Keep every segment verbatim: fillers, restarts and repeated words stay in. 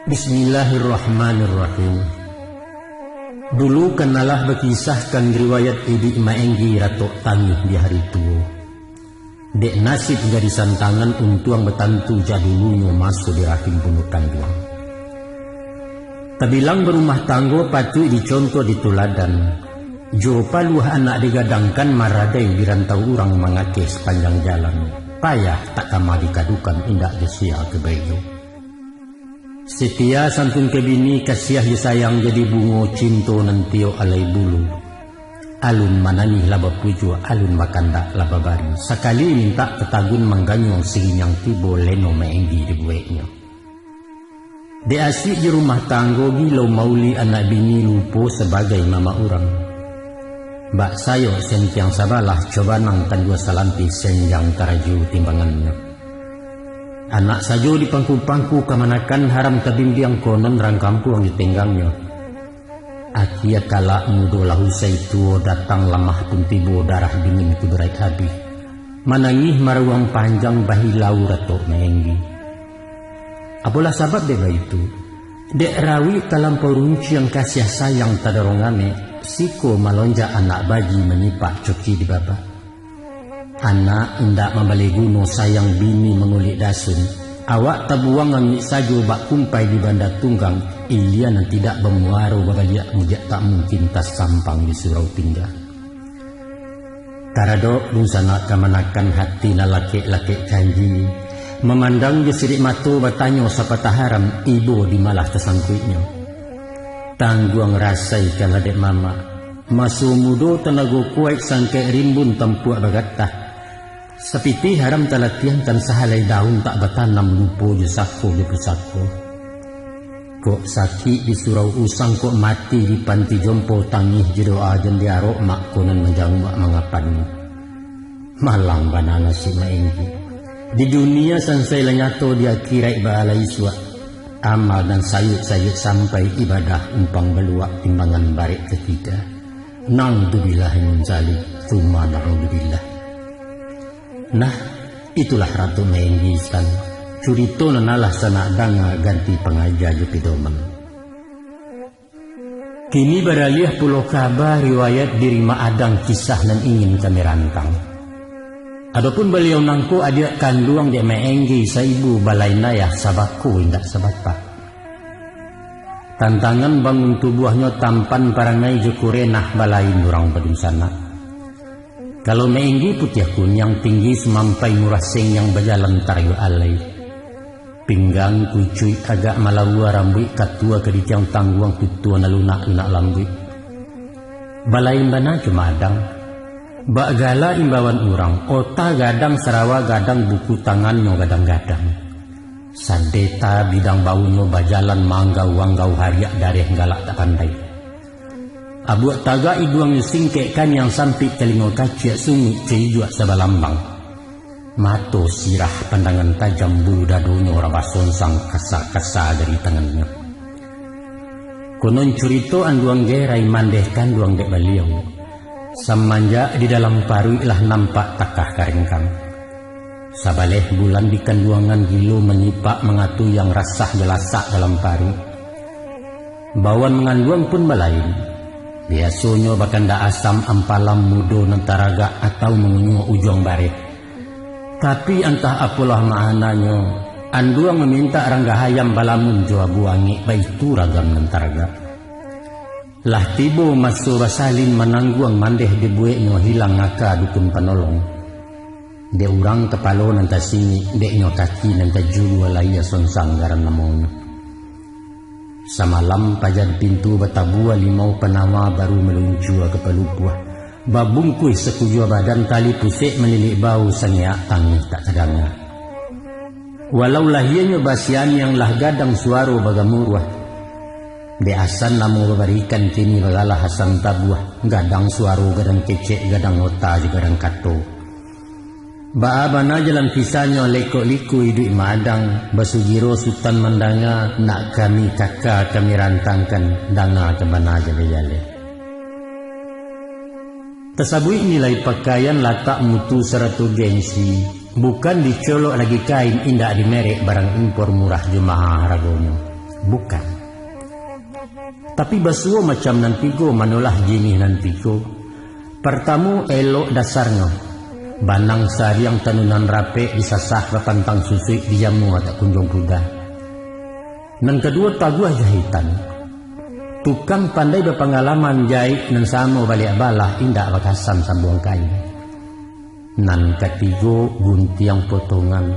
Bismillahirrahmanirrahim. Dulu kan alah bakisahkan riwayat iduik Maenggi ratok tangih di hari tuo. Dek nasib gadih santangan untuang batantu jak dulunyo maso di rahim bunduak kanduang. Tabilang barumah tanggo patuik dicontoh dituladan. Jo paluah anak digadangkan maradai di rantau urang mangakeh sapanjang jalan. Payah tak kama dikadukan indak jo sia ka baiyo. Setia santun ka bini, kasiah jo sayang jadi bungo cinto nan tiok alai bulu. Alun manangih lah bapujuak, alun bakandak lah babari. Sakali mintak tatagun mangganyuang sirinyang tibo leno Maenggi dibueknyo. Dek asik jo rumah tanggo gilo mauli anak bini lupo sabagai mamak urang. Bak sayok sentiang sabalah cobanang kan jua salampih senjang karajo timbangannyo. Anak sajo dipangku-pangku kamanakan haram tabimbiang konon rang kampuang ditenggangnyo. Akia kalak mudo lah usai tuo datang lamah pun tibo darah dingin kuduraik abih. Manangih maruang panjang bahilau ratok Maenggi. Apolah sabab dek baitu, dek rawik talampau runciang kasiah sayang tadorong anek, siko malonjak anak baji manyipak coki di babak. Anak indak mambali guno sayang bini mangulik dasun, awak tabuang angik sajo bak kumpai di banda tunggang, ilia nan tidak bamuaro babaliak mujak tak mungkin tasampang di surau tingga. Taradok dunsanak kamanakan hati nan lakek-lakek janji, mamandang jo sirik mato batanyo sapatah haram ibo di malah tasangkuiknyo. Tangguang rasai kan lah dek mamak, maso mudo tanago kuaik sangkek rimbun tampuak bagatah. Sapitih haram talatiangkan sahalai daun tak batanam lupo jo sako jo pusako. Kok sakik di surau usang, kok mati di panti jompo, tangih jo doa jan diarok mak konon manjanguak mangapan. Malang bana nasib Maenggi. Di dunia sansai lah nyato, di akiraik baa lah isuak. Amal nan sayuik-sayuik sampai ibadah umpang baluak timbangan barek katiga. Naudzubillah min zalik, tsumma naudzubillah. Nah, itulah Ratu Maenggi San. Curito nan alah sanak danga ganti pangaja jo pidoman. Kini baraliah pulo kaba riwayat diri Mak Adang kisah nan ingin kami rantang. Adopun baliau nangko adiak kanduang dek Maenggi saibu balain ayah sabako indak sabapak. Tantangan bangun tubuahnyo tampan parangai jo kurenah balain urang badunsanak. Kalau Maenggi putiah kuniang tinggi sumampai murah sengiang bajalan tarayuak alai. Pinggang kucuik agak malaua rambuik katua kaditiang tangguang tutua nan lunak-lunak lambuik. Balain bana jo Mak Adang. Bak gala imbauan urang, ota gadang sarawa gadang buku tangannyo gadang-gadang. Sadeta bidang baunyo bajalan manggau-anggau hariak dareh galak tak pandai. Abuak tagak iduangnyo singkek kaniang sampik talingo kaciak sungik caijuak sabalambang. Mato sirah pandangan tajam bulu dadonyo rabah sonsang kasa-kasa dari tangannyo. Konon curito anduang gerai mandeh kanduang dek baliau. Samanjak di dalam paruik lah nampak takah karengkang. Sabaleh bulan di kanduangan gilo manyipak mangatu yang rasah galasak dalam paruik. Bawan manganduang pun balain. Biasonyo bakandak asam ampalam mudo nan taragak atau mangunyuak ujuang bareh. Tapi antah apolah maananyo, anduang mamintak ranggah ayam balamun jo abu angek baitu ragam nan taragak. Lah tibo maso basalin manangguang mandeh dibueknyo hilang aka dukun panolong. Dek urang kapalo nan tasingik, deknyo kaki nan tajulua lahia sonsang garan namonyo. Samalam paja di pintu batabua limau panawa baru maluncua ka palupuah. Babungkuih sakujua badan tali pusek malilik bau sangeak tangih tak tadanga. Walau lahianyo basianiang lah gadang suaro bagamuruah. Dek asan namo babarikan kini bagalah asan tabuah, gadang suaro gadang kecek gadang ota jo gadang kato. Baa bana jalan pisanyo lekok-liku iduik Mak Adang, basugiro Sutan mandanga, nak kami kaka kami rantangkan, danga ka bana jaleh-jaleh. Tasabuik nilai pakaian, latak mutu sarato gengsi, bukan dicolok lagi kain indak dimerek barang impor murah jo maha haragonyo. Bukan. Tapi basuo macam nan tigo manolah jinih nan tigo. Partamo, elok dasarnyo. Banang sariang tanunan rapek disasah bapantang susuik dijamua tak kunjuang pudah. Nan kaduo, taguah jahitan. Tukang pandai bapangalaman jaik nan samo baliak balah indak bakasan sambuang kain. Nan katigo, guntiang potongan.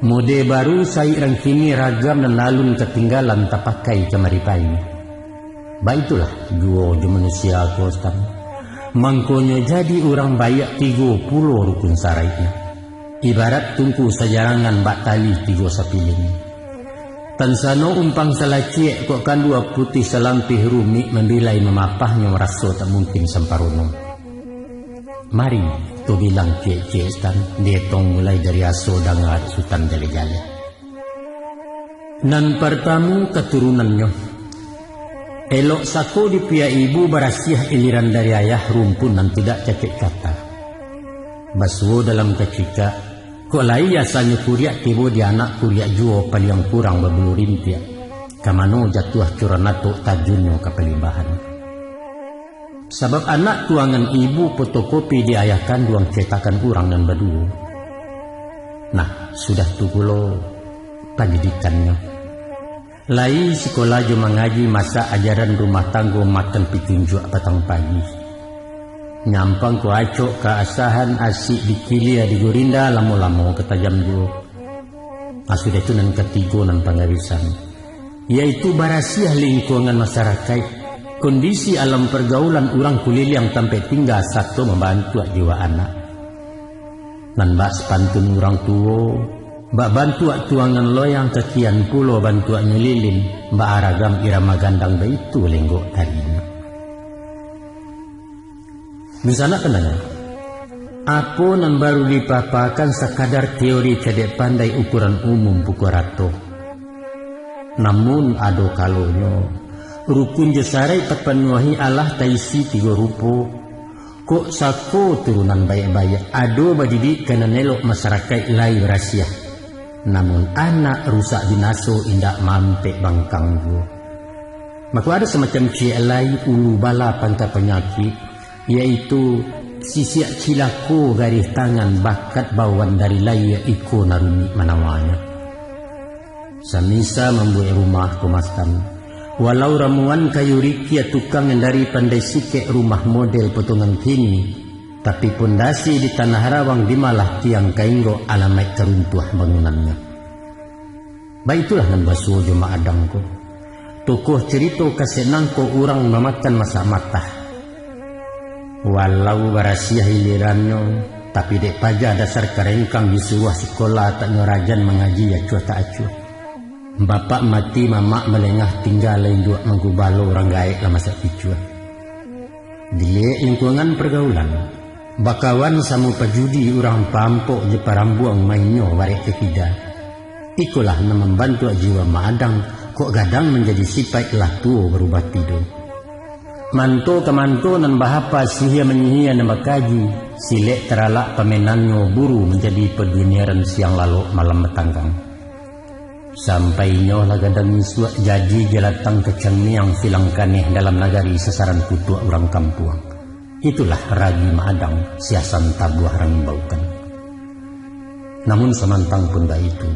Mode baru saik rang kini ragam nan alun katinggalan tapakai kamari pai. Baitulah juo jo manusia ko, Stan. Mangkonyo jadi urang baiak tigo pulo rukun saraiknyo. Ibarat tungku sajarangan bak tali tigo sapilin. Tansano umpang salaciek kok kandua putih salampih rumik mambilai mamapahnyo raso tak mungkin samparono. Mari, tu bilang ciek-ciek Stan, dietong mulai dari aso danga dek Sutan Jaleh-jaleh. Nan partamo, katurunannyo. Elok sako dipiak ibu, barasiah iliran dari ayah, rumpun nan tidak cacek kata. Basuo dalam kacikak, kok lai asanyo kuriak tibo di anak kuriak juo paliang kurang babulu rintiak. Ka mano jatuah curan atok tajunnyo ka palimbahan. Sabab anak tuangan ibu fotokopi di ayah kanduang cetakan urang nan baduo. Nah, sudah tu pulo pandidikannyo. Lai sikola jo mangaji, masak ajaran rumah tanggo, makan pitunjuak patang pagi. Nyampang ko acok ka asahan, asik dikilia digurinda, lamo-lamo ka tajam juo. Ah, sudah tu nan katigo, nan pangabisan, yaitu barasiah lingkungan masarakaik, kondisi alam pargaulan urang kuliliang tampek tingga, sato mambantuak jiwa anak. Nan bak sapantun urang tuo, bak bantuak tuangan loyang, kakian pulo bantuaknyo lilin, bak aragam irama gandang, baitu lenggok tarinyo. Dunsanak pandanga, apo nan baru dipapakan sakadar teori cadiak pandai ukuran umum pukua rato. Namun ado kalonyo, rukun jo saraik tapanuahi alah taisi tigo rupo. Kok sako turunan baiak-baiak, ado badidik ka nan elok, masarakaik lai barasiah. Namun anak rusak binaso indak mampek bangkang juo. Mako ado samacam ciek lai ulu bala pangka panyakik, yaitu sisiak cilako garih tangan, bakat bawan dari layia iko nan rumik manawanyo. Samisa mambuek rumah ko, Mastan. Walau ramuan kayu rikia tukang nan dari pandai sikek, rumah model potongan kini, tapi pondasi di tanah rawang, di malah tiang ka inggok, alamaik ka runtuah bangunannyo. Baitulah nan basuo jo Mak Adang ko. Tokoh carito kasek nangko urang mamakan masak matah. Walau barasiah ilirannyo, tapi dek paja dasar karengkang, disuruah sikola tak nyo rajan, mangaji acuah tak acuah. Bapak mati, mamak malengah, tingga lai induak manggubalo, urang gaek lah masak picuah. Diliek lingkungan pargaulan, bakawan samo pajudi, urang pampok jo parambuang, mainnyo barek ka kida. Ikolah nan mambantuak jiwa Mak Adang, kok gadang manjadi sipaik, lah tuo barubah tido. Manto ka manto nan bahapa, sihia manyihia nan bakaji, silek taralak pamainannyo, buru manjadi paduniaran, siang lalok malam batanggang. Sampai inyo lah gadang isuak, jadi jalatang kacang miang, silang kaneh dalam nagari, sasaran kutuak urang kampuang. Itulah ragi Mak Adang, siasan tabuah rang imbaukan. Namun samantang pun baitu,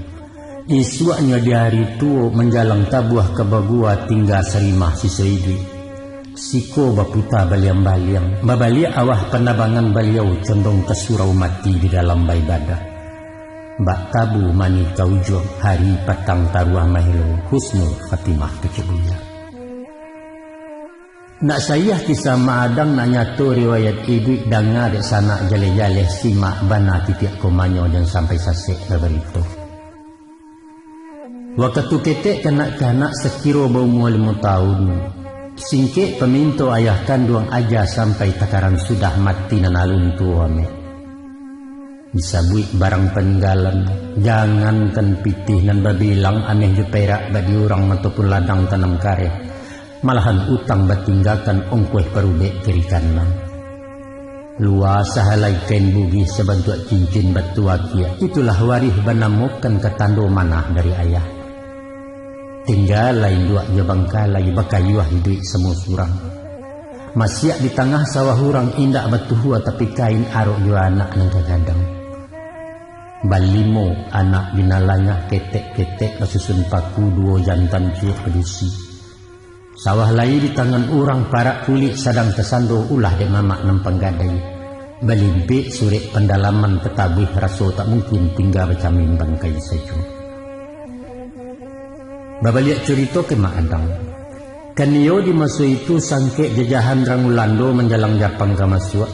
isuaknyo di ari tuo, manjalang tabuah ka bagua, tingga sarimah siso iduik. Siko baputa baliang-baliang, babaliak awah panabangan baliau, condong ka surau mati di dalam baibadah. Bak tabu mani ka ujuang, hari patang taruah mahelo, husnul khatimah kecek buya. Nak saiah kisah Mak Adang, nak nyato riwayat iduik, danga dek sanak jaleh-jaleh, simak bana titiak komanyo, jan sampai sasek babarito. Wakatu ketek kanak-kanak, sakiro baumua limo taun, singkek paminto ayah kanduang, aja sampai takaran sudah, mati nan alun tuo amek. Disabuik barang paninggalan, jangankan pitih nan babilang, ameh jo perak bak di urang, ataupun ladang tanam kareh, malahan utang batinggakan, ongkoh parubek kiri kanan. Lua sahalai kain bugih sabantuak cincin batu akiak, itulah warih banamokan ka tando manah dari ayah. Tingga lai induak jo bangkalai bakayuah iduik samo surang. Masiak di tangah sawah urang indak batuhua tapi kain arok jo anak nan ka gadang. Balimo anak binalangah ketek-ketek basusun paku duo jantan ciek padusi. Sawah lai di tangan urang parak kulik sadang tasando ulah dek mamak nan panggadai. Balimpik surek pandalaman tatabuih raso tak mungkin tingga bacamin bangkai sajo. Babaliak curito ka Mak Adang. Kan iyo di maso itu sangkek jajahan rang Ulando manjalang Japang ka masuak.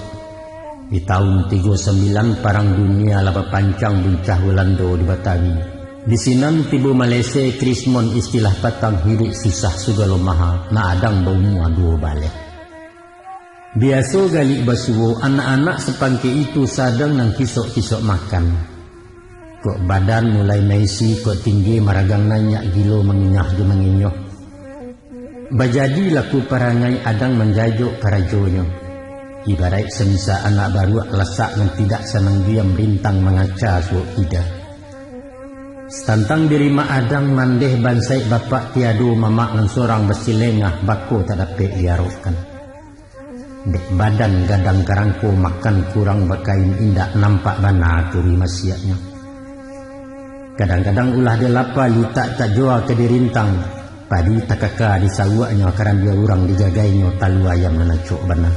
Di taun tigo sambilan Parang Dunia lah bapancang buncah Ulando di Batawi. Di sinan tibo Malese Krismon istilah patang hiduik susah sugalo maha, Mak Adang baumua duo baleh. Biaso galik basuo, anak-anak sapangkek itu sadang nan kisok-kisok makan. Kok badan mulai maisi, kok tinggi maragang nanyak gilo manginyah jo manginyuh. Bajadi laku parangai Adang manjajok karajonyo. Ibaraik samisa anak baruak lasak nan tidak sanang diam rintang mangaca suok kida. Satantang diri Mak Adang mandeh bansaik bapak tiado mamak nan sorang basilengah bako tak dapek diarokkan. Dek badan gadang karangko makan kurang bakain indak nampak bana kuri masiaknyo. Kadang-kadang ulah dek lapa litak tak joa ka dirintang, padi takaka di sawuaknyo karambia urang digagainyo talu ayam nan acok bana.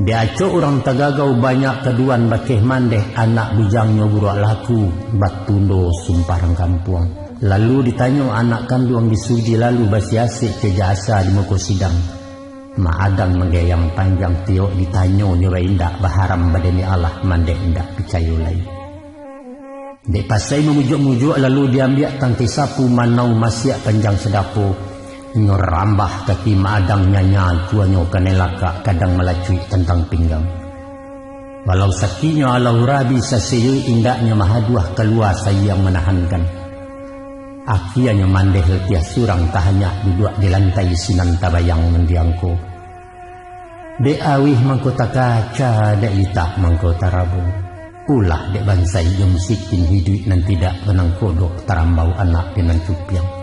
Dek acok urang tagagau banyak kaduan bakeh mandeh anak bujangnyo buruak laku batundo sumpah rang kampuang. Lalu ditanyo anak kanduang di Suji lalu basiasek ka jasa di muko sidang. Mak Adang manggayang panjang tiok ditanyo nyo baindak baharam bademi Allah mandeh indak picayo lai. Dek pasai mamujuak-mujuak lalu diambiak tangkai sapu manau masiak panjang sadapo. Inyo rambah kaki Mak Adang nyanya tuanyo kanai lakak kadang malacuik tantang pinggang. Walau sakiknyo alau rabi saseyui indaknyo mahaduah kalua sayang manahankan. Akianyo mandeh latiah surang tahanyak duduak di lantai sinan tabayang nan diangko. Dek awih mangko takaca, dek litak mangko tarabo. Ulah dek bansaik jo musikin hiduik nan tidak manangkodok tarambau anak di nan cupiang.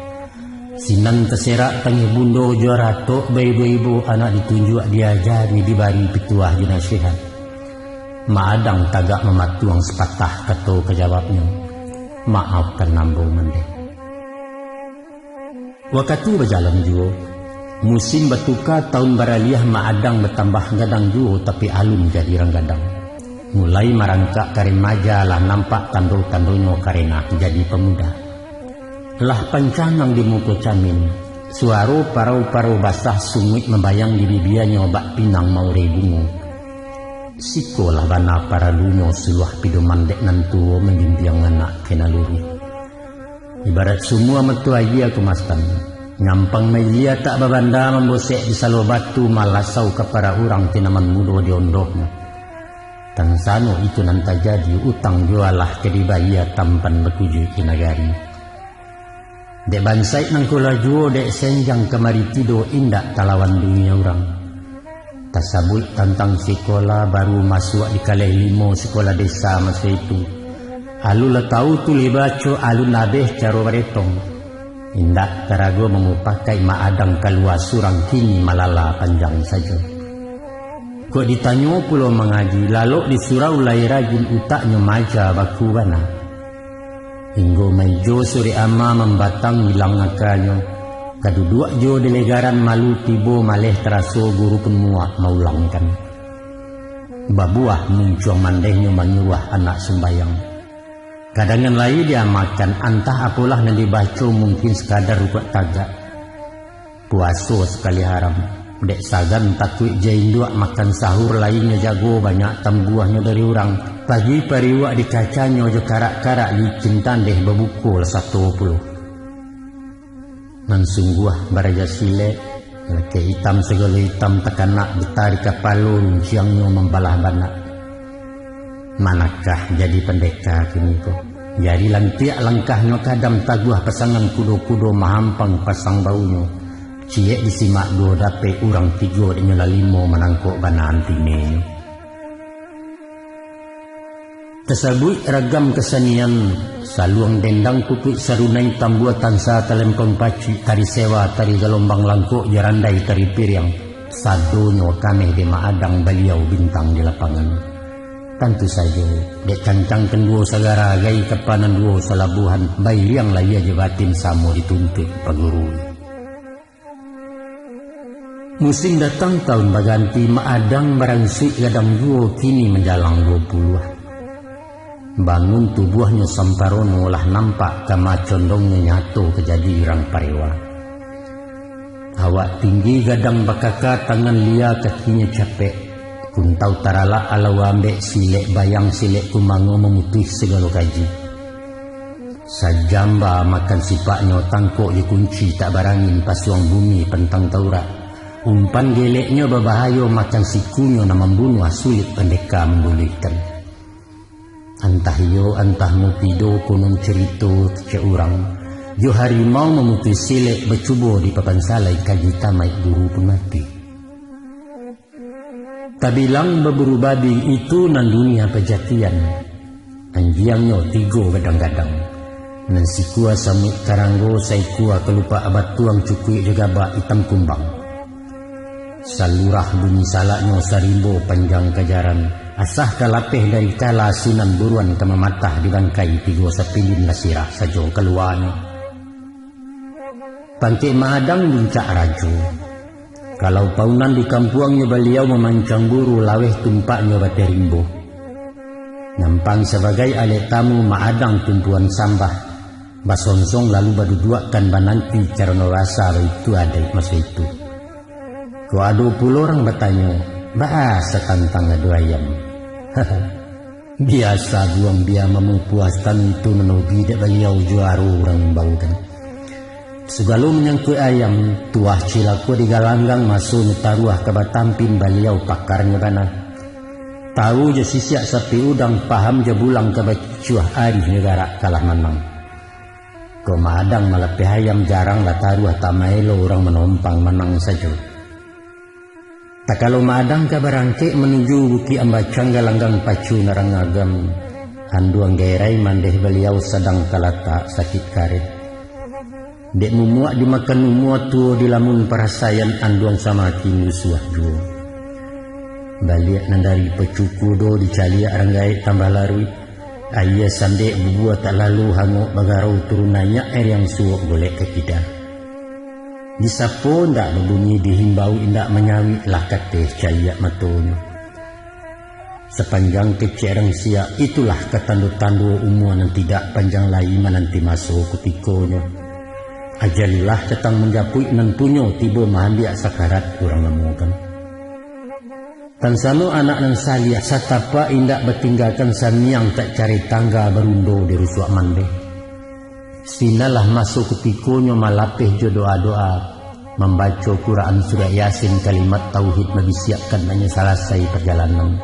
Sinan taserak tangih bundo jo ratok baibo-ibo anak ditunjuak diajari dibari pituah jo nasihat. Mak Adang tagak mamatuang sapatah kato ka jawabnyo, maafkan ambo mandeh. Wakatu bajalan juo, musim batuka taun baraliah Mak Adang batambah gadang juo tapi alun jadi rang gadang. Mulai marangkak ka remaja lah nampak tando-tandonyo karena jadi pamuda. Lah pancangang di muko camin, suaro parau-parau basah sunguik mambayang di bibianyo bak pinang maurai bungo. Sikolah bana paralunyo suluah pidoman dek nan tuo mambimbiang anak ka nan luruih. Ibarat sumua mato aia kamasan, nyampang mailia tak babanda mambosek di salo batu malasau kapara urang tinaman mudo di ondohnyo. Tansano itu nan tajadi utang jualah ka dibayia tampan batujuik di nagari. Dek bansaik nangko lah juo dek senjang kamari tido indak talawan dunia urang. Tasabuik tantang sikola baru masuak di kaleh limo sikola desa maso itu. Alun lah tau tulih baco, alun abeh caro baretong. Indak tarago mamupakaik Mak Adang kalua surang kini malala panjang sajo. Kok ditanyo pulo mangaji, lalok di surau lai rajin utaknyo maja baku bana. Inggo maijo surek ama mambatang ilang akanyo, kaduduak jo di legaran malu tibo maleh taraso guru pun muak maulangkan. Babuah muncuang mandehnyo manyuruah anak sumbayang. Kadangan lai diamakan, antah apolah nan dibaco, mungkin sakadar rukuak tagak. Puaso sakali haram, dek sagan takuik jo induak makan sahur lainyo jago banyak tambuahnyo dari urang. Pagi pariuak di kacanyo jo karak-karak licin tandeh babuko lah sato pulo. Nan sungguah baraja silek, lakek itam sagalo itam takanak di tari kapalo runciangnyo mambalah banak. Manakah jadi pandeka kini ko? Jari lantiak langkahnyo kadam taguah pasangan kudo-kudo mahampang pasang baunyo. Ciek disimak duo dapek urang tigo dek nyo lah limo manangkok bana antinenyo. Tasabuik ragam kasanian, saluang dendang, pupuik sarunai, tambua tansa, talempong pacik, tari sewa, tari galombang langkok, jarandai, tari piriang, sadonyo kameh dek Mak Adang, Baliau bintang di lapangan. Tantu sajo, dek cancang kanduo sagara, gai kapa nan duo salabuahan, bairiang lahia jo batin samo dituntuik paguru. Musim datang taun baganti, Mak Adang baransuik gadang juo, kini manjalang duo puluah. Bangun tubuahnyo samparono, lah nampak kama condongnyo, nyato ka jadi urang parewa. Awak tinggi gadang bakaka, tangan lia kakinyo capek, kuntau taralak alawa ambek, silek bayang silek kumango, mamutuih sagalo kaji. Sajamba makan sipaknyo, tangkok jo kunci tak barangin, pasuang bumi pantang taurak. Umpan geleknyo babahayo, makan sikunyo nan mambunuah, sulik pandeka mambuluihkan. Antah iyo, antah mupido, konon carito kecek urang, jo harimau mamutuih silek, bacubo di papan salai, kaji tamaik guru pun mati. Tabilang baburu babi, itu nan dunia pajatian. Anjiangnyo tigo gadang-gadang. Nan sikua samuik karanggo, saikua kalupak batuang, cukuik jo gabak itam kumbang. Salurah bunyi salaknyo, sarimbo panjang kajaran. Asah ka lapeh dari kala, sinan buruan ka mamatah, di bangkai tigo sapilin, lah sirah sajo kaluanyo. Pangkek Mak Adang buncak rajo. Kalau paunan di kampuangnyo, Baliau mamancang buru, laweh tumpaknyo bateh rimbo. Nyampang sabagai alek tamu, Mak Adang tumpuan sambah, basonsong lalu baduduakkan, bananti carano basa, baitu adaik maso itu. Kok ado pulo urang batanyo, baa satantang ado ayam? Biasa buang bia mamupuah, tantu manobi dek Baliau, juaro urang imbaukan. Sagalo manyangkuik ayam, tuah cilako digalanggang, masonyo taruah ka batampin, Baliau pakarnyo bana. Tawu jo sisiak sapi udang, paham jo bulang ka bakicuah, arihnyo garak kalah manang. Kok Mak Adang malapeh ayam, jarang lah taruah, tak maelo urang manompang, manang sajo. Takalo Mak Adang ka barangkek manuju Bukik Ambacang, galanggang pacu narang agam, anduang gerai mandeh Baliau, sadang talatak sakik kareh. Dek mumuak dimakan umua, tuo dilamun parasaian, anduang samakin usuah juo. Baliak nan dari pacuku do, dicaliak rang gaek tambah laruik. Aia sandek bubua tak lalu, hangok bagarau turun naiak, ariang suok golek ka kida. Disapo indak babunyi, dihimbau indak manyawik, lah kateh caliak matonyo. Sapanjang kecek rang siak, itulah ka tando-tando umua nan tidak panjang lai, mananti maso kutikonyo. Ajalilah datang manjapuik, nan punyo tibo maambiak, sakarat urang namokan. Tansano anak nan saliah, satapak indak batinggakan, samiang tak cari tangga, barundo di rusuak mandeh. Sinanlah maso kutikonyo malapeh jo doa-doa, mambaco Quran, surah Yasin, kalimat tauhid, mabisiakkan, hanyo salasai pajalanan.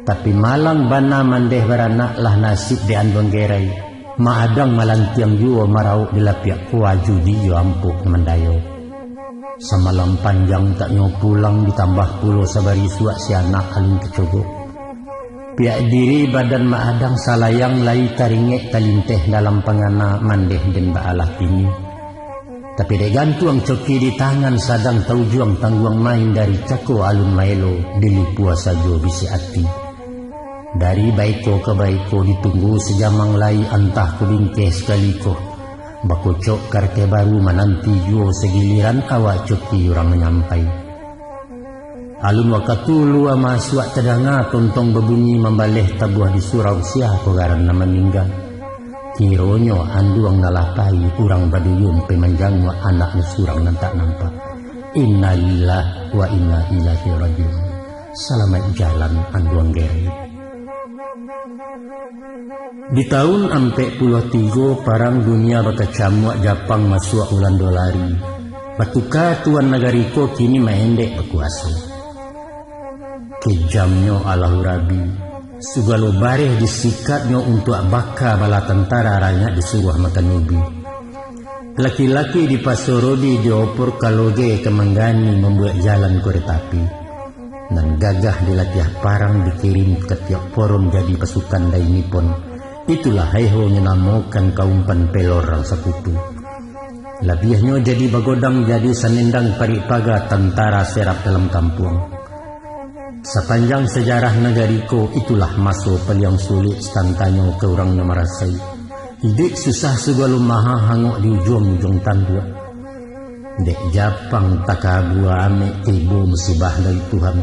Tapi malang bana mandeh baranak, lah nasib di anduang gerai. Mak Adang malantiang juo, marauk di lapiak, kuaju di iyo ampuk mandayo. Samalam panjang tak nyo pulang, ditambah pulo sabarisuak si anak alun tacogok. Piak diri badan Mak Adang salayang, lai taringek talinteh dalam pangana, mandeh den baalah kini. Tapi dek gantuang coki di tangan, sadang taujuang tangguang main, dari cako alun maelo, dilipua sajo bisi ati. Dari baiko ka baiko ditunggu sajamang lai, antah ko bingkeh sakali ko. Bakocok karateh baru mananti juo sagiliran awak coki urang manyampai. Alun wakatu lua masuak tadanga tontong babunyi mambaleh tabuah di surau, sia ko garan nan maningga. Kironyo anduang nan lah pai urang baduyun pai manjanguak anaknyo surang nan tak nampak. Innalillahi wa inna ilaihi rajiun. Salamaik jalan anduang gerai. Di taun ampek puluah tigo, parang dunia bakacamuak, Japang masuak Ulando lari. Batuka tuan nagari ko kini maendek bakuaso. Kejamnyo Allahu Rabi, sagalo bareh disikatnyo untuak baka bala tantara, ranyak disuruah makan ubi. Laki-laki dipasorodi diopor kaloge ka manggani mambuek jalan koreta api. Nan gagah di latiah parang dikirim ka tiok poron jadi pasukan dari Nippon. Itulah haiho nyo namokan kaumpan pelor rang sakutu. Labiahnyo jadi bagodang jadi sanendang parik paga tantara serap dalam kampuang. Sapanjang sajarah nagari ko, itulah maso paliang sulik satantanyo ka urang nan marasai. Iduik susah sagalo maha hangok di ujuang-ujuang tanduak. Dek Japang takabua amek tibo musibah dari Tuhan.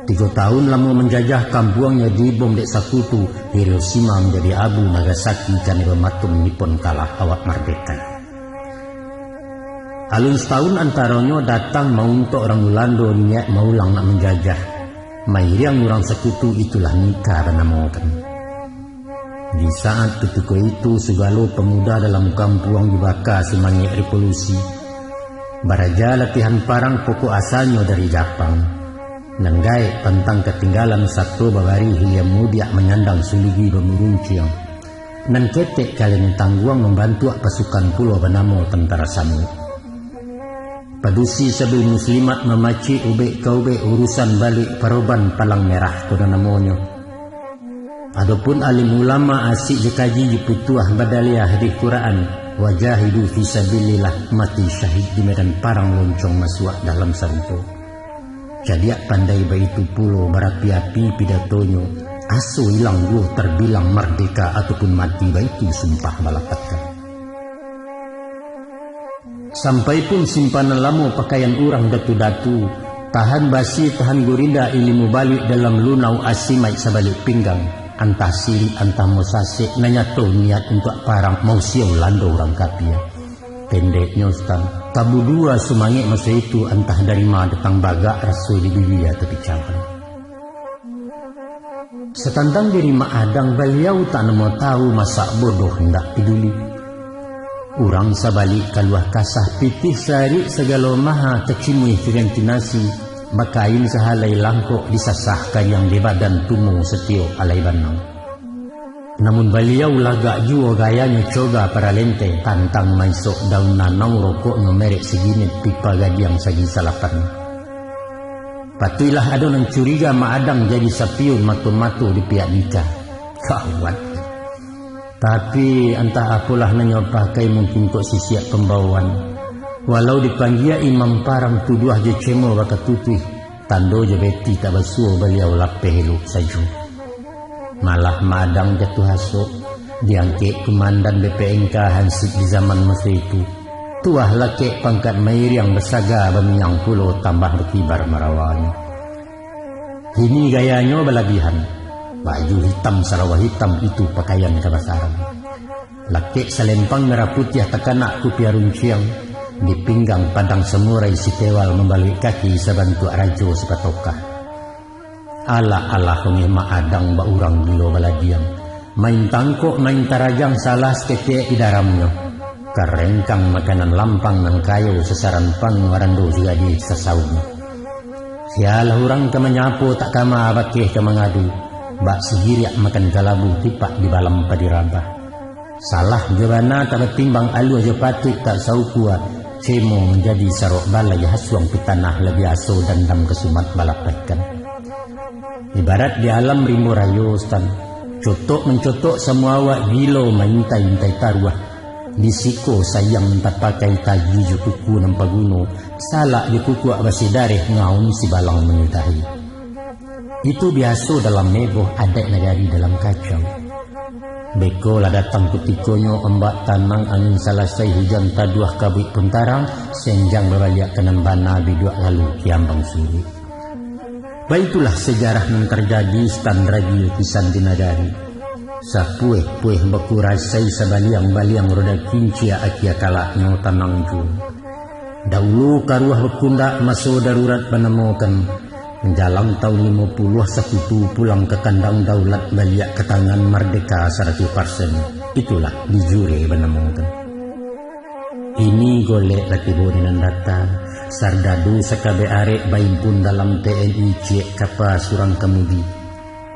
Tigo taun lamo manjajah kampuangnyo dibom dek sakutu, Hiroshima manjadi abu, Nagasaki kanai bamatung, Nippon kalah awak mardeka. Alun satahun antaronyo datang mauntok urang Ulando niaik maulang nak manjajah. Mairiang urang sakutu itulah Nika banamokan. Di saat kutiko itu, sagalo pamuda dalam kampuang dibaka sumangek revolusi. Baraja latihan parang pokok asanyo dari Japang. Nan gaek pantang katinggalan sato babari hilia mudiak manyandang suligi bamurunciang. Nan ketek kaleng tangguang mambantuak pasukan pulo banamo Tantara Samuik. Padusi sabil muslimat mamacik ubek ka ubek urusan baluik paroban palang merah ko nan namonyo. Adopun alim ulama asik jo kaji jo pituah badaliah di Quran, wajahidu fi sabilillah, mati syahid di medan parang loncong masuak dalam sarugo. Cadiak pandai baitu pulo barapi-api pidatonyo, aso ilang duo tarbilang mardeka ataupun mati baitu sumpah balapatkan. Sampai pun simpanan lamo pakaian urang datu-datu, tahan basi, tahan gurinda ilimu baluik dalam lunau asimaik sabalik pinggang, antah sirik, antah musasek, nan nyato niat untuak parang mausia Ulando urang kapia. Pendeknyo, Sutan, tabudua sumangek maso itu, antah dari ma datang bagak raso di bibia tapi cawan. Satantang diri Mak Adang, baliau tak namo tahu, masak bodoh indak peduli. Urang sabalik kaluah kasah, pitih sarik sagalo maha, kacimuih kaganti nasi, bakain sahalai langkok, disasah kariang di badan, tumo satio alai banang. Namun baliau lagak juo gayanyo, coga paralente, tantang maisok daun nanau, rokoknyo merek siginet, pipa gadiang sagi salapan. Patuiklah ado nan curiga, Mak Adang jadi sapiun mato-mato di pihak Nika. Gawat. Tapi, antah apolah nan nyo pakai, mungkin kok sisiak pambawaan. Walau dipanggia imam parang, tuduah jo cemo bakatutuih, tando jo beti tak basuo, baliau lapeh elok sajo. Malah Mak Adang jatuah asok, diangkek kumandan B P N K hansip di zaman maso itu. Tuah lakek pangkat mairiang, basaga bamiang pulo, tambah bakibar marawanyo. Kini gayanyo balabihan, baju hitam, sarawa hitam, itu pakaian kabasaran. Lakek salempang merah putiah, takanak kupiah runciang, di pinggang padang samurai, sitewal mambaluik kaki, sabantuak rajo sipatokah. Alah-alah ongeh Mak Adang, bak urang gilo baladiang. Main tangkok, main tarajang, salah saketek di daramnyo. Karengkang makanan lampang, nan kayo sasaran pang, marando sagadiah sasaunyo. Sialah urang ka manyapo, tak kama bakeh ka mangadu. Bak sigiriak makan kalabu, tipak di balam padi rabah. Salah jo bana tak batimbang, alua jo patuik tak saukua, cemo manjadi sarok balai, hasuang pitanah labiah aso, dandam kasumat balapehkan. Ibarat di alam rimbo rayo, Sutan, cotok mancotok samua awak, gilo maintai-intai taruah. Di siko sayang nan tapakai, tagi jo kuku nan paguno, salak jo kukuak basidareh, ngaum sibalang manyudahi. Itu biaso dalam heboh, adaik nagari dalam kacau. Beko lah datang kutikonyo, ombak tanang, angin salasai, hujan taduah, kabuik pun tarang, senjang babaliak ka nan bana, biduak lalu kiambang suruik. Baitulah sajarah nan tarjadi, Sutan, ragi lukisan di nagari. Sapueh-pueh bakurasai, sabaliang-baliang roda kincia, akia kalaknyo tanang juo. Daulu karuah bakundak, maso darurat banamokan. Manjalang taun limo puluah, sakutu pulang ka kandang daulat, baliak ka tangan mardeka saratuih parsen. Itulah di jure banamokan. Kini golek lah tibo di nan data, sardadu sakabek arek baimpun dalam T N I, ciek kapa surang kamudi.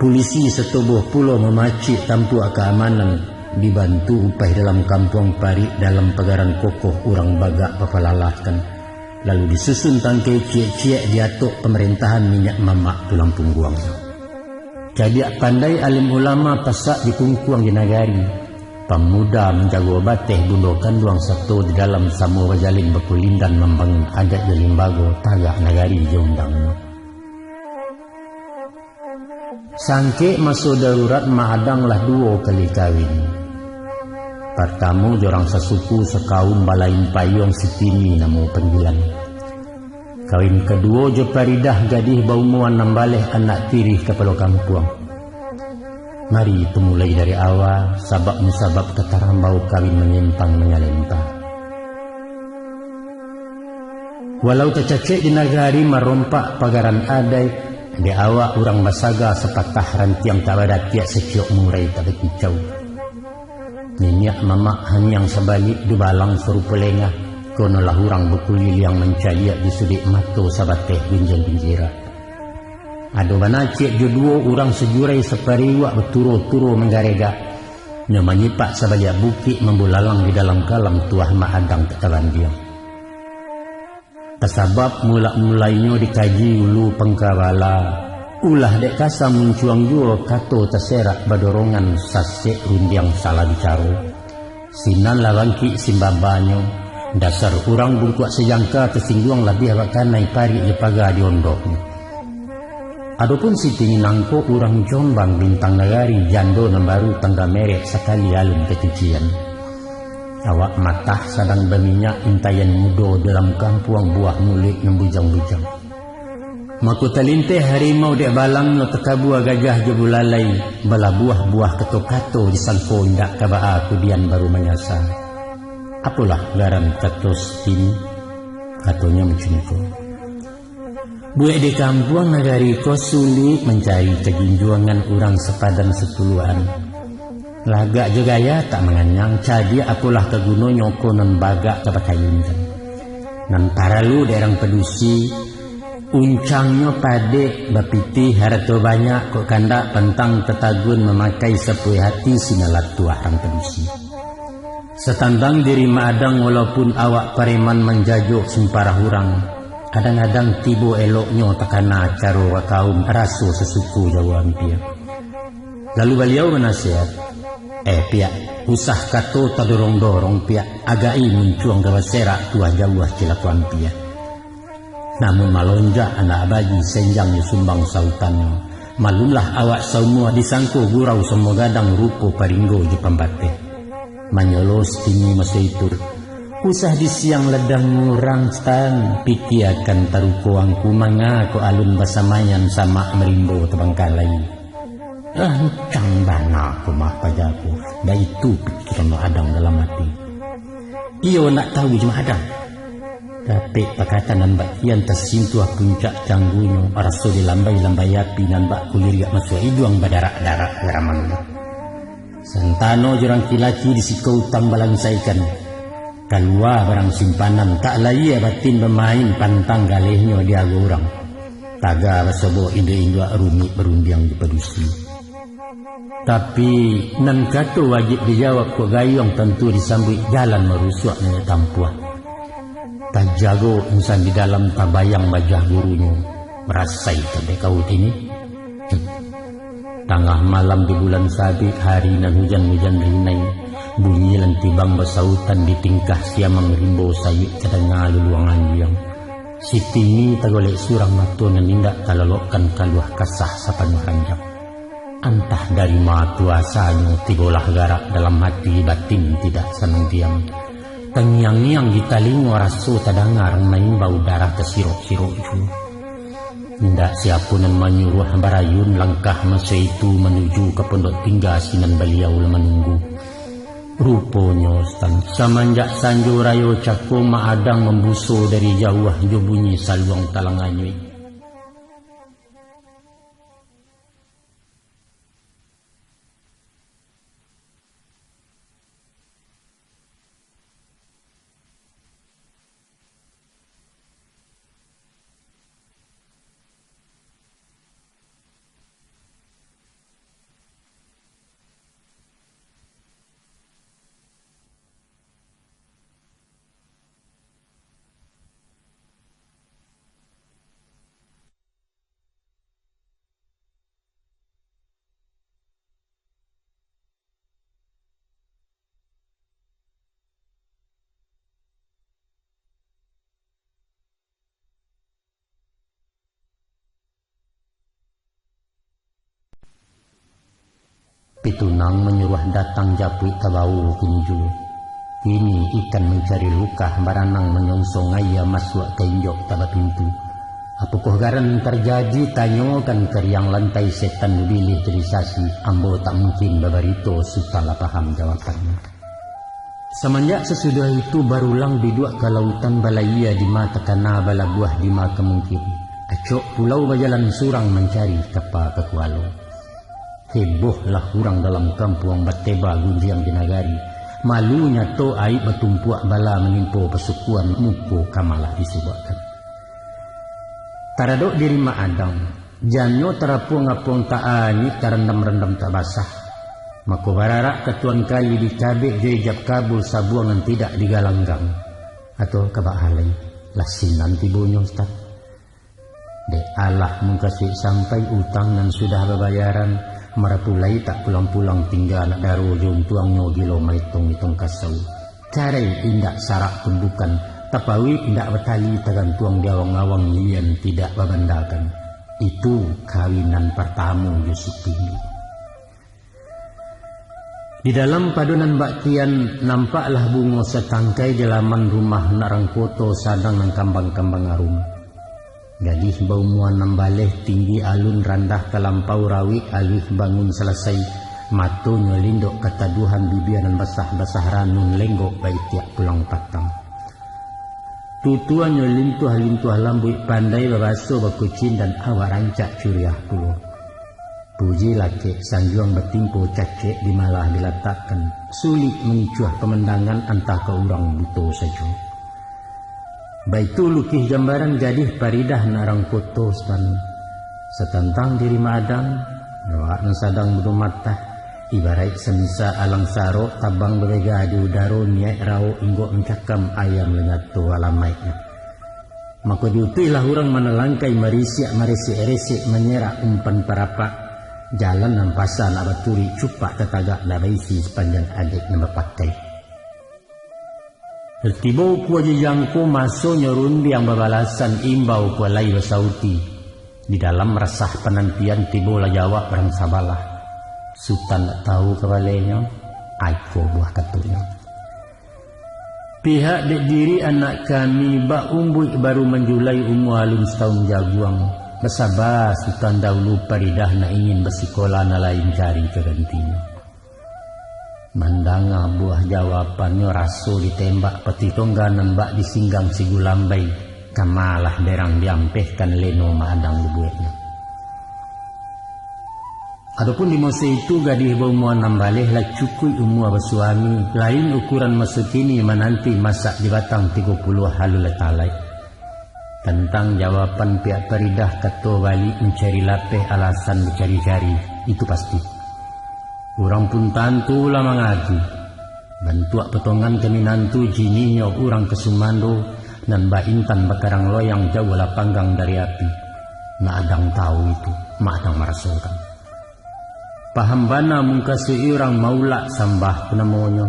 Pulisi satubuah pulo mamacik tampuak kaamanan, dibantu upaih dalam kampuang, parik dalam pagaran kokoh, urang bagak bapalalahkan. Lalu disusun tangkai ciek-ciek di atok pamarintahan niniak mamak tulang pungguangnyo. Cadiak pandai alim ulama pasak dikungkuang di nagari. Pamuda manjago bateh bundo kanduang sato di dalam samo bajalin bakulindan mambangun adat jo limbago tagak nagari jo undangnyo. Sangkek maso darurat Mak Adang lah duo kali kawin. Partamo jo urang sasuku sakaum balain payuang Sitini namo panggilan. Kawin kaduo jo Paridah gadih baumua anam baleh anak tirih kapalo kampuang. Mari tumulai dari awa, sabab musabab katarambau kawin manyimpang manyalempa. Walau tacacek di nagari marompak pagaran adaik, dek awak urang basaga sapatah rantiang tak badatiak saciok murai tak bakicau. Niniak mamak hanyiang sabalik dubalang sarupo lengah, konolah urang bakuliliang mancaliak di suduik mato sabateh gunjiang gunjirak. Ado bana ciek jo duo urang sajurai sapariuak baturo-turo manggaregak, nyo manyipak sabaliak bukik mambulalang di dalam kalam tuah Mak Adang tak tabandiang. Tasabab mulak-mulainyo dikaji ulu pangkabala, ulah dek kasa muncuang juo kato taserak badorongan sasek rundiang salah bicaro. Sinan lah bangkik simbabanyo, dasar urang bungkuak sajangka tasingguang labiah bakanai parik jo paga di ondoknyo. Adopun Siti nangko urang Jombang bintang nagari jando nan baru tangga merek sakali alun kacucian. Awak matah sadang baminyak intaian mudo dalam kampuang buah muluik nan bujang-bujang. Mako talinteh harimau dek balangnyo takabua gajah jo bulalai balabuah-buah kato-kato disangko indak ka baa kudian baru manyasa. Apolah garan kato Sitini? Katonyo macam ko. Buek di kampuang nagari ko sulik mancari kajunjuangan urang sapadan satuluakan. Lagak jo gaya tak manganyang, cadiak apolah ka gunonyo ko nan bagak ka bakayunkan. Nan paralu dek urang padusi, uncangnyo padek, bapitih, harato banyak, kok kandak pantang tatagun mamakai sapuai hati sinan lah tuah urang padusi. Satantang diri Mak Adang, walaupun awak pareman manjajok simparah urang, kadang-kadang tibo eloknyo takana caro bakaum raso sasuku jauah ampia. Lalu baliau manasihat, "Eh, Piak, usah kato tadorong-dorong, Piak, agak-i muncuang ka baserak tuah jauah cilako ampia." Namun malonjak anak baji senjang jo sumbang sautannyo, malumlah awak saumua disangko gurau samo gadang rupo paringgo jo pambateh. Manyolo Sitini maso itu, "Usah disiang ladang urang, Tan, pikiakan taruko angku manga kok alun basamaian samak marimbo tabangkalai." Lancang bana ko mah paja ko, baitu pikiran Mak Adang dalam ati. Iyo nak tahu jo Mak Adang. Dapek pakatan nan bak kian tasintuah puncak canggunyo, raso dilambai-lambai api nan bak kuliriak masuak iduang badarak-darak garamannyo. Santano jo rangki-laki di siko utang balansaikan. Kalua barang simpanan, tak layie batin bamain pantang galehnyo di ago urang. Taga basobok induak-induak rumik barundiang di padusi. Tapi, nan kato wajib dijawab kok gayuang tantu disambuik jalan marusuak nan tampuah. Tajago insan di dalam tabayang bajah gurunyo, rasai tabek kaut ini. Tangah malam di bulan sabik, hari nan hujan-hujan rinai, bunyi lantibang basautan di tingkah siamang rimbo sayuik tadanga luluang anjiang. Sitini tagolek surang mato nan indak talolokkan kaluah kasah sapanuah ranjang. Antah dari ma tu asanyo tibolah garak dalam hati batin tidak sanang diam. Tangiang-ngiang di talingo raso tadanga nan maimbau darah tasirok-sirok juo. Indak siapo nan manyuruah barayun langkah maso itu manuju ka pondok tingga sinan baliau lah manunggu. Ruponyo, Tan, samanjak sanjo rayo cako Mak Adang mambuso dari jauah jo bunyi saluang talang anyuik. Pitunang manyuruah datang japuik tabao kini juo. Kini ikan mancari lukah, baranang manyonsong aia masuak ka injok tabapintu. Apokoh garan tarjadi, tanyokan ka riang lantai setan bilih jadi sasi, ambo tak mungkin babarito, sutan lah paham jawabannyo. Samanjak sasudah itu barulang biduak ka lautan, balayia dima takana, balabuah dima ka mungkin. Acok pulau bajalan surang mancari kapa ka kualo. Hebohlah urang dalam kampuang, bateba gunjiang di nagari. Malu nyato aib batumpuak, bala manimpo pasukuan, muko ka malah disubuakkan. Taradok diri Mak Adang, janyo tarapuang-apuang tak anyuik, tarandam-randam tak basah. Mako bararak ka Tuan Kali, dicabek jo ijab kabul, sabuang nan tidak digalanggang. Atau kabak halai, lah sinan tibonyo, Ustaz. Dek alah mungkasuik sampai, utang nan sudah babayaran, marapulai tak pulang-pulang, tingga anak daro jo untuangnyo, gilo maitong-itong kasau. Carai indak sarak tumbukan, tapauik indak batali, tagantuang di awang-awang, lian tidak babandakan. Itu kawinan partamo jo Siti. Di dalam padonan bak kian, nampaklah bungo satangkai di laman rumah nak rang koto, sadang nan kambang-kambang arum. Gadih baumua anam baleh, tinggi alun randah talampau, rawik aluih bangun salasai, matonyo lindok kataduahan, bibia nan basah-basah ranun, lenggok baitiak pulang patang. Tutuannyo lintuah-lintuah lambuik, pandai babaso bakucing, dan awak rancak curiah pulo. Puji lakek sanjuang batimpo, cacek di malah dilatakkan, sulik mangicuah pamandangan, antah ka urang buto sajo. Baitu lukih gambaran gadih Paridah nak rang koto, Sutan. Satantang diri Mak Adang, awak nan sadang bunuh matah, ibaraik samisa alang sarok, tabang babega di udaro, niaik rawok inggok mancakam, ayam lanyato alamaiknyo. Mako diutuihlah urang manalangkai, marisiak maresek-resek, manyerak umpan parapak, jalan nan pasa nak baturuik, cupak tatagak nak baisi, sapanjang adaik nan bapakai. Tibo ukua jo jangko, masonyo rundiang babalasan, imbau ukua lai basauti. Di dalam rasah panantian, tibolah jawab rang sabalah. Sutan ndak tahu kabalenyo, aiko buah katonyo. Pihak dek diri anak kami, bak umbuik baru manjulai, umua alun satahun jaguang. Basaba Sutan dahulu, Paridah nak ingin basikola, nan lain cari ka gantinyo. Mandanga buah jawabannyo, raso ditembak peti tongga, nan bak disinggang si Gulambai, kamalah berang diampehkan leno Mak Adang lubueknyo. Adopun di maso itu, gadih baumua anam baleh, lah cukuik umua basuami, lain ukuran maso kini, mananti masak di batang tigo puluah alun lah talaik. Tantang jawaban pihak Paridah, kato baliak mancari lapeh, alasan bacari-cari, itu pasti. Urang pun tantu lah mangadu. Bantuak potongan ka minantu, jinihnyo urang ka sumando, nan baintan bakarang loyang, jauahlah panggang dari api. Mak Adang tahu itu, Mak Adang marasokan. Paham bana mungkasuik urang, maulak sambah tu namonyo.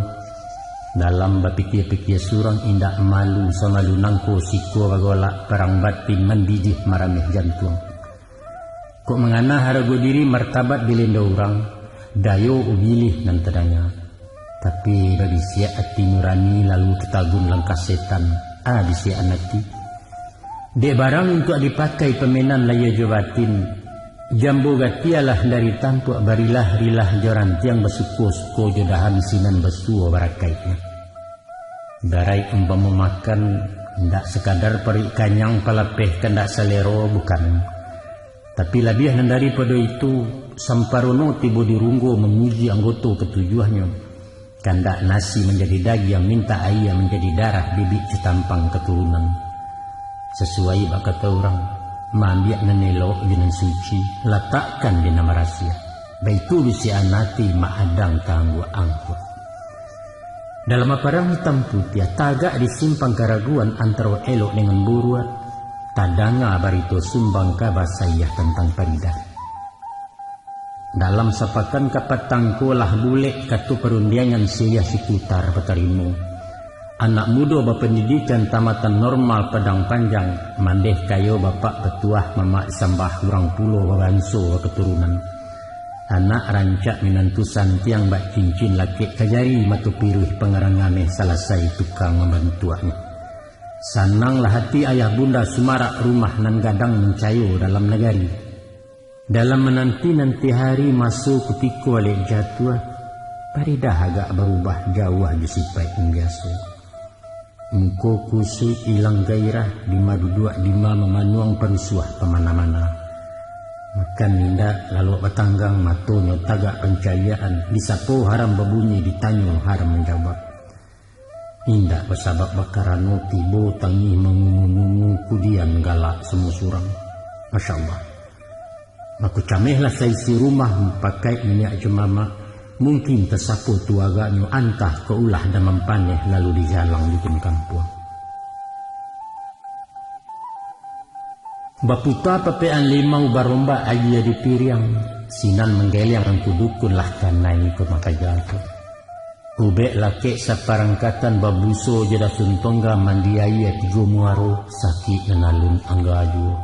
Dalam bapikia-pikia surang, indak malu samalu nangko, siko bagolak parang batin, mandidih marameh jantuang. Kok mangana harago diri, martabat dilendo urang, dayo ubilih nan tadanga. Tapi babisiak ati nurani, lalu tatagun langkah setan, ah, bisiakan ati. Dek barang untuak dipakai, pamenan lahia jo batin, jambo gatialah dari tampuak, barilah-rilah jo rantiang, basuko-suko jo dahan, sinan basuo barakaiknyo. Darai umpamo makan, indak sakadar paruik kanyang, palapeh kandak salero, bukan. Tapi labiah nan daripado itu, samparono tibo di runggo, mamuji anggoto katujuahnyo. Kandak nasi manjadi dagiang, mintak aia manjadi darah, bibik jo tampang katurunan. Sasuai bak kato urang, maambiak nan elok jo nan suci, latakkan di nan marasiah. Baitu bisiakan ati Mak Adang taangguak-angguak. Dalam aparang itam putiah, tagak di simpang karaguan antaro elok dengan buruak, tadanga barito sumbang kaba saiah tantang Paridah. Dalam sapakan ka patang ko, lah bulek kato parundiangan, siriah sikutar batarimo. Anak mudo bapandidikan, tamatan normal Padang Panjang, mandeh kayo bapak batuah, mamak sambah urang pulo, babanso bakaturunan. Anak rancak minantu santiang bak cincin lakek ka jari, mato piruih pangarang ameh salasai tukang mambantuaknyo. Sananglah hati ayah bunda sumarak rumah nan gadang mancayo dalam nagari. Dalam mananti-nanti hari maso kutiko alek jatuah, Paridah agak barubah jauah jo sipaik nan biaso. Muko kusuik ilang gairah, dima duduak dima mamanuang parusuah pamana-mana. Makan indak laluak batanggang, matonyo tagak pancaliakan, disapo haram babunyi, ditanyo haram manjawab. Indak basabab bakarano tibo tangih mangungu-ngungu kudian galak samo surang. Masya Allah. Mako camehlah saisi rumah mupakaik niniak jo mamak, mungkin tasapo tu agaknyo antah ka ulah damam paneh lalu dijalang dukun kampuang. Baputa papekan limau barombak aia di piriang, sinan manggeleng angku dukun lah kanai ko makaja tu. Ubek lakek saparangkatan babuso jo dasun tongga mandi aia tigo muaro, sakik nan alun angga juo.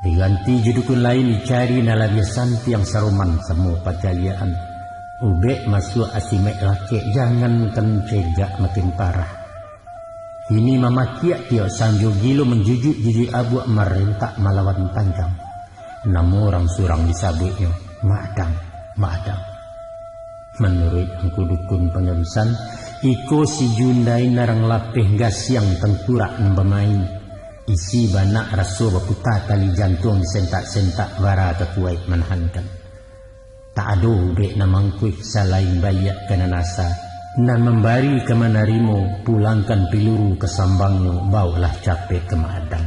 Diganti jo dukun lain dicari nan labiah santiang saroman samo pacaliakan. Ubek masuak asimek lakek jangankan cegak makin parah. Kini mamakiak tiok sanjo gilo manjujuik-jujuik abuak marentak malawan panjang. Namo urang surang disabuiknyo, Mak Adang, Mak Adang. Manuruik angku dukun pangabisan, iko si Jundai narang lapeh gasiang tangkurak nan bamain. Isi banak raso baputa tali jantuang disentak-sentak bara ka kuwaik manahankan. Tak ado ubek nan mangkuih salain baiak ka nan asa, nan mambari ka manarimo, pulangkan piluru ka sambangnyo, bawoklah capek ka Mak Adang.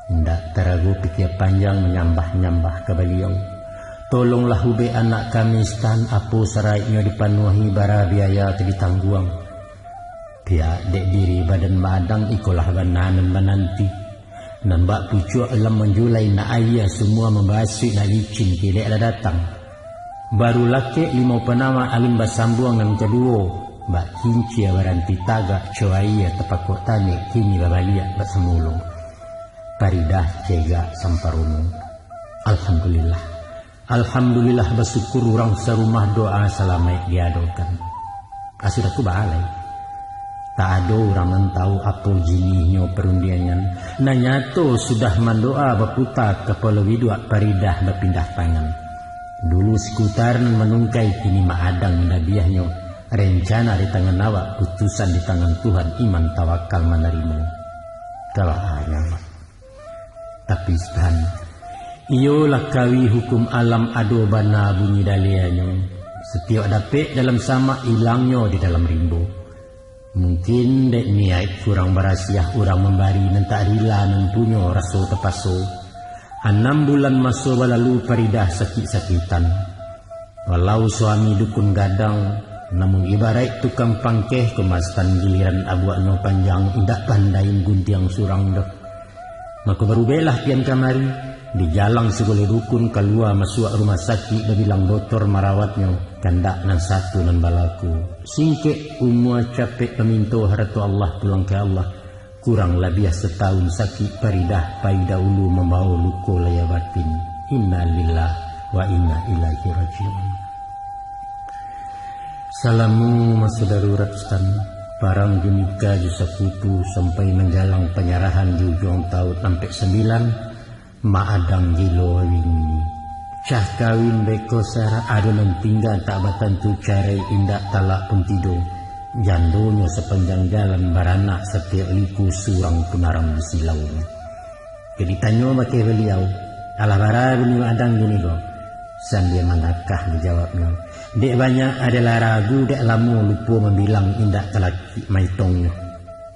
Indak tarago pikia panjang manyambah-nyambah ka Baliau. Tolonglah ubek anak kami stan apo saraiknyo dipanuahi bara biaya tu ditangguang. Pihak dek diri badan Mak Adang ikolah bana nan mananti. Nan bak pucuak alam manjulai nak aia samua mambasuik nak licin kilek lah datang. Baru lakek limau panama alun basambuang nan kaduo, bak kincia baranti tagak co aia tapakok tanek kini babaliak bak samulo. Paridah cegak samparono. Alhamdulillah. Alhamdulillah basyukur urang sarumah doa salamaik diadokan. Ah, sudah tu baalai. Tak ado urang nan tahu apo jinihnyo parundiangan. Nan nyato sudah mandoa baputa kapalo biduak Paridah bapindah tangan. Dulu Sikutar nan manungkai kini Mak Adang mandabiahnyo. Rencana di tangan awak, putusan di tangan Tuhan, iman tawakal manarimo. Kalah anyo. Tapi Stan, iyolah kawi hukum alam ado bana bunyi dalianyo. Satiok dapek dalam samak ilangnyo di dalam rimbo. Mungkin dek niaik kurang barasiah urang mambari nan tak rila nan punyo raso tapaso. Anam bulan maso balalu Paridah sakik-sakitan. Walau suami dukun gadang, namun ibaraik tukang pangkeh ko ma Stan giliran abuaknyo panjang indak pandai guntiang surang doh. Mako barubeklah kian kamari, dijalang sagalo dukun kalua masuak rumah sakik babilang dotor marawatnyo, kandak nan satu nan balaku. Singkek umua capek paminto harato Allah pulang ka Allah. Kurang labiah satahun sakik Paridah pai dahulu mambawo luko lahia batin. Innalillah wa inna ilaihi raji'un. Salamo maso darurat Stan, parang jo Nika jo sakutu sampai manjalang panyarahan di ujuang taun ampek sambilan, Mak Adang gilo wini. Cah kawin beko sara ado nan tingga tak batantu carai indak talak pun tido. Jandonyo sapanjang jalan baranak satiok liku surang pun aram di silaunyo. Kok ditanyo bakeh baliau, alah bara bunyi Mak Adang kini ko? Sambia mangakah dijawabnyo. Dek banyak adalah ragu, dek lamo lupo mambilang indak talakik maitongnyo.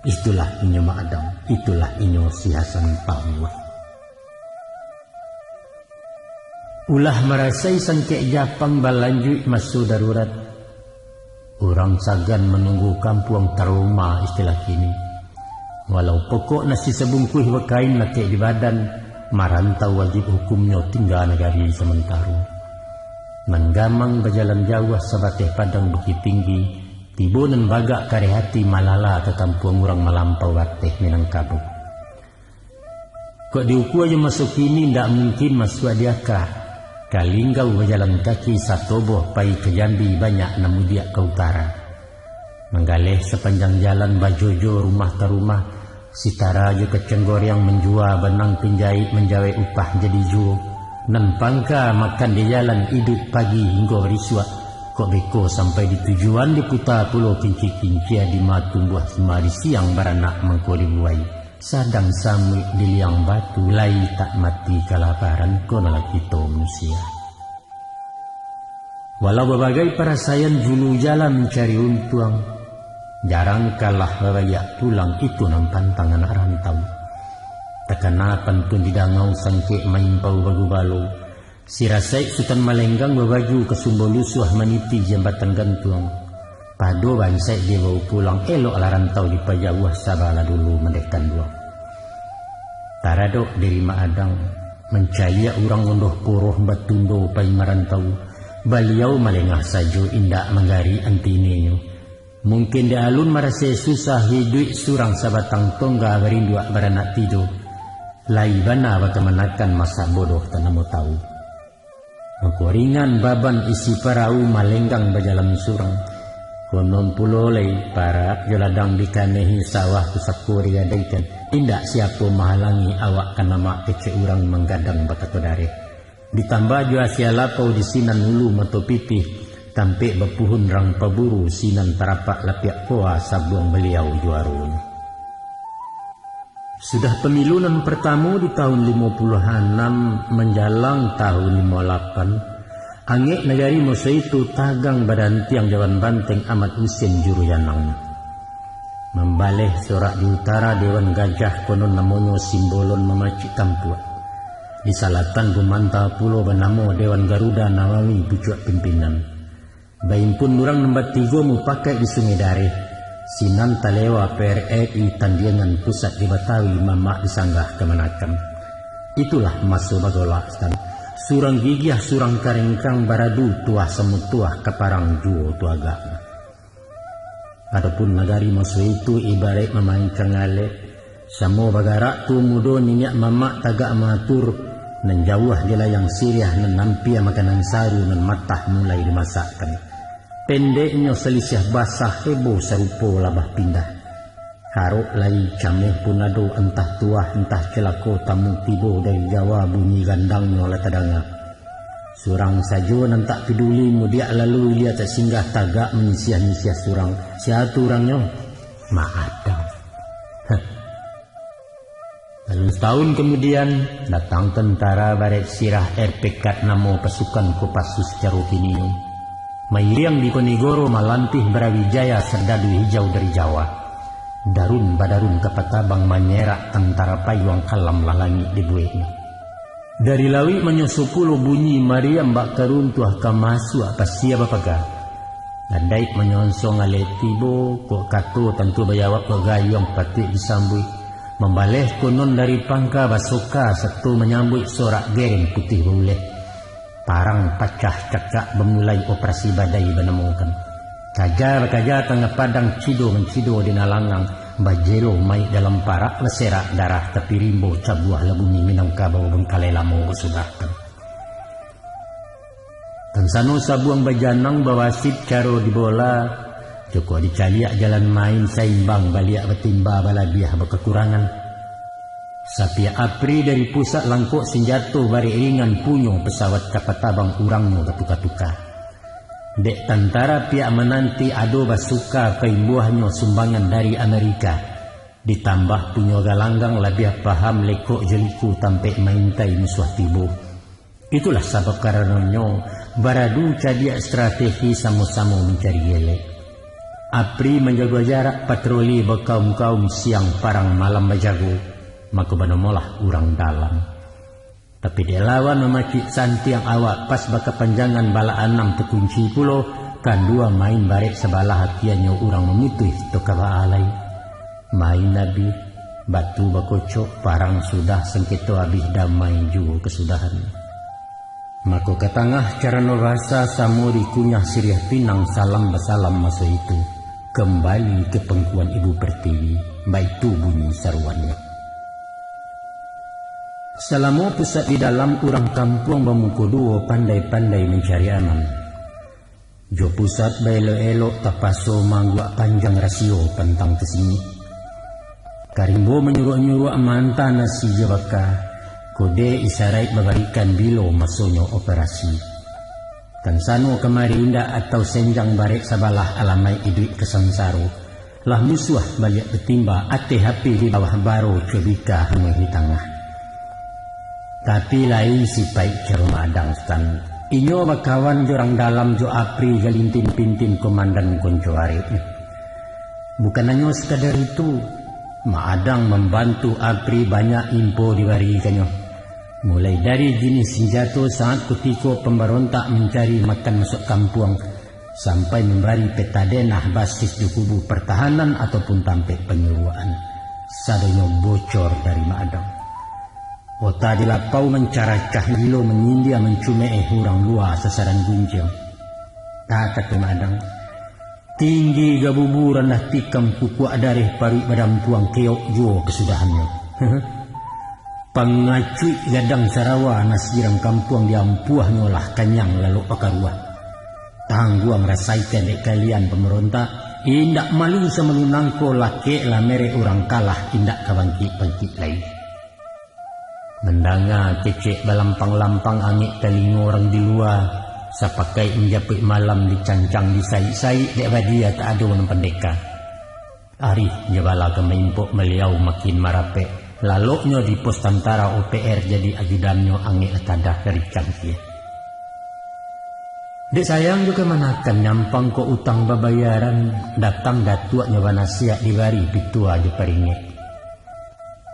Itulah inyo Mak Adang, itulah inyo si Hasan Pamuah. Ulah marasai sangkek Japang balanjuik maso darurat. Urang sagan manunggu kampuang taroma istilah kini. Walau pokok nasi sabungkuih bakain lakek di badan, marantau wajib hukumnyo tingga nagari samantaro. Manggamang bajalan jauah sabateh padang Bukittinggi, tibo nan bagak kareh ati malala ka kampuang urang malampau bateh Minangkabau. Kok diukua jo maso kini, ndak mungkin masuak di aka. Kalinggau bajalan kaki satoboh pai ka Jambi, banyak nan mudiak ka utara. Manggaleh sapanjang jalan bajojo rumah ka rumah, sitara jo kacang goreang manjua, banang pinjaik manjawek upah jadi juo. Nan pangka makan di jalan iduik pagi hinggo barisuak, kok beko sampai di tujuan diputa pulo kinci-kincia di ma tumbuah sima di siang baranak mangko dibuai. Sadang samuik di liang batu, lai tak mati kalaparan, kono lah kito manusia. Walau babagai parasaian julu jala mancari untuang, jarang kalah babaliak pulang, itu nan pantang anak rantau. Takana pantun di dangau sangkek maimpau bagubalo, Sirasaik Sutan Malenggang babaju ka sumbo lusuah maniti jambatan gantuang. Pado bansaik dibao pulang, eloklah rantau dipajauah, sabalah dulu mandeh kanduang. Taradok diri Mak Adang, mancaliak urang ondoh poroh batundo pai marantau, baliau malengah sajo indak manggarik antininyo. Mungkin dek alun marasai susah, iduik surang sabatang tongga, barinduak baranak tido. Lai bana bakamanakan, masak bodoh tanamo tau. Mangko ringan baban isi parau, Malenggang bajalan surang. Konon pulo lai parak jo ladang dikanehi, sawah pusako digadaikan. Indak siapo mahalangi awak ka namak, kecek urang manggadang bakato dareh. Ditambah jo asia lapau di sinan ulu mato pitih, tampek bapuhun rang paburu, sinan tarapak lapiak koa sabuang baliau juaronyo. Sudah pamilu nan partamo di tahun limo puluah anam manjalang tahun limo lapan, angek nagari maso itu tagang badantiang jawan banteng Amat Husin Juruyanang. Mambaleh sorak di utara Dewan Gajah, konon namonyo Simbolon Mamacik Tampuak. Di salatan gumanta pulo banamo Dewan Garuda Nawawi Pucuak Pimpinan. Baimpun urang nan batigo mupakaik di Sungai Dareh, sinan talewa P R R I Tandiangan Pusat di Batawi, mamak di sanggah kamanakan. Itulah maso bagolak, Sutan. Surang gigiah, surang karengkang, baradu tuah samutuah, ka parang juo tu agaknyo. Adopun nagari maso itu ibaraik mamancang alek, samo bagarak tuo mudo niniak mamak tagak maatur, nan jauah di layang siriah, nan ampia makanan saru, nan matah mulai dimasakkan. Pendeknyo, salisiah basah, hebo sarupo labah pindah. Harok lai cameh pun ado, antah tuah, antah cilako, tamu tibo dari Jawa, bunyi gandangnyo lah tadanga. Surang sajo nan tak piduli, mudiak lalu ilia tak singgah, tagak manyisiah-nyisiah surang. Sia tu urangnyo? Mak Adang. Heh. Lalu satahun kamudian, datang tentara barek sirah, R P Kat namo pasukan Kopassus caro kini. Mairiang di Ponegoro, malantih barawijaya sardadu hijau dari Jawa. Darun badarun kapatabang, manyerak tantara payuang, kalam lah langik dibueknyo. Dari lauik manyoso pulo bunyi mariam, bak karuntuah ka masuak pasia bapaga. Adaik manyonsong alek tibo, kok kato tantu bajawab, kok gayuang patuik disambuik. Mambaleh konon dari pangka basoka, sato manyambuik sorak gereng putih bauleh. Parang pacah cakak, bamulai operasi badai banamokan. Kaja bakaja tangah padang, cido mancido di nan langang, bajelo mayik dalam parak, baserak darah tapi rimbo, cabuah lah bumi Minangkabau, bangkalai lamo basudahkan. Tansano sabuang bajanang, bawasit caro dibola, jokok dicaliak jalan main, saimbang baliak batimba, balabiah bakakurangan. Sapiak Apri dari pusat, langkok sinjato barek ringan, punyo pesawat kapatabang, urangnyo batuka-tuka. Dek tantara piak mananti, ado basuka paimbuahnyo sumbangan dari Amerika. Ditambah punyo galanggang, labiah paham lekok jo liku, tampek maintai musuah tibo. Itulah sabab karanonyo, baradu cadiak strategi, samo-samo mancari elek. Apri manjago jarak, patroli bakaum-kaum, siang parang malam bajago, mako banamolah urang dalam. Tapi dek lawan mamacik santiang awak, pas bakapanjangan balak anam takunci pulo, kandua main barek sabalah, akianyo urang mamutuih tu ka baalai. Main abih, batu bakocok, parang sudah, sangketo abih, damai juo kasudahan. Mako ka tangah carano basa, samo dikunyah siriah pinang, salam basalam maso itu, kambali ka pangkuan Ibu Pertiwi, baitu bunyi saruannyo. Salamo pusat di dalam, urang kampuang bamuko duo pandai-pandai mancari aman. Jo pusat baelok-elok tapaso maangguak panjang rasio pantang tasingik. Karimbo manyuruak-nyuruak maanta nasi jo baka, kode isaraik babarikan bilo masonyo operasi. Tansano kamari indak atau senjang barek sabalah alamaik iduik ka sansaro. Lah musuah baliak batimba, ateh api di bawah baro, cobika hamuih di tangah. Tapi lain sipaik caro Maadang Sutan. Inyo bakawan jo urang dalam, jo Apri Galintin Pintin, komandan konco areknyo. Bukan hanyo sakadar itu, Maadang mambantu Apri banyak info dibarikannyo. Mulai dari jinih sinjato saat kutiko pambarontak mancari makan masuak kampuang, sampai mambari peta denah basis jo kubu partahanan ataupun tampek panyuruakan. Sadonyo bocor dari Maadang. Ota di lapau mancaracah, gilo manyindia mancumeeh, urang lua sasaran gunjiang. Takah tu Maadang. Tinggi gabubu, randah tikam, kukuak dareh, paruik badampuang, keok juo kasudahannyo. Pangacuik gadang sarawa, nasi urang kampuang diampuahnyo lah kanyang lalok bakaruah. Tangguang rasaikan dek kalian pambarontak, indak malu samalu nangko, lakeklah merek urang kalah, indak ka bangkik-bangkik lai. Mandanga kecek balampang-lampang angek talingo urang di lua, sapakaik manjapuik malam dicancang disaik-saik dek badia tak ado nan pandeka. Arih jo bala ka maimpok baliau makin marapek, laloknyo di pos tantara O P R jadi ajudannyo angek lah tadah dari cangkia. Dek sayang jo kamanakan nyampang kok utang babayaran, datang datuaknyo banasiak dibari pitua jo paringek.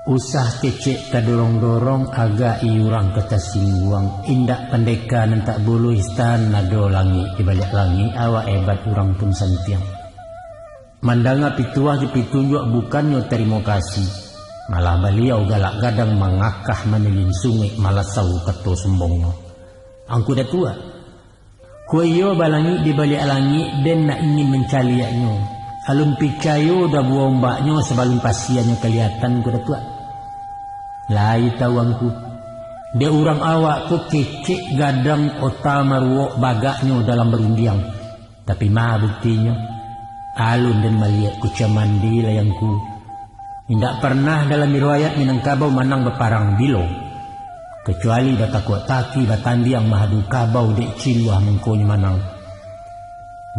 Usah kecek tadorong-dorong, agak i urang ka tasingguang, indak pandeka nan tak buluih, stan ado langik di baliak langik, awak ebat urang pun santiang. Mandanga pituah jo pitunjuak bukannyo tarimo kasih, malah baliau galak gadang mangakah manilin sunguik malasau kato sombongnyo. Angku Datuak, ko iyo balangik di baliak langik, den nak ingin mancaliaknyo. Alun picayo dabuah ombaknyo sabalun pasianyo kaliatan, ko Datuak. Lai tahu angku, dek urang awak ko kecek gadang ota maruok bagaknyo dalam barundiang. Tapi ma buktinyo? Alun den maliek kucia mandi lai angku. Indak parnah dalam riwayat Minangkabau manang baparang bilo. Kacuali batakuak taki batandiang mahadu kabau dek ciluah mangkonyo manang.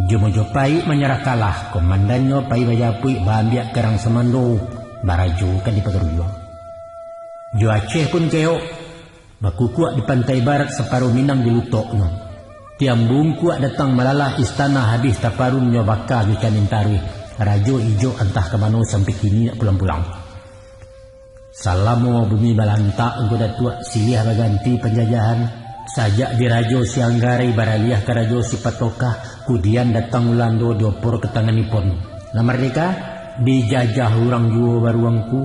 Jo Mojopaik manyarah kalah, komandannyo pai bajapuik baambiak karang samando, barajo ka di Pagarujuang. Jo Aceh pun keok, bakukuak di pantai barat, saparo Minang di lutoknyo. Tiam bungkuak datang malalah istana, habih taparunnyo baka jo canin taruih, rajo ijok antah ka mano sampai kini ndak pulang-pulang. Salamo bumi balantak, Angku Datuak, silih baganti panjajahan, sajak di Rajo Sianggarai baraliah ka Rajo Sipatokah, kudian datang Ulando diopor ka tangan Nippon. Lah mardeka, dijajah urang juo baru angku,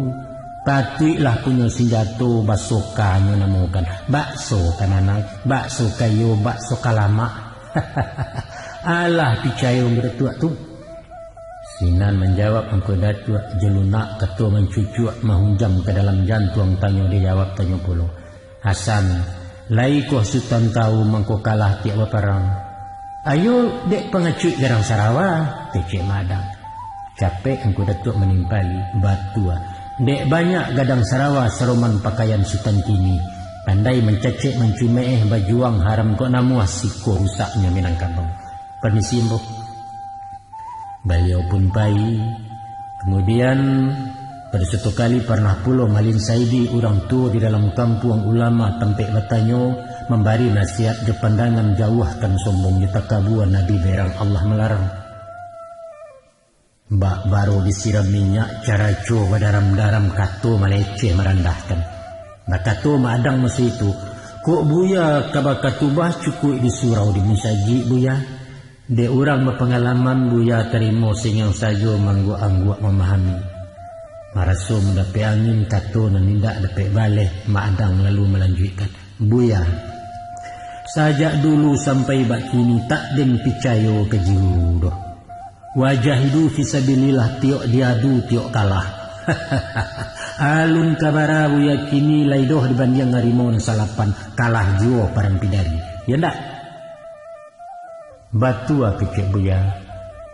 patuiklah punyo sinjato, baso ka nyo namokan, bakso ka nanang, bakso ka iyo, bakso ka lamak. Alah, picayo Angku Datuak tu. Sinan manjawab Angku Datuak, jo lunak kato mancucuak, mahunjam ka dalam jantuang, tanyo dijawab tanyo pulo. Hasan, lai koh Sutan tawu mangko kalah tiok baparang? Ayo dek pangacuik gadang sarawa, kecek Maadang. Capek Angku Datuak manimpali, batua. Dek banyak gadang sarawa saroman pakaian Sutan kini. Pandai mancacek mancumeeh, bajuang haram kok namuah, siko rusaknyo Minangkabau. Permisi, Ambo. Baliau pun pai. Kamudian, pado suatu kali parnah pulo Malin Saidi, urang tuo di dalam kampuang, ulama tampek batanyo, mambari nasihat jo pandangan, jauahkan sombong jo takabua, Nabi berang, Allah malarang. Bak baro disiram minyak, caraco badaram-daram, kato maleceh marandahkan. Bakato Maadang maso itu, "Kok Buya ka bakatubah, cukuik di surau di musajik, Buya. Dek urang bapangalaman, Buya tarimo sangiang sajo, maangguak-angguak mamahami." Maraso mandapek angin, kato nan indak dapek baleh, Maadang lalu malanjuikkan, "Buya, sajak dulu sampai bak kini, tak den picayo ka jiru doh. Wajahidu fisabilillah, tiok diadu, tiok kalah. Alun ka bara Buya kini lai doh dibandiang harimau nan salapan, kalah juo parang pidari. Yo ndak? Batua kecek Buya.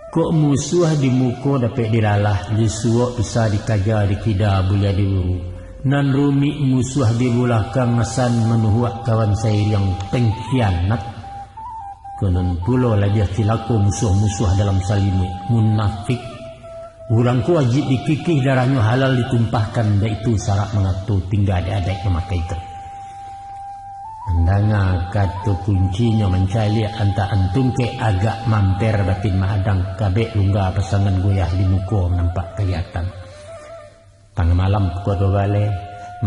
Kok musuah di muko dapek dilalah, di suok bisa dikaja, dikida buliah diuru. Nan rumik musuah di bulakang asan manuhuak kawan sairiang pengkhianat. Konon pulo labiah cilako musuah-musuah dalam salimuik, munafik. Urang ko wajib dikikih darahnyo halal ditumpahkan, baitu sarak mangato tingga di adaik mamakai tu. Mandanga kato kuncinyo mancaliak antaan tungkek agak mamper batin Mak Adang kabek lungga pasangan goyah di muko nampak kaliatan. Tangah malam pukua duo baleh,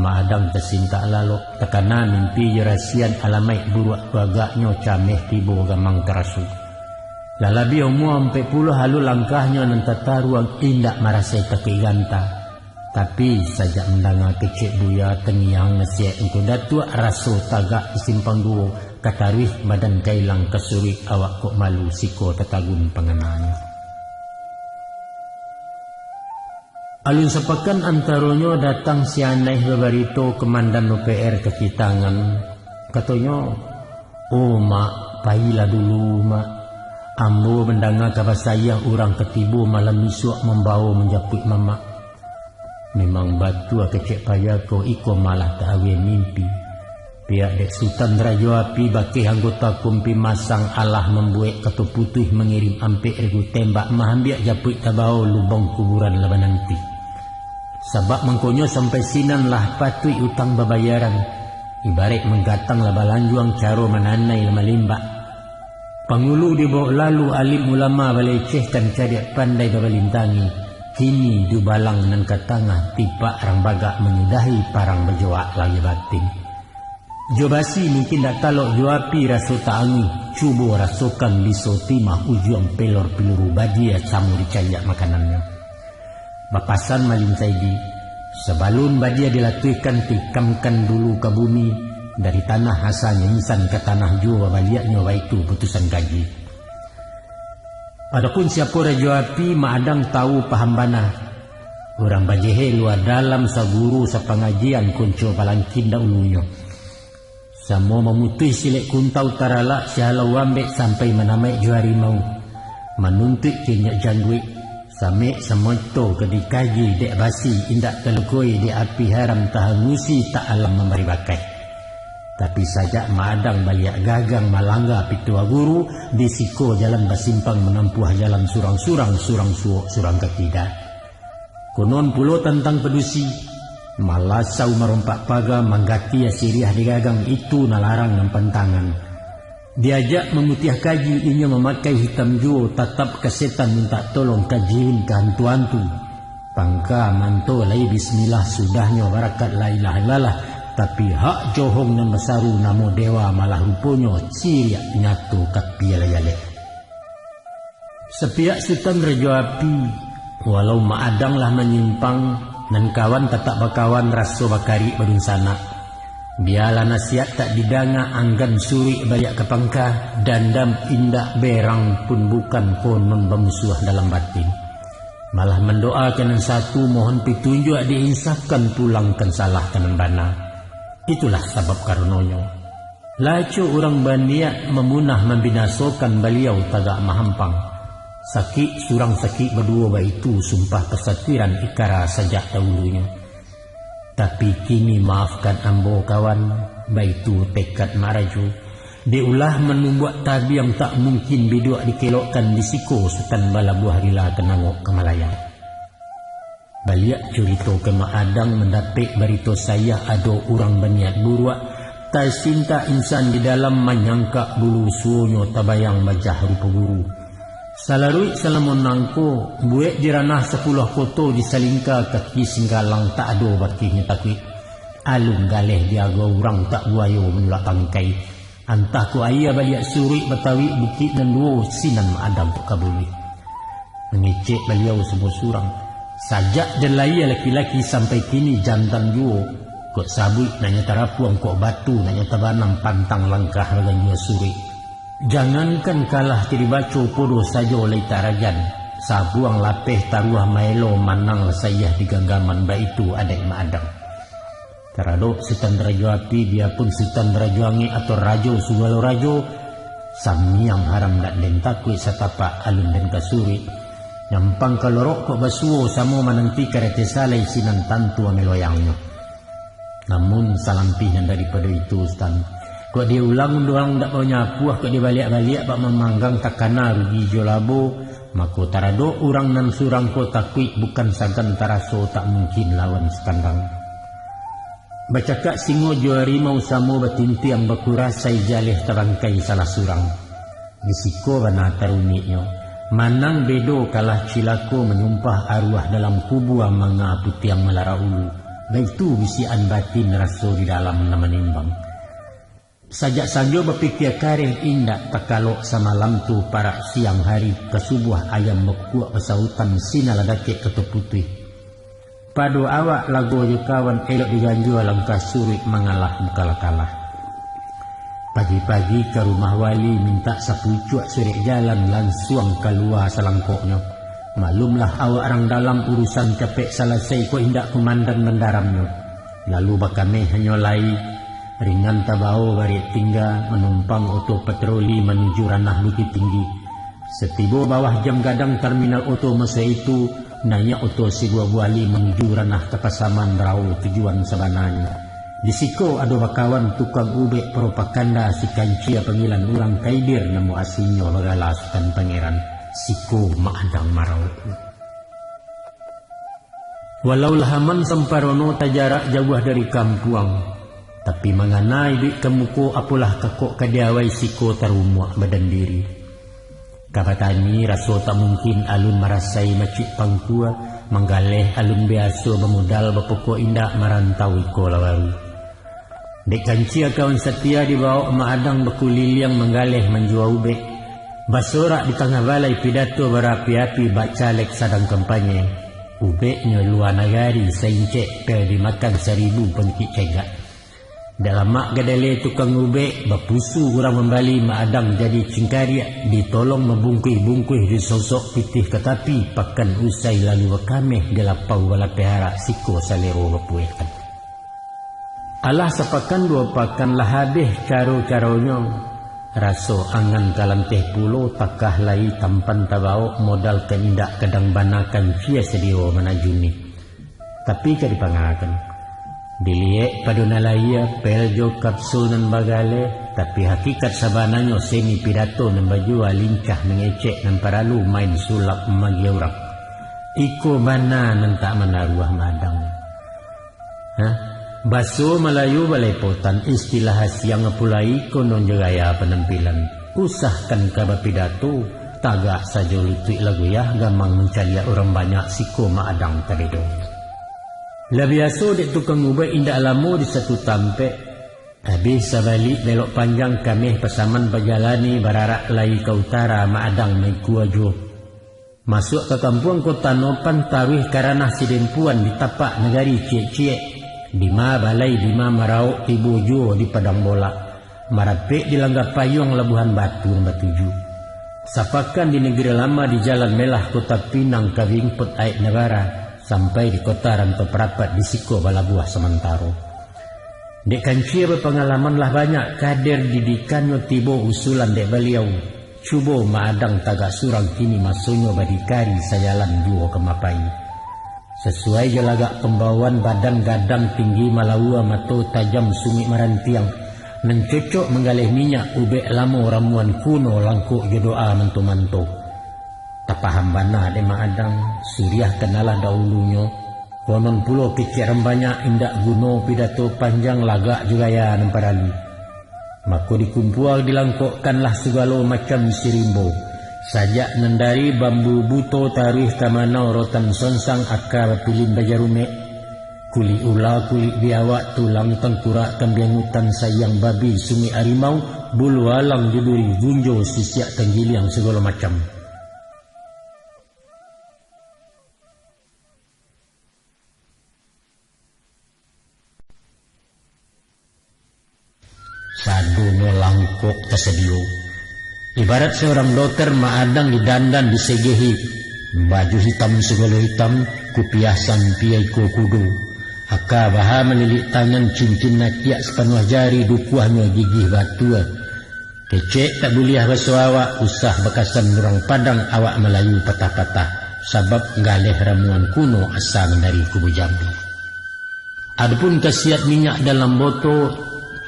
Mak Adang tasintak lalok, takana mimpi jo rasian alamaik buruak tu agaknyo cameh tibo gamang taraso. Lah labiah umua ampek puluah alun langkahnyo nan tataruang indak marasai takuik ganta. Tapi sajak mandanga kecek Buya tangiang nasihat Ngku Datuak raso tagak di simpang duo, ka taruih badan kailang ka suruik awak kok malu siko tatagun pangananyo. Alun sapakan antaronyo datang si Anaih babarito komandan O P R ka Kitangan. Katonyo, "Oh, Mak, payilah dulu, Mak. Ambo mandanga kaba sayah urang ka tibo malam isuak mambawo manjapuik Mamak." Memang batua kecek paya ko, iko malah tak aweh mimpi. Pihak dek Sutan Rajo Api bakeh anggota Kumpi Masang alah mambuek kato putuih mangirim ampek regu tembak mahambiak japuik tabao lubang kuburan lah bananti. Sabab mangkonyo sampai sinan lah patuik utang babayaran, ibaraik manggatang lah balanjuang caro mananai lah malimbak. Pangulu dibawok lalu alim ulama balecehkan cadiak pandai babalintangi, kini dubalang nan ka tangah tipak rang bagak manyudahi parang bajoak lahia batin. Jo basi mungkin dak talok jo api raso taanguih, cubo rasokan biso timah ujuang pelor piluru badia samo dicaliak makanannyo. Bapasan Malin Saigi, sabalun badia dilatuihkan tikamkan dulu ka bumi, dari tanah asalnyo insan ka tanah juo babaliaknyo baitu putusan kaji. Adapun siapo Rajo Api, Mak Adang tawu paham bana. Urang bajehe lua dalam saguru sapangajian konco balangkin daulunyo. Samo mamutuih silek kuntau taralak sihalau wambek sampai manamaik jo harimau. Manuntuik kenyek jangguik, samek samoto ka dikaji dek basi indak talukoi dek api haram tahangusi tak alam mambari bakai. Tapi sajak Mak Adang baliak gagang malangga pituah guru, di siko jalan basimpang manampuah jalan surang-surang, surang suok, surang ka kida. Konon pulo tantang padusi, malasau marompak paga manggati asiriah di gagang itu nalarang nan pantangan. Diajak mamutiah kaji inyo mamakai hitam juo tatap ka setan mintak tolong ka jin ka hantu-hantu. Pangka manto lai bismillah sudahnyo barakat la ilaha illallah, tapi hak johong nan basaru namo dewa malah ruponyo ciriak nyato ka pialah jaleh. Sapiak Sutan Rajo Api, walau Mak Adang lah manyimpang, nan kawan tatap bakawan raso bakarik badunsanak. Bialah nasihat tak didanga anggan suruik baliak ka pangka, dandam indak berang pun bukan konon bamusuah dalam batin. Malah mandoa ka nan satu mohon pitunjuak diinsafkan pulangkan salah ka nan bana. Itulah sabab karononyo. Lah acok urang baniat mamunah mambinasokan baliau tagak mahampang. Sakik surang sakik baduo baitu sumpah pasatiran ikara sajak daulunyo. Tapi kini maafkan ambo kawan, baitu tekad Mak Rajo. Dek ulah manumbuak tabiang tak mungkin biduak dikelokkan di siko Sutan balabuah rila ka nangok ka malayang. Baliak curito ka Mak Adang mandapek barito sayah ado urang baniat buruak, tasintak insan di dalam manyangkak bulu suonyo tabayang bajah rupo guru. Salaruik salamo nangko, buek di ranah sapuluah koto di salingka kaki singgalang tak ado bakihnyo takuik. Alun galeh diago urang tak buayo manulak bangkai. Antah ko aia baliak suruik batawik bukik nan duo sinan Mak Adang kok ka buluih. Mangecek baliau samo surang. Sajak den lahia laki-laki sampai kini jantan juo. Kok sabuik nak nyo tarapuang, kok batu nak nyo tabanam pantang langkah baganjua suruik. Jangankan kalah ka dibaco podo sajo lai tak ragan. Sabuang lapeh taruah maelo, manang lah saiah di ganggaman, baitu adaik Mak Adang. Taradok Sutan Rajo Api, biyapun Sutan Rajo Angek atau rajo sagalo rajo, samiang haram dak den takuik, satapak alun den kasuruik. Nyampang ka lorok kok basuo, samo mananti karate salai, sinan tantu ameh loyangnyo. Namun, salampih nan daripado itu, Sutan, kok diulang-ulang dak punyo apuah, kok dibaliak-baliak bak mamanggang, takana rugi jo labo, mako taradok urang nan surang ko takuik, bukan sagan taraso, tak mungkin lawan sakandang. Bacakak singo jo arimau, samo batintiang bakurasai, jaleh tarangkai salah surang. Di siko bana tarumiknyo, manang bedo kalah cilako, manyumpah aruah dalam kubua, manga putiang malarak ulu. Baitu bisiakan batin, raso di dalam nan manimbang. Sajak sanjo bapikia kareh, indak takalok samalam tu, parak siang hari ka subuah, ayam bakukuak basautan, sinan lah dakek kato putuih. Pado awak lago jo kawan, elok diganjua langkah suruik, mangalah bukanlah kalah. Pagi-pagi ka rumah wali, mintak sapucuak surek jalan, lansuang kalua salangkoknyo. Maklumlah awak rang dalam, urusan capek salasai, kok indak kumandan mandaramnyo. Lalu bakameh hanyo lai, ringan tabao barek tingga, manumpang oto patroli manuju ranah Bukittinggi. Satibo bawah Jam Gadang terminal oto masa itu, naiak oto sibuah buali manuju ranah ka Pasaman Rao tujuan sabananyo. Di siko ado bakawan tukang ubek propaganda si Kancia, panggilan urang Kaidir, namo aslinyo bagala Sutan Pangeran, siko Mak Adang marauk. Walau lah aman samparono tajarak jauah dari kampuang, tapi mangana iduik ka muko, apolah kakok ka diawai, siko tarumuak badan diri. Ka batani raso tak mungkin, alun marasai macik pangkua, manggaleh alun biaso, bamodal bapokok indak, marantau iko lah baru. Dek Kancia kawan satia, dibawok Mak Adang bakuliliang, manggaleh manjua ubek. Basorak di tangah balai, pidato barapi-api, bak caleg sadang kampanye. Ubeknyo lua nagari, saincek pel dimakan, saribu pangkik cegak. Dak lamak gadele tukang ubek, bapusu urang mambali, Mak Adang jadi cingkariak, ditolong mambungkuih-bungkuih, disosok pitih ka tapi, pakan usai lalu bakameh, di lapau balapeh arak, siko salero bapuehkan. Alah sapakan duo pakan lah abih caro-caronyo, raso angan ka lanteh pulo, takah lai tampan tabawok, modal ka indak kadang bana, Kancia sadio manajuni. Tapi ka dipangakan. Diliek pado nan lahia, pel jo kapsul nan bagaleh, tapi hakikat sabananyo seni pidato nan bajua, lincah mangecek nan paralu, main sulap mamagia urang. Iko bana nan tak manaruah Mak Adang. Hah? Baso Malayu balepotan, istilah asiang apo lai, konon jo gaya panampilan. Usahkan ka bapidato, tagak sajo lutuik lah goyah, gamang mancaliak urang banyak, siko Mak Adang tabedo. Lah biaso dek tukang ubek indak lamo di satu tampek, abih sabalik belok panjang, kameh Pasaman bajalani, bararak lai ka utara, Mak Adang maikua juo. Masuak ka kampuang Kota Nopan, taruih ka ranah Sidempuan, di tapak nagari ciek-ciek, dima balai, dima marauk, tibo juo di Padang Bolak, marapek di Langga Payuang, Labuhan Batu nan batuju. Sapakan di Negeri Lama, di Jalan Melah Kota Pinang, ka Vingput Aek Nabara, sampai di Kota Rantau Parapat, di siko balabuah samantaro. Dek Kancia bapangalaman lah banyak, kader didikannyo tibo, usulan dek baliau, cubo Mak Adang tagak surang, kini masonyo badikari, sajalan juo ka mapai. Sasuai jo lagak pambawaan, badan gadang tinggi malaua, mato tajam sungik marantiang, nan cocok manggaleh minyak, ubek lamo ramuan kuno, langkok jo doa manto-manto. Tapaham bana dek Mak Adang, suriah kanalah dahulunyo, konon pulo kecek rang banyak, indak guno pidato panjang, lagak jo gaya nan paralu. Mako dikumpua dilangkokkanlah sagalo macam isi rimbo, sajak nan dari bambu buto taruih ka manau rotan sonsang, aka bapilin bajarumek, kulik ula, kulik biawak, tulang tangkurak, kambiang utan, sayang babi, sungik arimau, bulu alang di duri, gunjo, sisiak, tanggiliang, sagalo macam. Sadonyo langkok tasadio. Ibarat saurang dokter, Mak Adang didandan, disegehi. Baju hitam sagalo hitam, kupiah sampia iko kudo. Aka baha malilik tangan, cincin natiak sapanuah jari, dukuahnyo gigih batua. Kecek tak buliah baso awak, usah bakasan urang Padang, awak Malayu patah-patah, sabab galeh ramuan kuno asa mandari kubu jambi. Adopun kasiat minyak dalam boto,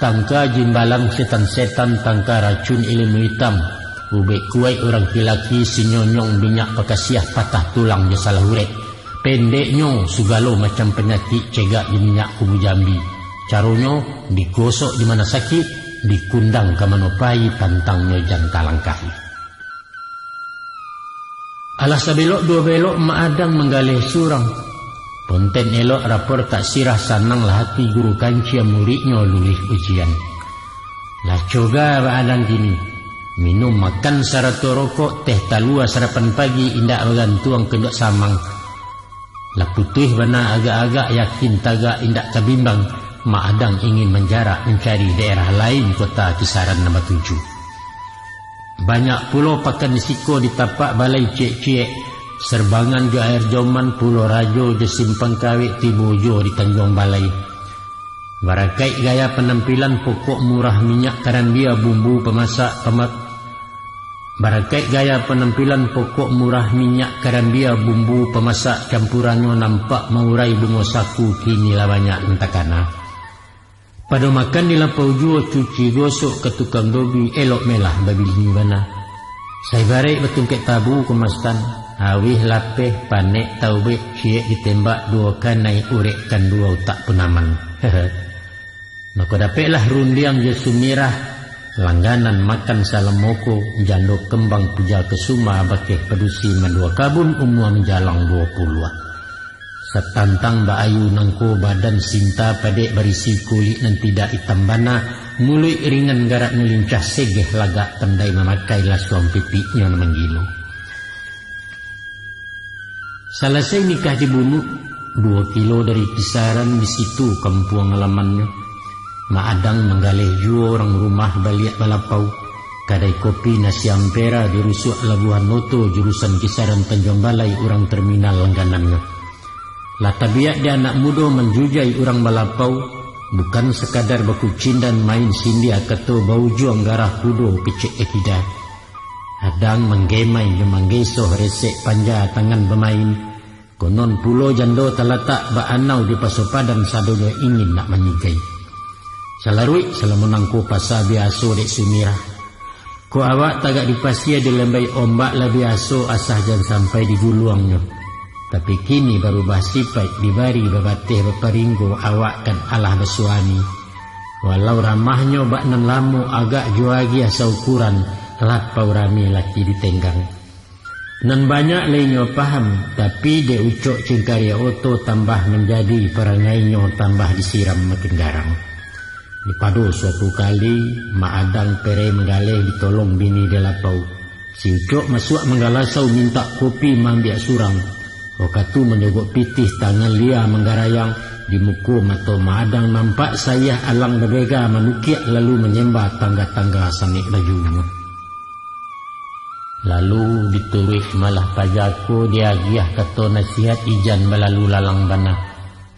tangka jimbalan setan-setan, tangka racun ilmu itam, ubek kuaik urang kilaki, sinyonyong minyak pakasiah, patah tulang jo salah urek. Pendeknyo, sagalo macam panyakik cegak di minyak kubu jambi. Caronyo, digosok di mano sakik, dikundang ka mano pai, pantangnyo jan talangkahi. Alah sabelok duo belok, Mak Adang manggaleh surang. Ponten elok rapor tak sirah, sananglah hati guru kancia, muridnyo luluih ujian. Lah coga Mak Adang kini, minum makan sarato rokok, teh talua sarapan pagi, indak bagantuang ka induak samang. Lah putuih bana agak-agak, yakin tagak indak tabimbang, Mak Adang ingin manjarak mancari daerah lain, kota kisaran nan batuju. Banyak pulo pakan di siko, di tapak balai ciek-ciek, Serbangan jo Air Joman, Pulo Rajo jo Simpang Kawek, tibo juo di Tanjuang Balai. Barakaik gaya panampilan, pokok murah minyak karambia, bumbu pamasak pama-, barakaik gaya panampilan, pokok murah minyak karambia, bumbu pamasak campuranyo, nampak maurai bungo saku, kini lah banyak nan takana. Pado makan di lapau juo, cuci gosok ka tukang dobi, elok melah babini bana. Saibaraik batungkek tabu, Komastan, awih lapeh, panek taubek, ciek ditembak duo kanai, urek kan duo utak pun aman. Mako dapeklah Rundiang jo Sumirah, langganan makan salamoko, jando kembang puja kesuma, bakeh padusi mandua kabun, umua manjalang duo puluah. Satantang baayu nangko badan, sinta padek barisi, kulik nan tidak itam bana, muluik ringan garaknyo lincah, segeh lagak pandai mamakai, lasuang pipiknyo nan manggilo. Salasai nikah di Bunuk, duo kilo dari kisaran, di situ kampuang alamannyo. Mak Adang manggaleh juo urang rumah baliak balapau. Kadai kopi Nasi Ampera di rusuak Labuhan Oto, jurusan kisaran Tanjuang Balai, urang terminal langganannyo. Lah tabiak di anak mudo manjujai urang balapau, bukan sakadar bakucindan main sindia kato, baujuang garah kudo kecek ekida. Adang manggemai jo manggesoh, resek panja tangan bamain. Konon pulo jando talatak, baanau di Paso Padan, sadonyo ingin nak manyigai. Salaruik salamo nangko pasa biaso dek Sumirah. Kok awak tagak di pasia, dilambai ombak lah biaso, asah jan sampai diguluangnyo. Tapi kini barubah sipaik, dibari babateh baparinggo, awak kan alah basuami. Walau ramahnyo bak nan lamo, agak juo agiah saukuran, lapau rami laki ditenggang. Nan banyak lai inyo paham, tapi dek ucok cingkariak oto tambah manjadi, parangainyo tambah disiram makin garang. Di pado suatu kali, Mak Adang pereh manggaleh ditolong bini di lapau. Si ucok masuak manggalasau, mintak kopi maambiak surang. Wakatu manyogok pitih, tangan lia manggarayang, di muko mato Mak Adang nampak sayah alang babega, manukiak lalu manyemba tangga-tangga sanek bajunyo. Lalu dituruik malah pajako, diagiah kato nasihat, ijan balalu lalang bana.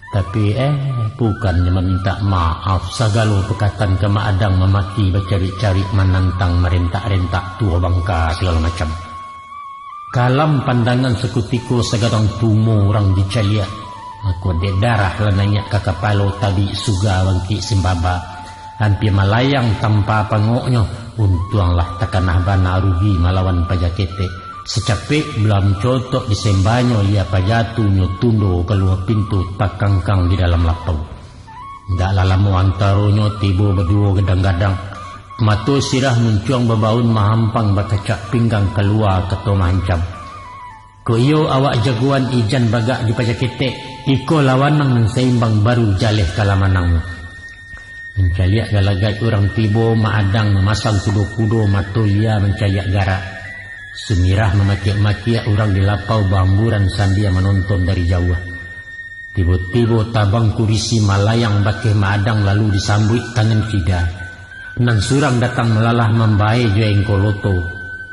Tapi, eh, bukannyo mamintak maaf, sagalo pakatan ka Mak Adang mamaki, bacarik-carik, manantang, marentak-rentak, tuo bangka sagalo macam. Kalam pandangan sakutiko, sagadang tumo urang dicaliak. Mako dek darah lah naiak ka kapalo, tabik suga bangkik simbaba. Ampia malayang tampa pangoknyo, untuanglah takanah bana, rugi malawan paja ketek. Sacapek bala mancotok disembanyo, lia paja tu nyo tundo kalua pintu, takangkang di dalam lapau. Indak lah lamo antaronyo, tibo baduo gadang-gadang. Mato sirah muncuang babaun, mahampang bakacak pinggang, kalua kato mahancam. Kok iyo awak jagoan, ijan bagak di paja ketek, iko lawanang nan saimbang, baru jaleh kalah manangnyo. Mancaliak galagai urang tibo, Mak Adang mamasang kudo-kudo, mato lia mancaliak garak. Sumirah mamakiak-makiak, urang di lapau baamburan sambia manonton dari jauah. Tibo-tibo tabang kurisi, malayang bakeh Mak Adang, lalu disambuik tangan kida. Nan surang datang malalah, mambae jo engkol oto.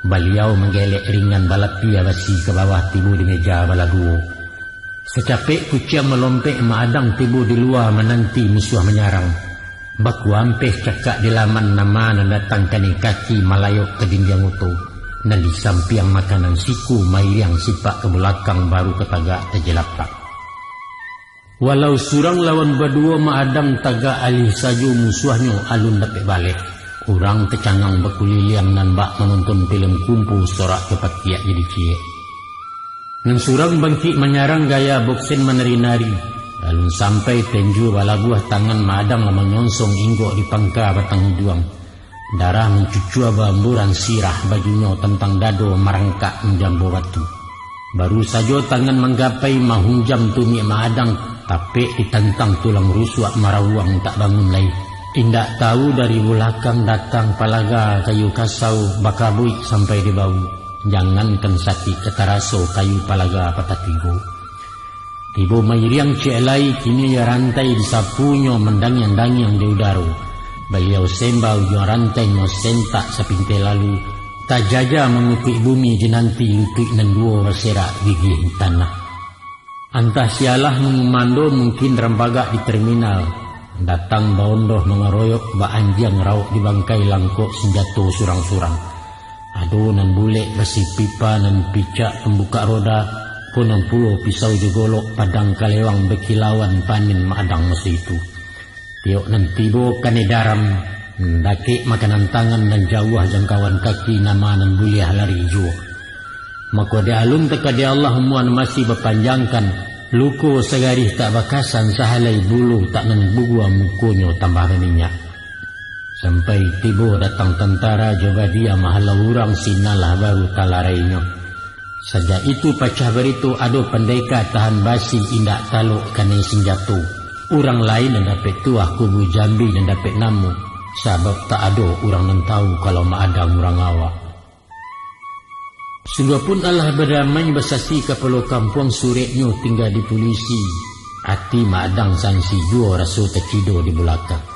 Baliau manggelek ringan balapia basi ka bawah tibo di meja baladuo. Sacapek kuciang malompek Mak Adang tibo di lua mananti musuah manyarang. Bakuampeh cakak di laman nama nan datang kanai kaki malayok ka dindiang oto, nan di sampiang makanan siku mairiang sipak ka bulakang baru ka tagak tajalapak. Walau surang lawan baduo Mak Adang tagak alih sajo musuahnyo alun dapek baleh. Urang tacangang bakuliliang nan bak manonton pilem kumpu sorak ka pakiak jadi ciek. Nan surang bangkik manyarang gaya boksen manari-nari. Alun sampai tenjua balabuah tangan Mak Adang lah manyonsong inggok di pangka batang iduang. Darah mancucua baamburan sirah bajunyo tantang dado marangkak manjambo batu. Baru sajo tangan manggapai mahunjam tumiak Mak Adang, tapek ditantang tulang rusuak marawuang tak bangun lai. Indak tahu dari bulakang datang palaga kayu kasau bakabuik sampai di bahu. Jangankan sakik ka taraso kayu palaga patah tigo. Tibo mairiang ciek lai, kini iyo rantai disapunyo mandangiang-dangiang di udaro. Baliau sembah ujuang rantainyo sentak sapintai lalu, tajaja mangukuik bumi di nanti lutuik nan duo baserak gigih di tanah. Antah sialah mangumando mungkin rambagak di terminal, datang baondoh mangaroyok bak anjiang rauk di bangkai langkok sanjato surang-surang. Ado nan bulek basi pipa nan picak pambukak roda, ko nan pulo pisau jo golok padang kalewang bakilauan panin Mak Adang maso itu. Tiok nan tibo kanai daram, dakek makanan tangan nan jauah jangkauan kaki nama nan buliah lari juo. Mako di alun takadai Allah umua nan masih bapanjangkan, luko sagarih tak bakasan sahalai bulu tak nan bugua mukonyo tambah baminyak. Sampai tibo datang tantara jo badia mahalau urang sinan lah baru talarainyo. Sajak itu pacah barito ado pandeka tahan basi indak talok kanai sinjato. Urang lain nan dapek tuah kubu jambi nan dapek namo, sabab tak ado urang nan tahu kalau Mak Adang urang awak. Sungguahpun alah badamai basasi kapalo kampuang sureknyo tingga di pulisi, ati Mak Adang sansi juo raso tacido di bulakang.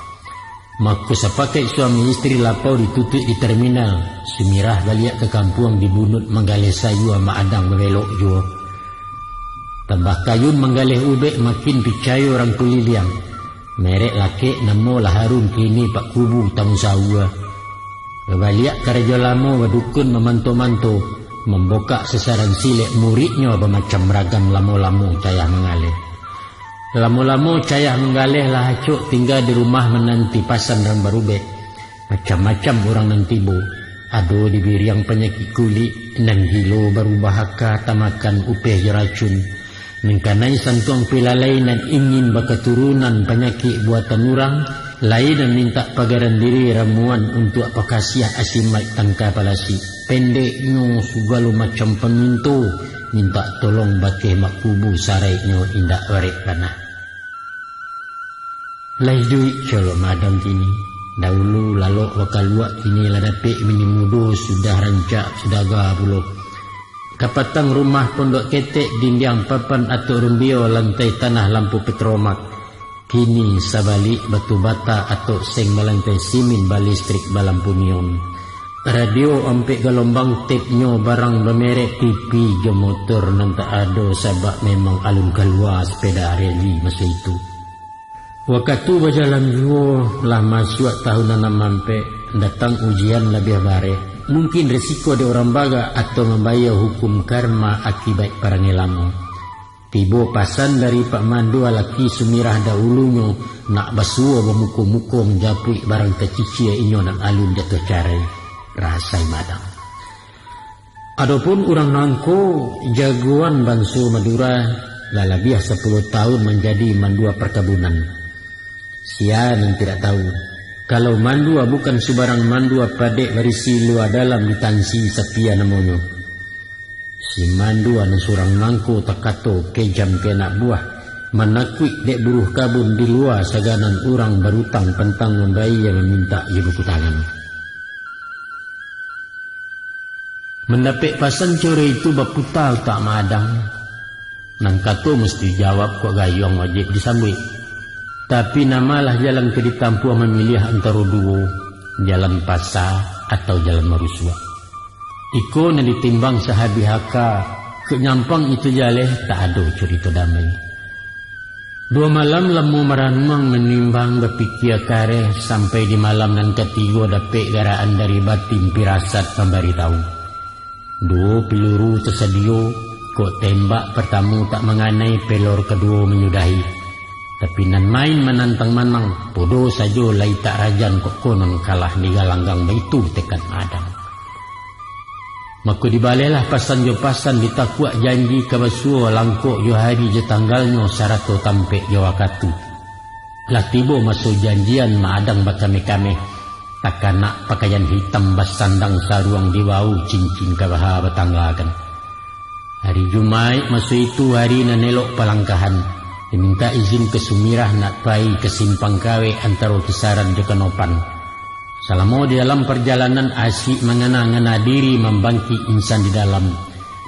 Mako sapakaik suami istri lapau ditutuik di terminal, Sumirah baliak ka kampuang di bunuik manggaleh sayua Mak Adang babelok juo. Tambah kayun manggaleh ubek makin picayo urang kuliliang. Merek lakek namo lah harum kini pak kubu taun saua. Babaliak karajo lamo badukun mamanto-manto, mambokak sasaran silek muridnyo bamacam ragam lamo-lamo cayah manggaleh. Lamo-lamo cayah manggaleh lah acok tingga di rumah mananti pasan rang barubek. Macam-macam urang nan tibo. Ado dibiriang panyakik kulik, nan gilo barubah aka tamakan upeh jo racun. Nan kanai santuang pilalai nan ingin bakaturunan panyakik buatan urang, lai nan mintak pagaran diri ramuan untuak pakasiah asimaik tangka palasi. Pendeknyo, sagalo macam paminto mintak tolong bakeh mak kubu saraiknyo indak barek bana. Lah iduik colok Mak Adang kini. Daulu lalok bakaluak, kini lah dapek bini mudo, sudah rancak sudah aga pulo. Kapatang rumah pondok ketek, dindiang papan atok rumbio, lantai tanah lampu petromak. Kini sabalik batu bata atok seng balantai simin, balistrik balampu neon. Radio ampek galombang, tapnyo barang bamerek, T V jo motor nan tak ado, sabab memang alun kalua sepeda reli maso itu. Wakatu bajalan juo, lah masuak tahun anam ampek, datang ujian labiah barek. Mungkin resiko dek urang bagak atau mambayia hukum karma akibat parangai lamo. Tibo pasan dari Pak Mandua laki Sumirah daulunyo, nak basuo bamuko-muko manjapuik barang tacicia inyo nan alun jatuah carai. Rasai Mak Adang. Adopun urang nangko, jagoan banso Madura, lah labiah sapuluah tahun manjadi mandua parkabunan. Sia nan tidak tahu, kalau mandua bukan subarang mandua, padek barisi lua dalam ditansi sapia namonyo. Si mandua nan surang nangko takato kejam ka anak buah, manakuik dek buruh kabun di lua saganan urang barutang pantang mambayia mamintak jo buku tangan. Mandapek pasan caro itu baputa utak Mak Adang. Nan kato musti jawab kok gayuang wajib disambuik. Tapi namalah jalan ka ditampuah mamiliah antaro duo, jalan pasa atau jalan marusuak. Iko nan ditimbang sahabih aka, kok nyampang itu jaleh, tak ado curito damai. Duo malam lamo maranuang, manimbang, bapikia kareh, sampai di malam nan katigo dapek garaan dari batin pirasat mambaritahu. Duo piluru tasadio, kok tembak partamo tak manganai, pelor kaduo manyudahi. Tapi nan main manantang manang, podo sajo lai tak rajan, kok konon kalah di galanggang, baitu tekad Maadang. Mako dibalehlah pasan jo pasan, ditakuak janji ka basuo, langkok jo hari jo tanggalnyo, sarato tampek jo wakatu. Lah tibo maso janjian, Maadang bakameh-kameh, takanak pakaian hitam, basandang saruang, dibao cincin kabaha batanggakan. Hari Jumaik maso itu hari nan elok palangkahan, dimintak izin ka Sumirah nak pai ka Simpang Kawek antaro Kisaran jo Kanopan. Salamo di dalam parjalanan, asik mangana-ngana diri, mambangkik insan di dalam,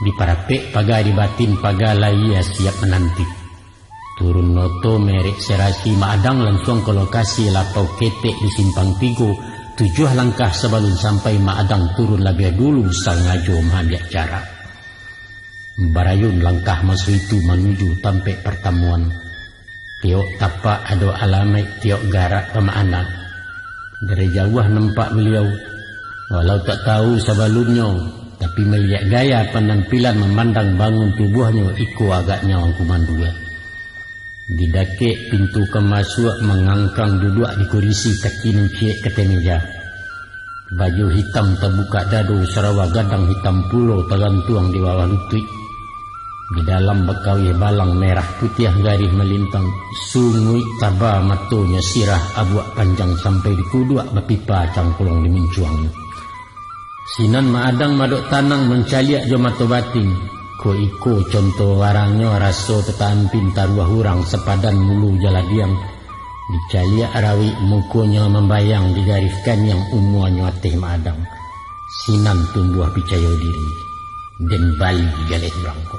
diparapek paga di batin, paga lahia siap mananti. Turun oto merek serasi, Maadang lansuang ka lokasi, lapau ketek di Simpang Tigo, tujuah langkah sabalun sampai, Maadang turun labiah dulu, sangajo maambiak jarak. Barayun langkah maso itu manuju tampek partamuan. Tiok tapak ado alamaik, tiok garak bamakna. Dari jauah nampak baliau, walau tak tahu sabalunnyo, tapi maliek gaya panampilan, mamandang bangun tubuahnyo, iko agaknyo Angku Mandua. Di dakek pintu ka masuak, mangangkang duduak di kurisi, kaki nan ciek ka ateh meja. Baju hitam tabukak dado, sarawa gadang hitam pulo tagantuang di bawah lutuik. Di dalam bakawih balang merah putiah garih malintang, sunguik taba matonyo, sirah abuak panjang sampai di kuduak, bapipa cangklong di muncuangnyo. Sinan Maadang Madok Tanang mancaliak jo mato batin. Ko iko conto barangnyo, raso tataampin taruah urang, sapadan mulu jaladiang. Dicaliak rawik mukonyo mambayang, di garih kaniang umuanyo ateh Maadang. Sinan tumbuah picayo diri, den bali galeh urang ko.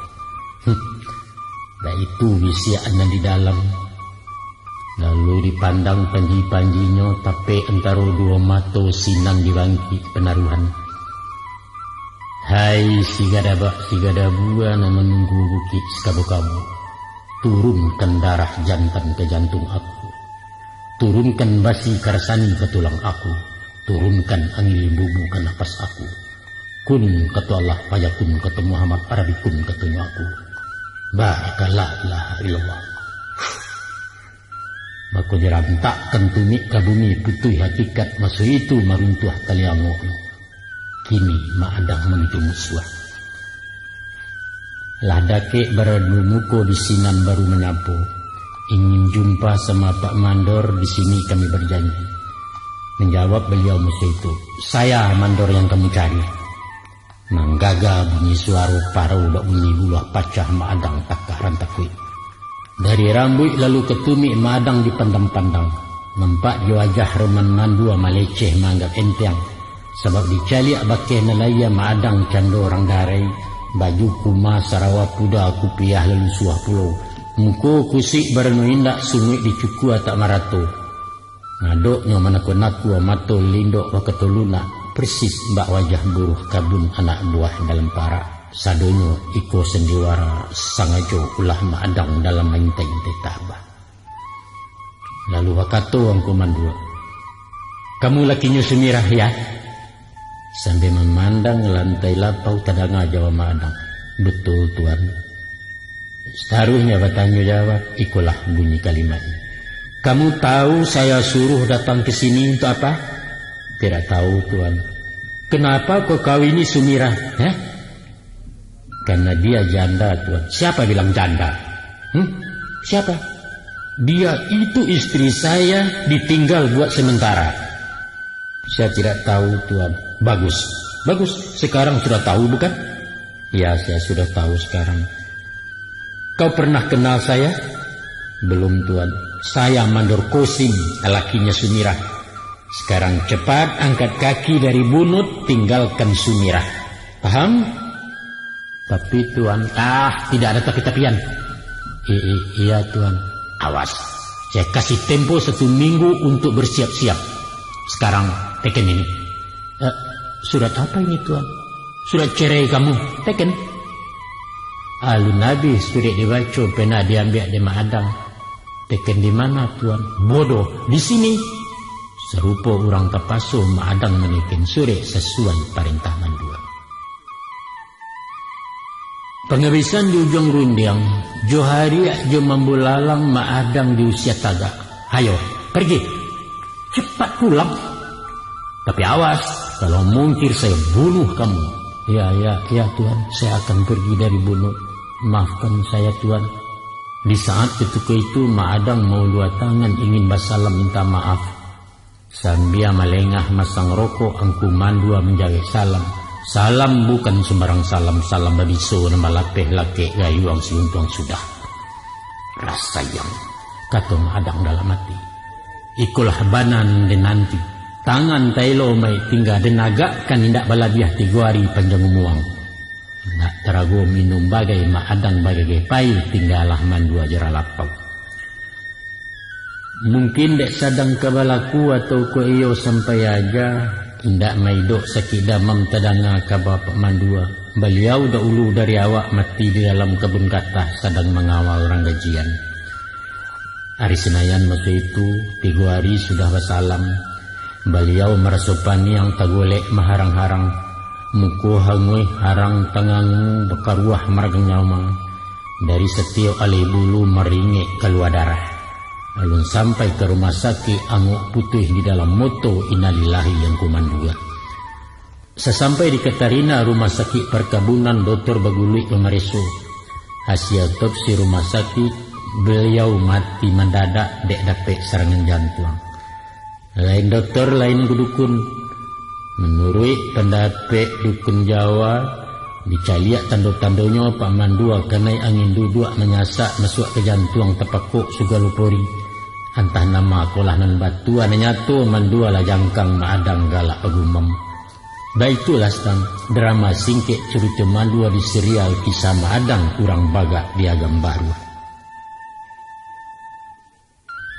Huh. Baitu bisiak nan di dalam. Lalu dipandang panji-panjinyo, tapek antaro duo mato, sinan dibangkik panaruhan. Hai si gadabak, si gadabua nan manunggu bukik sakabo-kabo, turunkan darah jantan ka jantung aku. Turunkan basi karsani ka tulang aku. Turunkan angin limbubu ka napas aku. Kun kato Allah, fayakun kato Muhammad, arabikun katonyo aku. Barakallah, ilaha illallah. Mako dirantakkan tumik ka bumi, putuih hakikat, maso itu maruntuah tali angoknyo. Kini Maadang manuju musuah. Lah dakek baradu muko, di sinan baru manyapo. Ingin jumpa sama Pak Mandor, di sini kami berjanji. Manjawab baliau maso itu, "Saya Mandor yang kamu cari." Manggaga bunyi suaro parau, bak bunyi buluah pacah, Maadang takah rantakuik. Dari rambuik lalu ka tumik, Maadang dipandang-pandang. Nampak jo wajah Roman Mandua maleceh maanggap enteng. Sabab dicaliak bakeh nan lahia, Maadang cando urang darai, baju kuma, sarawa puda, kupiah lalu suah pulo. Muko kusik barano indak, sunguik dicukua tak marato. Ngadoknyo manakua-nakua, mato lindok bakato lunak, persis bak wajah buruh kabun anak buah dalam parak. Sadonyo iko sandiwara, sangajo ulah Maadang dalam maintai-intai tabah. Lalu bakato Angku Mandua, "Kamu lakinyo Sumirah, ya?" Sambil mamandang lantai lapau, tadanga jawab Maadang, "Betul, Tuan." Sataruihnyo batanyo jawab, ikolah bunyi kalimatnyo, "Kamu tahu saya suruh datang ke sini untuk apa?" "Tidak tahu, Tuan." "Kenapa kau kawini Sumirah?" "Hah?" "Karena dia janda, Tuan." "Siapa bilang janda?" "Hmm? Siapa?" "Dia itu istri saya, ditinggal buat sementara." "Saya tidak tahu, Tuan." "Bagus. Bagus. Sekarang sudah tahu, bukan?" "Ya, saya sudah tahu sekarang." "Kau pernah kenal saya?" "Belum, Tuan." "Saya Mandor Kosim, lakinya Sumirah. Sekarang cepat angkat kaki dari bunut, tinggalkan Sumirah. Paham?" "Tapi, Tuan." "Ah, tidak ada tapi-tapian." "I-, i-, iya, Tuan." "Awas, saya kasih tempo satu minggu untuk bersiap-siap. Sekarang, pegang ini." "Eh, surat apa ini, Tuan?" Surat cerai kamu, teken. Alun abih surek dibaco, pena diambiak dek Mak Adang. Teken di mana, Tuan? Bodoh, di sini. Sarupo urang tapaso, Mak Adang maneken surek sasuai parentah mandua. Pangabisan di ujuang rundiang, jo hariak jo mambulalang Mak Adang diusia tagak. Ayo, pergi. Cepat pulang. Tapi awas, kalau mungkir saya bunuh kamu. Ya, ya, ya Tuan, saya akan pergi dari Bunut. Maafkan saya Tuan. Di saat ketika itu, Mak Adang maulua tangan ingin basalam minta maaf. Sambia malengah masang rokok, Angku Mandua manjarek salam. Salam bukan sumbarang salam, salam babiso nan balapeh lakek gayuang siuntuang sudah. Rasayang, kato Mak Adang dalam ati. Ikolah bana nan den nanti. Tangan taelo mai tingga den agakkan indak balabiah tigo ari panjang umuang. Indak tarago minum bagai Mak Adang bagageh pai tinggalah Mandua jo ralapau. Mungkin dek sadang ka balaku atau kok iyo sampai aja, indak maidok sakik damam tadanga kaba Pak Mandua. Baliau dahulu dari awak mati di dalam kabun gatah sadang mangawal urang gajian. Ari Sinayan maso itu, tigo ari sudah basalam, baliau maraso paniang tagolek maharang-harang, muko hanguih harang tangangu bakaruah maragang nyawa, dari satiok alih bulu maringek kalua darah. Alun sampai ka rumah sakik, angok putuih di dalam moto, innalillahi yang kumandua. Sasampai di Katarina Rumah Sakik Parkabunan, dotor baguluik mamareso. Hasia otopsi rumah sakik, baliau mati mandadak dek dapek sarangan jantuang. Lain dotor, lain dukun. Manuruik pandapek dukun Jawa, dicaliak tando-tandonyo Pak Mandua kanai angin duduak manyasak masuak ka jantuang, tapakok sagalo pori. Antah nan mako lah nan batua, nan nyato Mandua lah jangkang, Mak Adang galak bagumam. Baitulah, Stan, drama singkek carito Mandua di serial Kisah Mak Adang Urang Bagak di Agam Baru.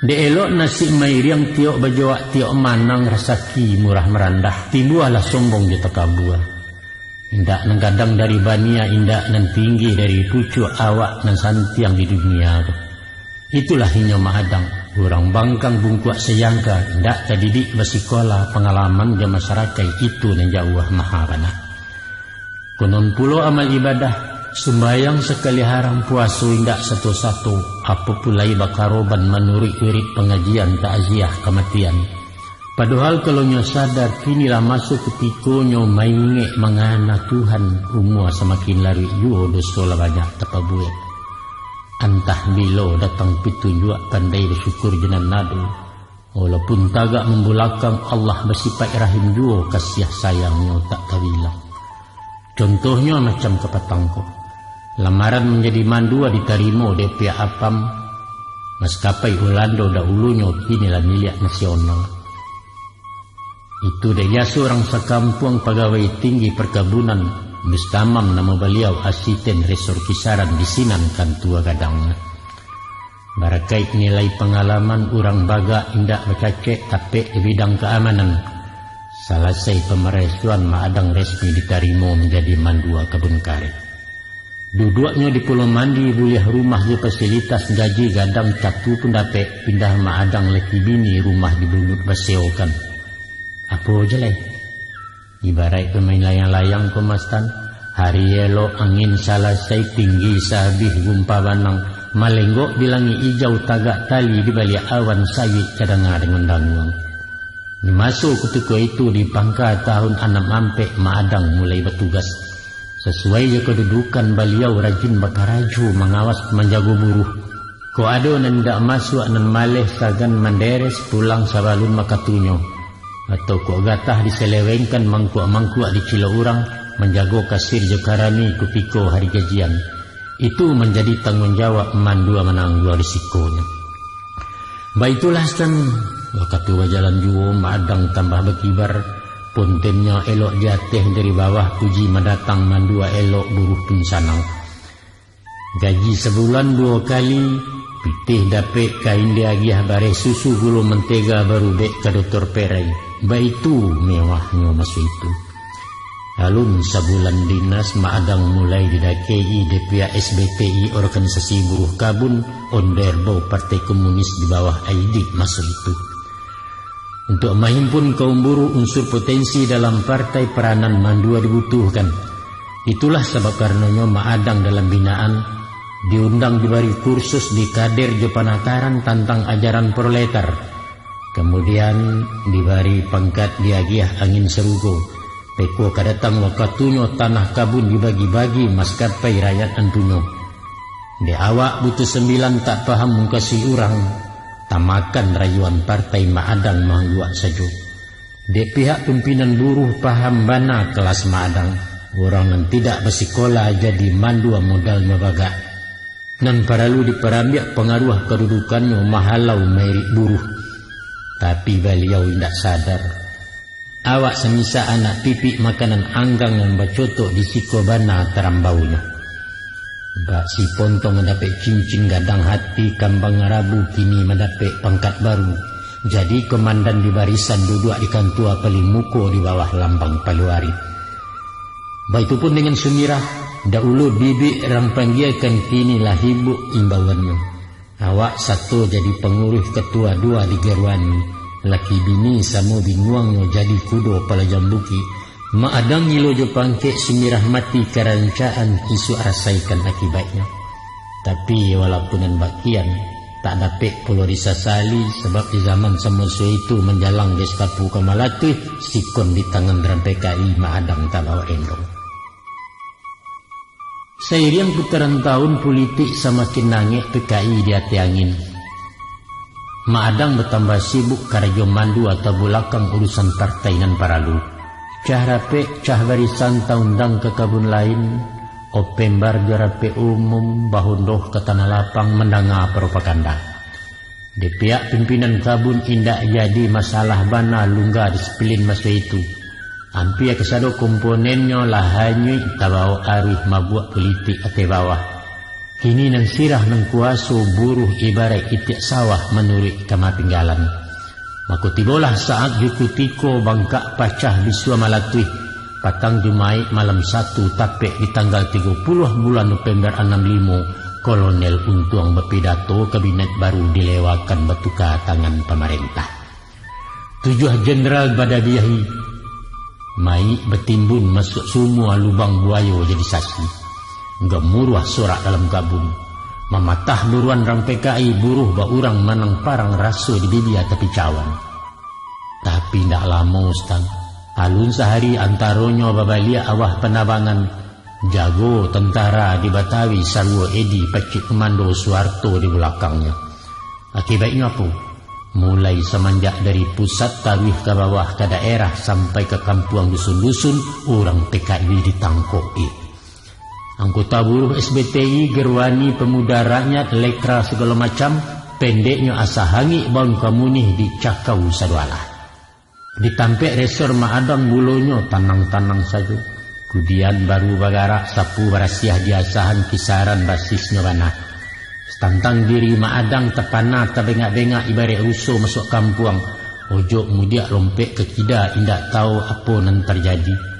Dek elok nasib mairiang, tiok bajoak tiok manang, rasaki murah marandah, timbualah sombong jo takabua. Indak nan gadang dari bania, indak nan tinggi dari pucuak, awak nan santiang di dunia ko. Itulah inyo Mak Adang, urang bangkang bungkuak sayangka, indak tadidik basikola, pangalaman jo masarakai itu nan jauah maha bana. Konon pulo amal ibadah, sumbayang sakali haram, puaso indak sato-sato, apo pulai bakaroban manuruik wirid pangajian takziah kamatian. Padohal kalau nyo sadar, kini lah maso kutikonyo maingek mangana Tuhan, umua samakin laruik juo, doso lah banyak tapabuek. Antah bilo datang pitunjuak, pandai basyukur jo nan ado. Walaupun tagak mambulakang, Allah basipaik rahim juo, kasiah sayang-Nyo tak tabilang. Contohnyo macam kapatang ko. Lamaran manjadi mandua ditarimo dek pihak Apam, maskapai Ulando dahulunyo, kini lah miliak nasional. Itu dek jaso urang sakampuang pagawai tinggi parkabunan, Mustamam namo baliau, asisten resor kisaran di sinan kantua gadang. Barakaik nilai pangalaman, urang bagak indak bacacek tapek di bidang kaamanan. Salasai pamaresoan, Mak Adang resmi ditarimo manjadi mandua kabun kareh. Duduaknyo di Pulau Mandi, buliah rumah jo fasilitas, gaji gadang, catu pun dapek, pindah Mak Adang laki bini, rumah di Bunut basewokan. Apo je lai? Ibaraik pamain layang-layang ko, Mastan. Hari elok angin salasai, tinggi saabih gumpa banang, malenggok di langik ijau, tagak tali di baliak awan, sayik tadanga danguang-danguang. Di maso kutiko itu, di pangka tahun anam ampek, Mak Adang mulai batugas. Sasuai jo kadudukan baliau, rajin bakarajo, mangawas, manjago buruh. Kok ado nan indak masuak, nan maleh, sagan manderes, pulang sabalun wakatunyo. Atau kok gatah diselewengkan, mangkuak-mangkuak dicilok urang, manjago kasir jo karani kutiko hari gajian. Itu manjadi tangguang jawab, mandua manangguang risikonyo. Baitulah, Stan, wakatu bajalan juo, Mak Adang tambah bakibar, pontennyo elok di ateh dari bawah, puji mandatang, mandua elok, buruh pun sanang. Gaji sabulan duo kali, pitih dapek, kain diagiah, bareh susu, gulo, mantega, barubek ka dotor perai. Baitu mewahnyo maso itu. Alun sabulan dinas Mak Adang mulai didakei dek pihak S B T I, organisasi buruh kabun, ondeh erbau Partai Komunis di bawah Aidi maso itu. Untuk mahimpun kaum buruh unsur potensi dalam partai peranan mandua dibutuhkan. Itulah sabab karanonyo Mak Adang dalam binaan diundang dibari kursus di kader jo panataran tantang ajaran proletar. Kamudian, dibari pangkat diagiah angin sarugo. Beko ka datang wakatunyo tanah kabun dibagi-bagi maskapai rakyat antunyo. Dek awak butuh sambilan tak paham mukasuik urang, tamakan rayuan partai Mak Adang maangguak sajo. Dek pihak pimpinan buruh paham bana kalas Mak Adang, urang nan tidak basikola jadi mandua modalnyo bagak. Nan paralu diparambiak pangaruah kadudukannyo mahalau mairik buruh. Tapi baliau indak sadar. Awak samisa anak pipik makanan anggang nan bacotok di siko bana tarambaunyo. Bak si pontong mandapek cincin gadang hati kambang ngarabu kini mandapek pangkat baru. Jadi komandan di barisan duduak di kantua paling muko di bawah lambang paluari. Baitu pun dengan Sumirah, dahulu bibik rang panggiakan kini lah hibuk imbauannyo. Awak sato jadi panguruih katua dua di Geruani, laki bini samo binguangnyo jadi kudo palajam bukik, Mak Adang gilo jo pangkek Sumirah mati karancaan kisuak rasaikan akibaiknyo. Tapi walaupun nan bakian, tak dapek pulo disasali, sabab di zaman samaso itu manjalang Gestapo ka malatuih, sikon di tangan dram P K I Mak Adang tabawak endong. Sairiang putaran tahun, pulitik samakin nangek P K I di ateh angin. Mak Adang batambah sibuk karajo mandu atau bulakang urusan partai nan paralu. Cah rapek, cah barisan taundang ka kabun lain, opembar jo rapek umum, bahundoh ka tanah lapang mandanga propaganda. Di pihak pimpinan kabun indak jadi masalah bana lungga disiplin maso itu. Ampia kasado komponennyo lah hanyuik tabawok aruih mabuak pulitik ateh bawah. Kini nan sirah nan kuwaso buruh ibaraik itiak sawah manuruik kama pinggalan. Mako tibolah saat jo kutiko bangkak pacah bisua malatuih, patang Jumaik malam satu tapek di tanggal tigo puluah bulan Nopember anam limo, Kolonel Untuang bapidato kabinet baru dilewakan batuka tangan pamarentah. Tujuah jenderal badabiahi, mayik batimbun masuak sumua lubang buayo jadi sasi. Gamuruah sorak dalam kabun. Mamatah buruan rang P K I, buruh baurang manang parang raso di bibia tapi cawan. Tapi indak lamo, Ustaz. Alun sahari antaronyo babaliak awah panabangan, jago tantara di Batawi saruo Edi pacik komando Suharto di bulakangnyo. Akibaiknyo apo? Mulai samanjak dari pusat taruih ka bawah ka daerah sampai ka kampuang dusun-dusun, urang P K I ditangkok-i. Anggota buruh S B T I, Gerwani, Pemuda Rakyat, Lekra, sagalo macam, pendeknyo asa hangik baun kamunih dicakau sadoalah. Di tampek resor Mak Adang bulonyo tanang-tanang sajo. Kudian baru bagarak sapu barasiah di asahan kisaran basisnyo bana. Tantang diri Mak Adang tapana tabengak-bengak ibaraik ruso masuak kampuang. Ojok mudiak lompek ka kida indak tau apo nan tarjadi.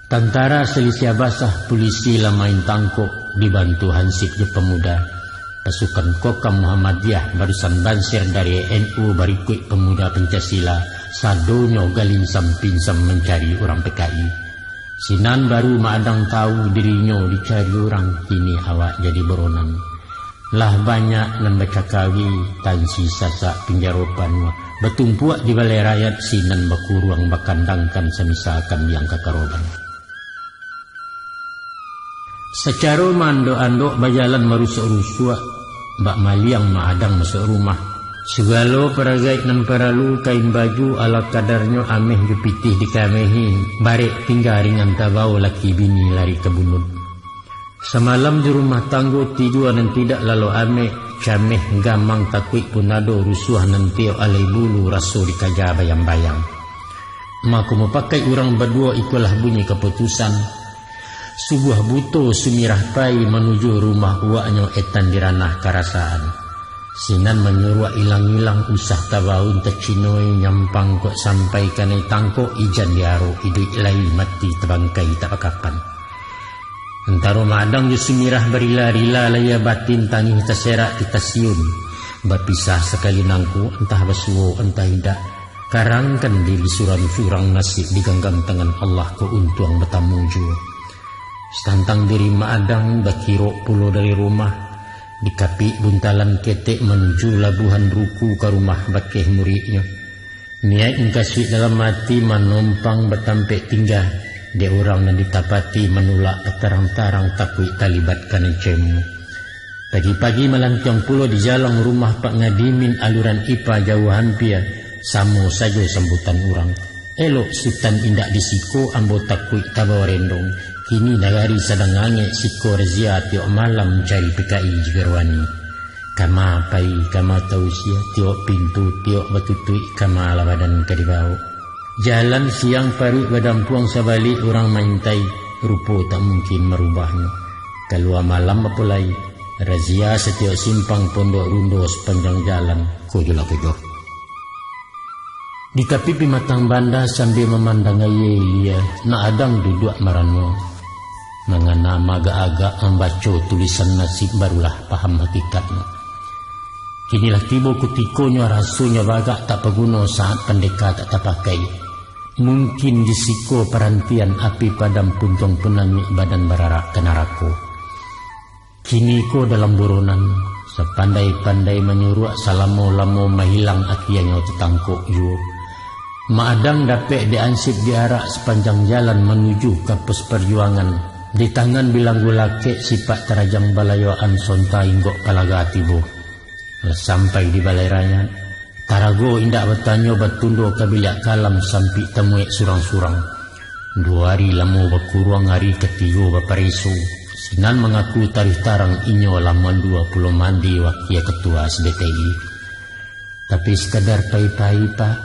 Tantara Silisiah Basah, pulisi lah main tangkok, dibantu hansip jo pamuda. Pasukan Kokam Muhammadiyah, Barisan Bansir dari N U, barikuik Pemuda Pancasila, sadonyo galinsam-pinsam mancari urang P K I. Sinan baru Mak Adang tau dirinyo dicari urang, kini awak jadi buronan. Lah banyak nan bacakawi, tansi sasak pinjaro panuah, batumpuak di balai rayat, sinan bakuruang bakandangkan samisa kambiang ka karoban. Sacaro maandok-andok bajalan marusuak-rusuak, bak maliang Mak Adang masuak rumah. Sagalo paragaik nan paralu, kain baju ala kadarnyo, ameh jo pitih dikamehi, barek tingga ringan tabao, laki bini lari ka bunuik. Samalam di rumah tanggo tidua nan tidak lalok amek, cameh gamang takuik pun ado, rusuah nan tiok alai bulu raso dikaja bayang-bayang. Mako mupakai urang baduo ikolah bunyi kaputusan. Subuah buto Sumirah pai manuju rumah uwaknyo etan di ranah karasaan. Sinan manyuruak ilang-ilang, usah tabaun tacinoi, nyampang kok sampai kanai tangkok, ijan diarok iduik lai, mati tabangkai tak bakapan. Antaro Madang jo Sumirah barila-rila, layia batin tangih taserak di tasiun. Bapisah sakali nangko, antah basuo, antah indak. Karangkan diri surang-surang, nasib diganggam tangan Allah, ko untuang batamu juo. Satantang diri Madang bakirok pulo dari rumah, dikapik buntalan ketek manuju labuhan ruku ka rumah bakeh muridnyo. Niaik mukasuik dalam ati manompang batampek tingga, dek urang nan ditapati manulak batarang-tarang takuik talibat kanai cemu. Pagi-pagi malantiang pulo di jalang rumah Pak Ngadimin aluran ipa jauah ampia, samo sajo sambutan urang. Elok Sutan indak di siko, ambo takuik tabawa rendong. Kini nagari sadang angek, siko razia tiok malam cari P K I jigarowani. Kama pai, kama tausia, tiok pintu, tiok batutuik, kama lah badan ka dibaok. Jalan siang paruik badampuang, sabalik urang maintai, rupo tak mungkin marubahnyo. Kalua malam apo lai, razia satiok simpang, pondok rundo sapanjang jalan, ko jo lah ko jo. Di tapi Pimatang Banda sambia mamandang aia ilia, Madang duduak marano. Mangana maagak-agak mambaco tulisan nasib, barulah paham hakikatnyo. Kini lah tibo kutikonyo, rasonyo bagak tak paguno, saat pandeka tak tapakai. Mungkin di siko parantian, api padam puntuang punangik, badan bararak ka narako. Kini ko dalam buronan, sapandai-pandai manyuruak, salamo-lamo mahilang, akianyo tatangkok juo. Madang dapek diansip diarak sapanjang jalan manuju ka pos parjuangan. Di tangan bilanggu lakek, sipak tarajang balayoan, sonta inggok palaga tibo. Lah sampai di balai rakyat, tarago indak batanyo, batundo ka biliak kalam, sampik tamuek surang-surang. Duo ari lamo bakuruang, ari katigo bapareso. Sinan mangaku taruih tarang, inyo lah mandua pulo mandi wakia katua S B T I. Tapi sakadar pai-pai, Pak,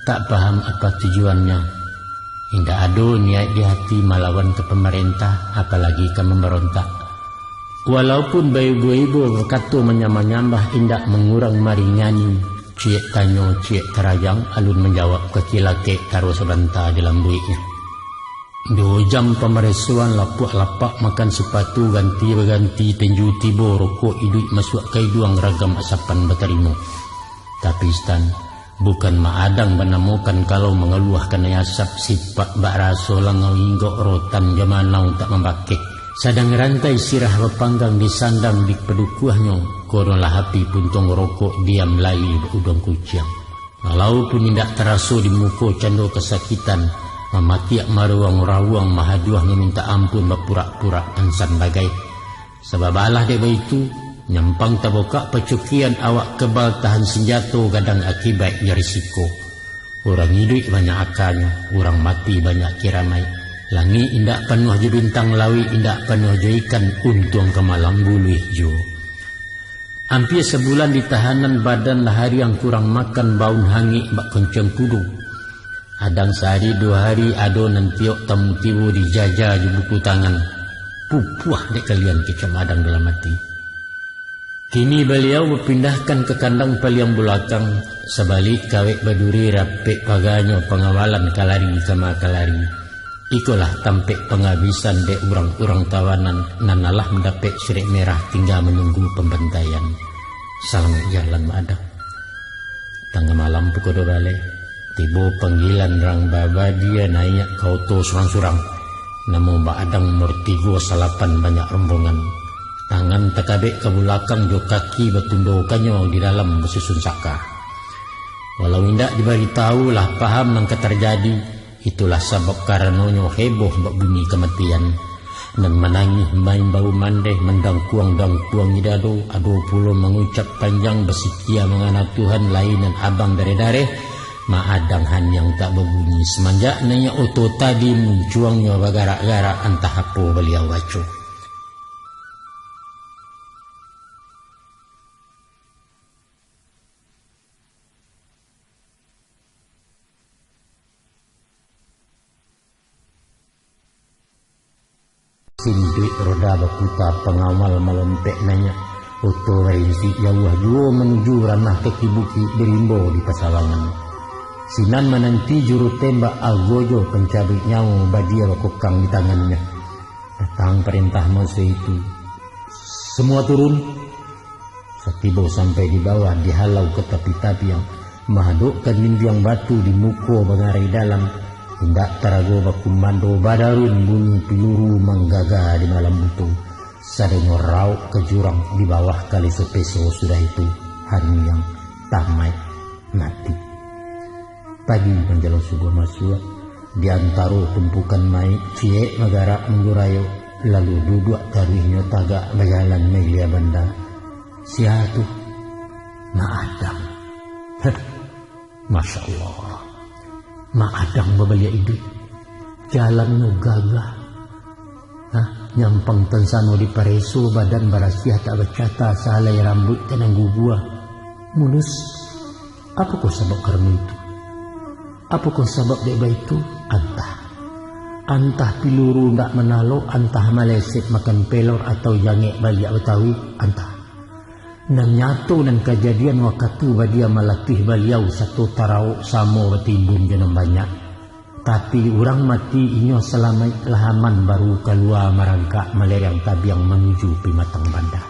tak paham apa tujuannyo. Indak ado niaik di hati malawan ka pamarentah, apalagi ka mambarontak. Walaupun baibo-ibo bakato manyambah-nyambah, indak mangurang maringani, ciek tanyo, ciek tarajang, alun manjawab kaki lakek, taruih sabanta dilambuiknyo. Duo jam pamaresoan, lapuak lapak makan sipatu, ganti baganti tinju tibo, rokok iduik masuak ka iduang, ragam asapan batarimo. Tapi Stan, bukan Madang banamokan, kalau mangaluah kanai asap, sipak bak raso langau inggok, rotan jo manau tak mambakeh. Sadang rantai sirah bapanggang, disandang dipadukuahnyo, kodolah api puntuang rokok, diam lai bak uduang kuciang. Walaupun indak taraso di muko cando kasakitan, mamakiak maruang-rawuang, mahaduah mamintak ampun, bapurak-purak pansan bagai. Sabab alah dek baitu, nyampang tabokak pacukian, awak kebal tahan sinjato, gadang akibaik jo risiko. Urang iduik banyak akanyo, urang mati banyak kiramaik. Langik indak panuah jo bintang, lauik indak panuah jo ikan, untuang ka malam buluih juo. Ampia sabulan di tahanan, badan lah ariang kurang makan, baun hangik bak koncong kudo. Kadang sahari duo hari ado nan tiok tamu tibo, dijaja jo buku tangan. Pupuah dek kalian, kecek Madang dalam ati. Kini baliau bapindahkan ka kandang paliang bulakang, sabalik kawek baduri, rapek paganyo pangawalan, ka lari kama ka lari. Ikolah tampek pangabisan dek urang-urang tawanan nan alah mandapek surek merah, tingga manunggu pambantaian. Salamaik jalan, Madang. Tangah malam pukua duo baleh, tibo panggilan rang babadia, naiak ka oto surang-surang. Namo Madang nomor tigo salapan, banyak rombongan. Tangan takabek ka bulakang, jo kaki batundokannyo di dalam basusun saka. Walau indak dibaritahu, lah paham nan ka tarjadi. Itulah sabab karanonyo heboh bak bunyi kamatian. Nan manangih maimbau mandeh, mandangkuang-dangkuangi dado, ado pulo mangucap panjang, basikia mangana Tuhan, lai nan abang dareh-dareh, Madang haniang tak babunyi. Samanjak naiak oto tadi, muncuangnyo bagarak-garak, antah apo baliau baco. Sinduik roda baputa, pangawal malompek naiak. Oto barinsik jauah juo manuju ranah kaki bukik di rimbo di pasawangan. Sinan mananti juru tembak agojo pancabuik nyawo badia bakokang di tangannyo. Datang parentah maso itu, "Samua turun!" Satibo sampai di bawah, dihalau ka tapi tabiang, mahadok ka dindiang batu di muko bangarai dalam, indak tarago bakumando, badarun bunyi piluru manggaga di malam buto. Sadonyo rauk ka jurang di bawah kali sapeso sudah itu, hanyiang, tamaik, mati. Pagi manjalang subuah masuak, di antaro tumpukan maik, ciek bagarak manggurayok, lalu duduak taruihnyo tagak bajalan mailia banda. Sia tu? Mak Adang. Heh, Masya Allah. Mak Adang babaliak iduik. Jalannyo gagah. Hah, nyampang tansano dipareso, badan barasiah tak bacata, sahalai rambuik tanang guguah. Mulus. Apokoh sabab karano itu? Apokoh sabab dek baitu? Antah. Antah piluru ndak manalo, antah maleset makan pelor atau jangek baliak Batawi, antah. Nan nyato nan kajadian wakatu badia malatiah baliau sato tarawok samo batimbun jo nan banyak. Tapi urang mati inyo salamaik lah aman baru kalua marangkak malereang tabiang manuju pimatang banda.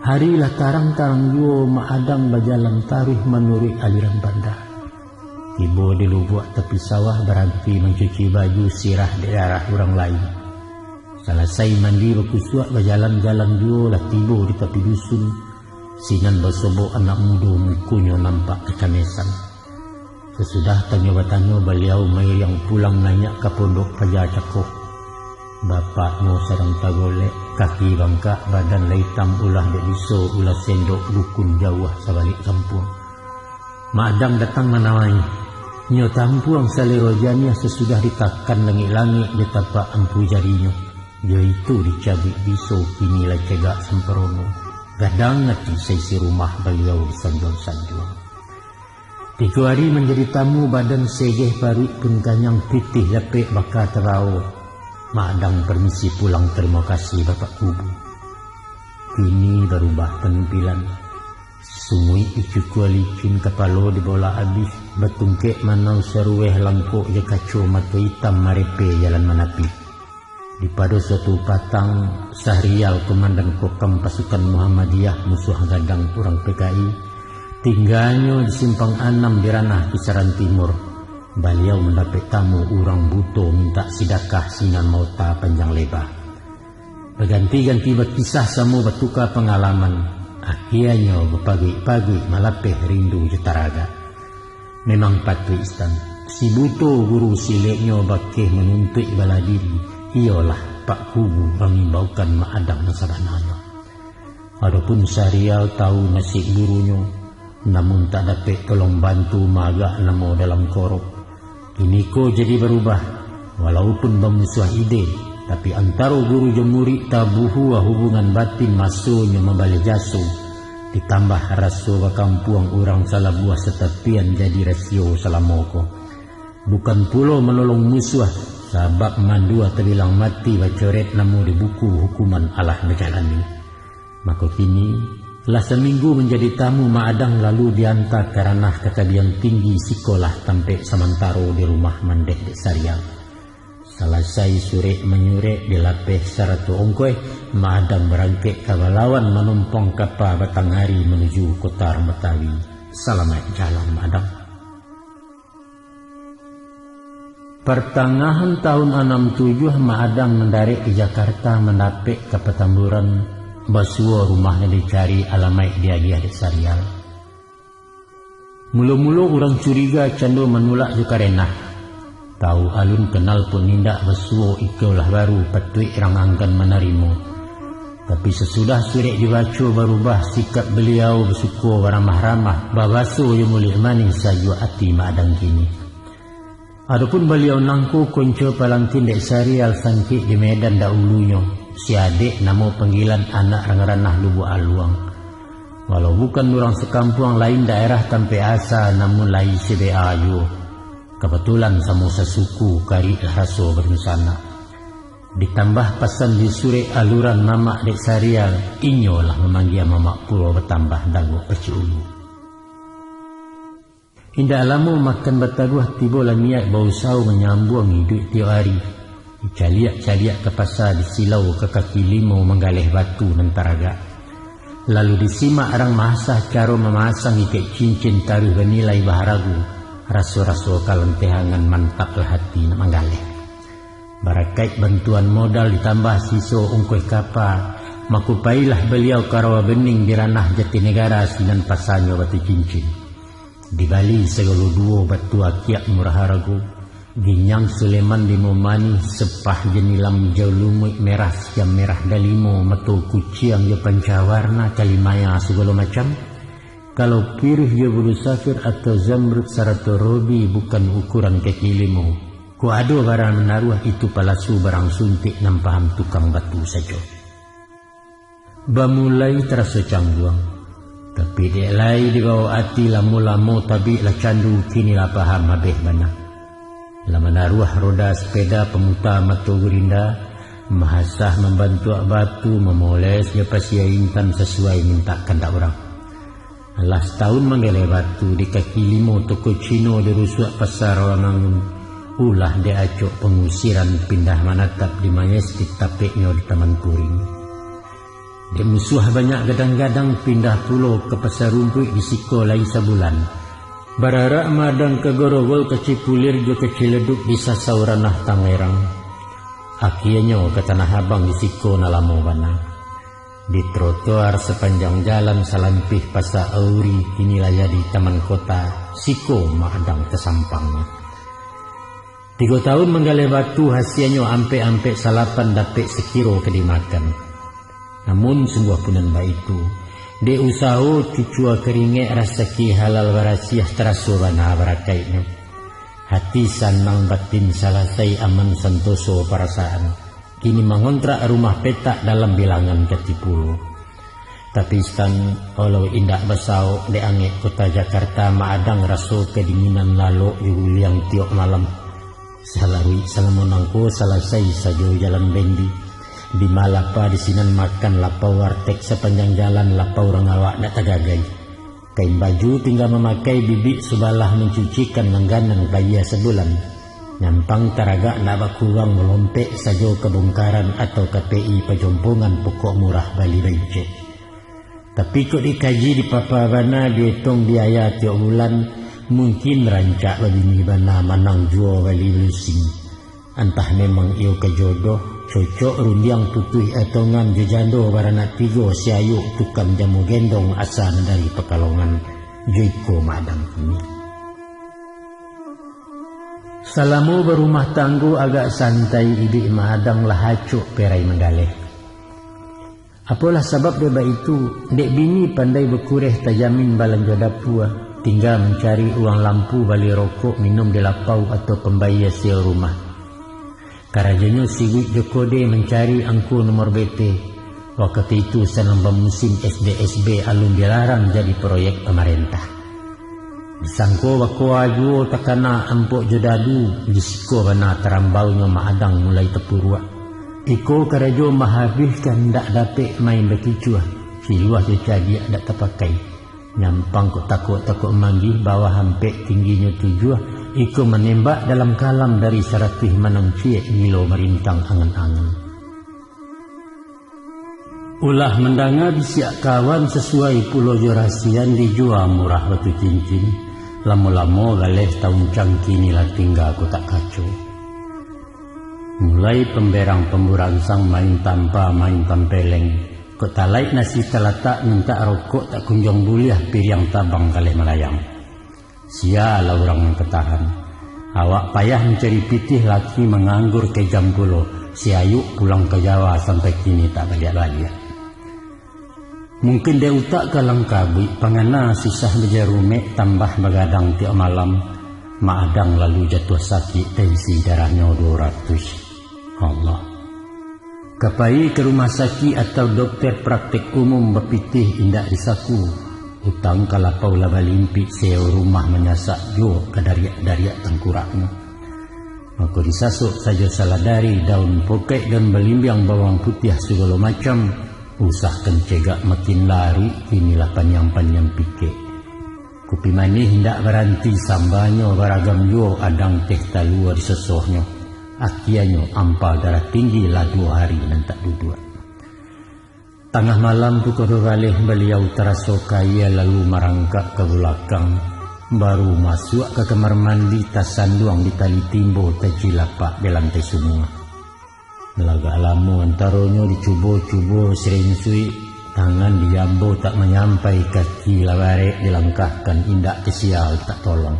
Hari lah tarang-tarang juo, Mak Adang bajalan taruih manuruik aliran banda. Tibo di lubuak tapi sawah, baranti mancuci baju sirah di darah urang lain. Salasai mandi bakusuak, bajalan-jalan juo lah tibo di tapi dusun. Sinan basobok anak mudo, mukonyo nampak kacamesan. Sasudah tanyo batanyo, baliau mairiang pulang naiak ka pondok paja cako. Bapaknyo sadang tagolek, kaki bangkak, badan lah itam, ulah dek biso, ulah sendok, dukun jauah sabalik kampuang. Mak Adang datang manawai. Nyo tampuang salero janiah sasudah ditakan langik-langik di tapak ampu jarinyo. Jo itu dicabuik biso, kini lah cegak samparono. Gadang ati saisi rumah baliau disanjuang-sanjuang. Tigo ari manjadi tamu, badan segeh, paruik pun kanyang, pitih lapek baka tabawo. Mak Adang permisi pulang, tarimo kasih Bapak Kubu. Kini barubah panampilan. Sunguik dicukua licin, kapalo dibolak abih, batungkek manau saruweh, langkok jo kaco mato itam, marepe jalan manapih. Di pado suatu patang, Sahrial, komandan kokam pasukan Muhammadiyah, musuah gadang urang P K I, tingganyo di Simpang Anam di Ranah Kisaran Timur. Baliau mandapek tamu urang buto mintak sidakah, sinan maota panjang leba. Baganti-ganti bakisah, samo batuka pangalaman, akhianyo bapaguik-paguik, malapeh rindu jo taragak. Memang patuik Istan. Si buto guru sileknyo bakeh manuntuik bala diri, iyolah Pak Kubu mangimbaukan Mak Adang nan sabananyo. Adopun Sahrial tahu nasib gurunyo, namun tak dapek tolong bantu, maagak namo dalam korok. Kiniko jadi barubah, walaupun bamusuah ide, tapi antaro guru jo murik tabuhua hubungan batin, masonyo mambaleh jaso, ditambah raso bakampuang urang salabuah satapian jadi rasio salamo ko. Bukan pulo manolong musuah, sabab mandua tabilang mati, bacoret namo di buku hukuman alah bajalani. Mako kini, lah saminggu manjadi tamu Mak Adang, lalu dianta ka ranah ka tabiang tinggi sikolah tampek samantaro di rumah mandeh dek Sahrial. Salasai surek manyurek, dilapeh sarato ongkoih, Mak Adang barangkek ka balawan, manumpang kapa batang ari manuju kota Batawi. Salamaik jalan, Mak Adang. Partangahan tahun anam tujuah, Mak Adang mandarek di Jakarta, mandapek ka Patamburan, basuo rumah nan dicari, alamaik diagiah dek Sahrial. Mulo-mulo urang curiga, cando manulak jo karenah. Tahu alun, kanal pun indak, basuo iko lah baru patuik rang anggan manarimo. Tapi sasudah surek dibaco, barubah sikap baliau, basuko baramah-ramah, babaso jo muluik manih, sajuak ati Mak Adang kini. Adopun baliau nangko, konco palantin dek Sahrial sangkek di Medan dahulunyo, si Adek namo panggilan, anak rang ranah Lubuak Aluang. Walau bukan urang sakampuang, lain daerah tampek asa, namun lai si B A juo. Kabatulan samo sasuku, kariklah raso badunsanak. Ditambah pasan di surek aluran mamak dek Sarial, inyo lah mamanggia mamak pulo batambah dangok pacik ulu. Indak lamo makan bataguah, tibolah niaik bausaho manyambuang iduik tiok ari. Caliak-caliak ka pasa, di silau ka kaki limo manggaleh batu nan taragak. Lalu disimak rang maasah caro mamasang ikek cincin taruih banilai baharago, raso-raso kalantehangan mantaplah hati nak manggaleh. Barakaik bantuan modal ditambah siso ungkuih kapa, mako pailah baliau ka Rawa Bening di ranah Jatinegara sinan pasanyo batu cincin. Dibali sagalo duo batu akiak murah harago, ginjang Suleman limo manih, sepah janilam ijau lumuik merah siam merah dalimo, mato kuciang jo panca warna kalimaya sagalo macam, kalau piruih jo bulu safir atau zamrud sarato robi bukan ukuran kaki limo. Kok ado barang manaruah itu palasu barang suntik nan paham tukang batu sajo. Bamulai taraso cangguang. Tapi dek lai dibawo ati lamo-lamo tabik lah candu, kini lah paham abih bana. Lah manaruah roda sepeda pamuta mato gurinda, mahasah mambantuak batu, mamoles jo pasia intan sasuai mintak kandak urang. Alah satahun manggaleh batu di kaki limo toko Cino di rusuak Pasar Rawamangun, ulah dek acok pangusiran pindah manatap di mayestik tapeknyo di Taman Kuring. Dek musuah banyak gadang-gadang pindah pulo ka Pasar Rumpuik di siko lai sabulan. Bararak madang ka Gorowol ka Cipulir jo ka Ciledug di sasau ranah Tangerang. Akienyo ka Tanah Abang di siko nan lamo bana. Di trotoar sapanjang jalan salampih Pasa Auri, kini lah jadi Taman Kota, siko Mak Adang tasampangnyo. Tigo tahun manggaleh batu, hasianyo ampek-ampek salapan dapek sakiro ka dimakan. Namun sungguah pun nan baitu, dek usaho cucua karingek, rasaki halal barasiah taraso bana barakaiknyo. Hati sanang, batin salasai, aman santoso parasaan. Kini mangontrak rumah petak dalam bilangan Katipulo. Tapi Stan, walau indak basaok dek angek kota Jakarta, Mak Adang raso kadinginan lalok jo guliang tiok malam. Salaruik salamo nangko salasai sajo jalan bendi. Di ma lapa di sinan makan, lapau warteg sapanjang jalan, lapau urang awak ndak tagagai. Kain baju tingga mamakai, bibik subalah mancucikan langganan bayia sabulan. Nyampang taragak ndak bakurang, malompek sajo ka Bongkaran atau ka P I Pajompongan, pokok murah bali bancek. Tapi kok dikaji dipapa bana, dietong biaya tiok bulan, mungkin rancak babini bana, manang juo bali balusing. Antah memang iyo ka jodoh, cocok rundiang putuih etongan jo jando baranak tigo, si Ayuk tukang jamu gendong asa nan dari Pakalongan, jo iko Mak Adang kini. Salamo barumah tanggo agak santai iduik Mak Adang, lah acok perai manggaleh. Apolah sabab dek baitu, dek bini pandai bakureh, tajamin balanjo dapua, tingga mancari uang lampu, bali rokok, minum di lapau, atau pambayia sewa rumah. Karajonyo siwik jo kode mancari angko nomor B P. Wakatu itu sadang bamusim S D S B alun dilarang jadi proyek pamarentah. Disangko bakoa juo takana ampok jo dadu, di siko bana tarambaunyo Mak Adang mulai tapuruak. Iko karajo mahabihkan, ndak dapek main bakicuah, ciluah jo cadiak ndak tapakai. Nyampang kok takok-takok manggih, bawah ampek tingginyo tujuah, iko manembak dalam kalam dari saratuih manang ciek, milo marintang angan-angan. Ulah mandanga bisiak kawan, sasuai pulo jo rasian, dijua murah batu cincin, lamo-lamo galeh tauncang, kini lah tingga kotak kaco. Mulai pamberang pamburansang, main tampa, main tampeleng, kok talaik nasi talatak, mintak rokok tak kunjuang buliah, piriang tabang galeh malayang. Sia lah urang nan ka tahan. Awak payah mancari pitih, laki manganggur kejam pulo. Si Ayuk pulang ka Jawa, sampai kini tak baliak-baliak. Mungkin dek utak kalang kabuik, pangana susah bajarumek, tambah bagadang tiok malam, Mak Adang lalu jatuah sakik, tensi darahnyo duo ratuih. Allah. Ka pai ka rumah sakik atau dokter praktek umum bapitih indak disaku, utang ka lapau lah balimpik, sewa rumah manyasak juo ka dariak-dariak tangkuraknyo. Mako disasok sajo saladari, daun pokek, daun balimbiang, bawang putiah sagalo macam, usah kan cegak makin lari, kini lah paniang-paniang pikek. Kupi manih indak baranti, sambanyo baragam juo, adang teh talua disosohnyo. Akianyo ampa darah tinggi, lah duo hari nan tak duduak. Tangah malam pukua duo baleh, Baliau taraso kayia lalu marangkak ka bulakang, baru masuak ka kamar mandi, tasanduang di tali timbo, tacilapak di lantai sumua. Lah agak lamo antaronyo dicubo-cubo sirinsuik, tangan diambo tak manyampai, kaki lah barek dilangkahkan, indak ka sia tak tolong.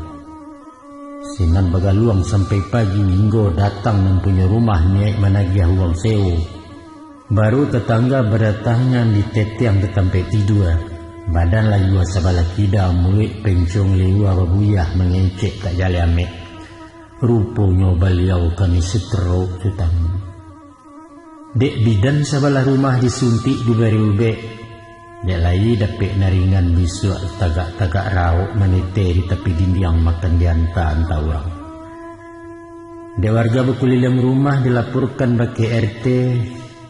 Sinan bagaluang sampai pagi, hinggo datang mampunyo rumah niaik managiah uang sewo. Baru tatangga badatangan, ditetiang ka tampek tidua. Badan layua sabalah kida, muluik pencong liua babuyah, mangecek tak jaleh amek. Ruponyo Baliau kini stroke sutan. Dek bidan sabalah rumah disuntik dibari ubek, dek lai dapek naringan bisuak tagak-tagak raok manete di tapi dindiang makan dianta-anta urang. Dek warga bakuliliang rumah dilaporkan bakeh R T,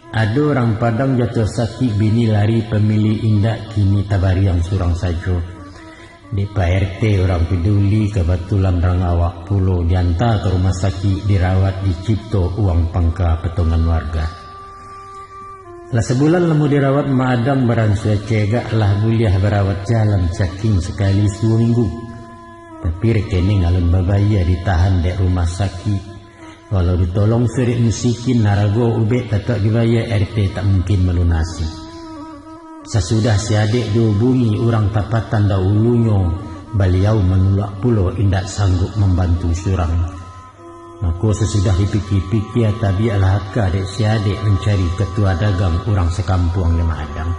ado urang Padang jatuah sakik, bini lari pamilih indak, kini tabariang surang sajo. Dek Pak R T urang paduli, kabatulan rang awak pulo dianta ka rumah sakik, dirawat, dicipto uang pangka potongan warga. Lah sabulan lamo dirawat, Mak Adang baransua cegak, lah buliah barawat jalan, saking sakali suo minggu. Tapi rekening alun babayia, ditahan dek rumah sakik. Walau ditolong surek musikin, harago ubek tatap dibayia, R T tak mungkin malunasi. Sasudah si adek dihubungi urang tapatan dahulunyo, Baliau manulak pulo, indak sanggup mambantu surang. Mako sasudah dipikia-pikia, tabiaklah aka dek si adek mancari katua dagang urang sakampuang di Mak Adang.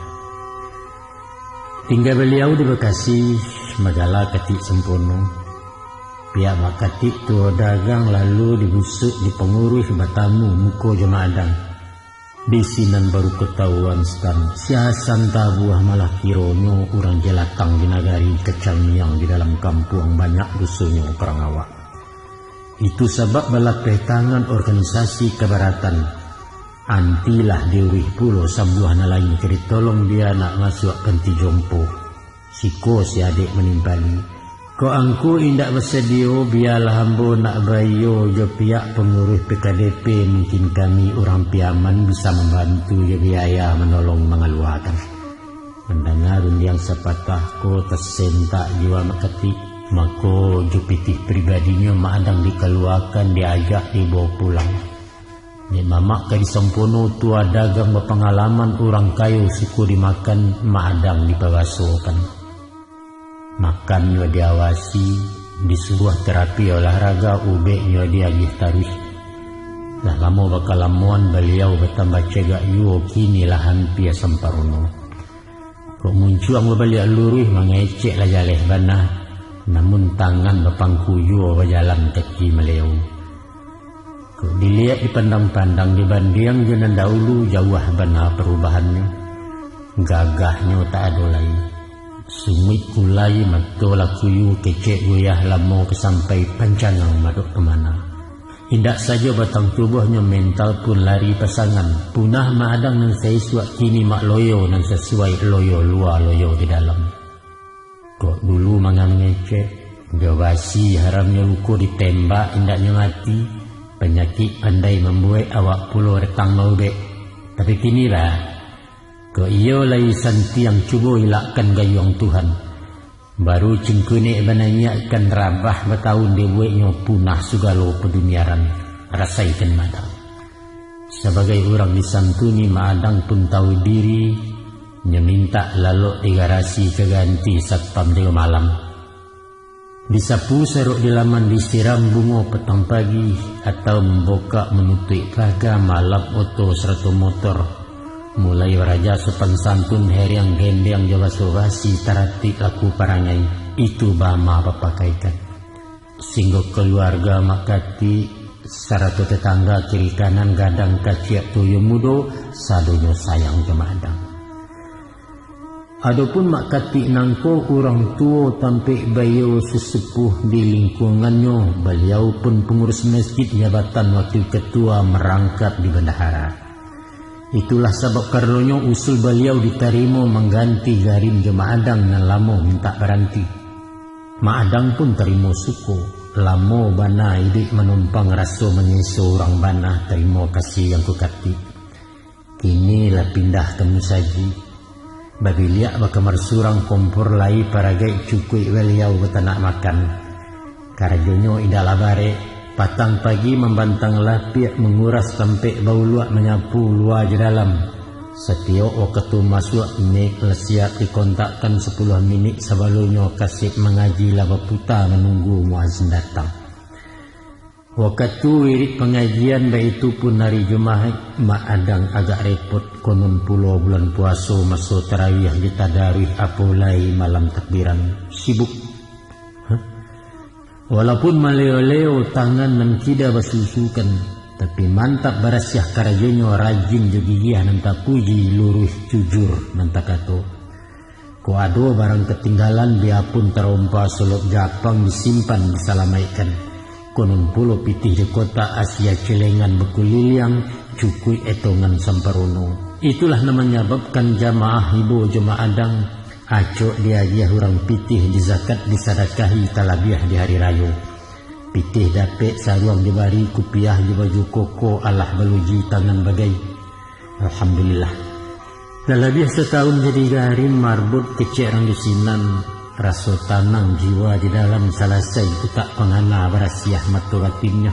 Tingga Baliau di Bakasi, bagala Katik Sampono. Pihak Mak Katik tuo dagang lalu dibusuak di panguruih, batamu muko jo Mak Adang. Di sinan baru katahuan sutan, sia santabuah malah kironyo urang jalatang di nagari, kacangiang di dalam kampuang, banyak dosonyo ka urang awak. Itu sabab balapeh tangan organisasi kabaratan. Antilah diuruih pulo sambuah nan lain, ka ditolong bia nak masuak panti jompo. Siko si adek manimpali, "Kok angku indak basadio, bialah ambo nak baiyo jo pihak panguruih P K D P, mungkin kami urang Piaman bisa mambantu jo biaya manolong mangaluakan." Mandanga rundiang sapatah ko, tasentak jiwa Mak Katik. Mako, jo pitih pribadinyo Mak Adang dikaluakan, diajak dibawa pulang. Dek mamak Katik Sampono, tua dagang bapangalaman, urang kayo suko dimakan, Mak Adang dipabasokan. Makannyo diawasi, disuruah terapi olahraga, ubeknyo diagiah taruih. Lah lamo bakalamoan, Baliau batambah cegak juo, kini lah ampia samparono. Kok muncuang babaliak luruih, mangecek lah jaleh bana, namun tangan bapangku juo, bajalan kaki maleo. Kok diliek dipandang-pandang, dibandiang jo nan dahulu, jauah bana parubahannyo. Gagahnyo tak ado lai. Sumuik kulai, mato lah kuyu, kecek goyah, lamo ka sampai, pancangang madok ka mana. Indak sajo batang tubuahnyo, mental pun lari pasangan. Punah Mak Adang nan saisuak, kini mak loyo nan sasuai, loyo lua, loyo di dalam. Kok dulu manga mangecek, jo basi haramnyo luko, ditembak indaknyo mati, panyakik pandai mambuek, awak pulo datang maubek. Tapi kini lah, kok iyo lai santiang, cubo ilakkan gayuang Tuhan. Baru cingkunek bananyiak, ikan rabah batahun dibueknyo, punah sugalo paduniaran, rasaikan Mak Adang. Sabagai urang disantuni, Mak Adang pun tahu diri, nyo mintak lalok di garasi, ka ganti satpam tigo malam. Disapu sarok di laman, disiram bungo patang pagi, atau mambukak manutuik paga, malap oto sarato motor. Mulai baraja sopan santun, heriang gendeang jo baso basi, taratik laku parangai, itu bama bapakaikan. Singgo kaluarga Mak Katik, sarato tatangga kiri kanan, gadang kaciak toyo mudo, sadonyo sayang jo Mak Adang. Adopun Mak Katik nangko urang tuo tampek baiyo sesepuh di lingkuangannyo, baliau pun pangurus masjid jabatan wakil katua marangkap di bandahara. Itulah sabab karanonyo usul baliau ditarimo mangganti Garim jo Mak Adang nan lamo mintak baranti. Mak Adang pun tarimo suko, lamo bana iduik manumpang raso manyeso urang bana tarimo kasih Angku Katik. Kini lah pindah ka musajik. Babiliak bakamar surang, kompor lai paragaik, cukuik baliau batanak makan. Karajonyo indaklah barek, patang pagi mambantang lapiak, manguras tampek bauluak, manyapu lua jo dalam. Satiok wakatu masuak, mik lah siap dikontakkan, sapuluah minik sabalumnyo kasek mangaji lah baputa manunggu muazin datang. Wakatu wirid pangajian, baitu pun ari Jumaik, Mak Adang agak repot, konon pulo bulan puaso, maso tarawih jo tadaruih, apo lai malam takbiran, sibuk. Hah? Walaupun maleo-leo tangan nan kida basusukan, tapi mantap barasiah karajonyo, rajin jo gigiah nan tapuji, luruih jujur nan takato. Kok ado barang katinggalan, biapun tarompa solok japang, disimpan, disalamaikkan. Konon pulo pitih di kotak, asia celengan bakuliliang, cukuik etongan samparono. Itulah nan manyababkan jamaah ibo jo Mak Adang, acok diagiah urang pitih, dizakat, disadakahi, talabiah di hari rayo. Pitih dapek, saruang dibari, kupiah jo baju koko, alah baluji tangan bagai. Alhamdulillah. Lah labiah satahun jadi Garim, marbot kecek rang di sinan, raso tanang jiwa di dalam, salasai utak pangana, barasiah mato batinnyo.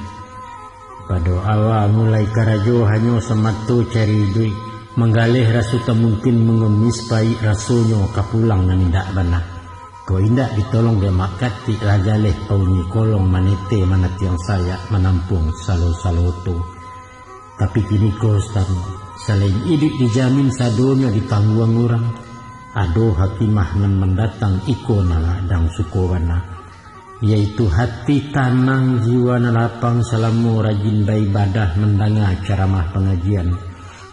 Pado awa mulai karajo, hanyo samato cari iduik, manggaleh raso tak mungkin, mangemis paik rasonyo, ka pulang nan indak bana. Kok indak ditolong dek Mak Katik, lah jaleh pauni kolong, manete manatiang sayak, manampuang salo-salo oto. Tapi kini ko, Ustaz, salain iduik dijamin, sadonyo ditangguang urang, ado hakimah nan mandatang, iko nan Mak Adang suko bana, yaitu hati tanang, jiwa nan lapang, salamo rajin baibadah, mandanga caramah pangajian,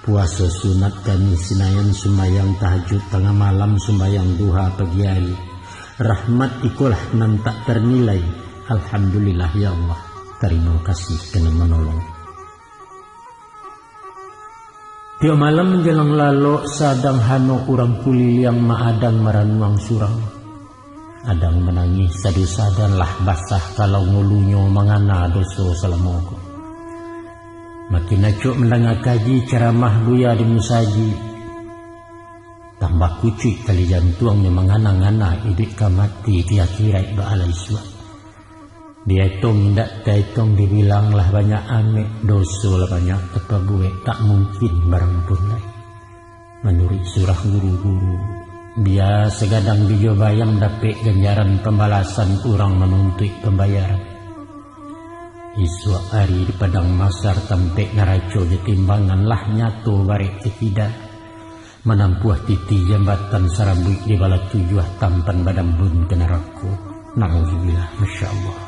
puaso sunat Kamih Sinayan, sumbayang tahajud tangah malam, sumbayang duha pagi ari. Rahmat ikolah nan tak tarnilai. Alhamdulillah, ya Allah, tarimo kasih ka nan manolong. Tiok malam manjalang lalok, sadang hanok urang kuliliang, Mak Adang maranuang surang. Adang manangih sadu-sadan, lah basah kalau ngulunyo, mangana doso salamo ko. Makin acok mandanga kaji, caramah buya di musajik. Tambah kucuik tali jantuangnyo, mangana-ngana iduik ka mati, di akhirat baa lai suak. Dietong indak taetong, dibilang lah banyak amek, doso lah banyak tapabuek, tak mungkin barang pun lai. Manuruik surah guru-guru, bia sagadang bijo bayam, dapek ganjaran pambalasan, urang manuntuik pambayaran. Isuak ari di padang masar, tampek naraco jo timbangan, lah nyato barek takida. Manampuah titi jambatan sarambuik, di bala tujuah tampan badambun ka narako. Nauzubillah, masya Allah.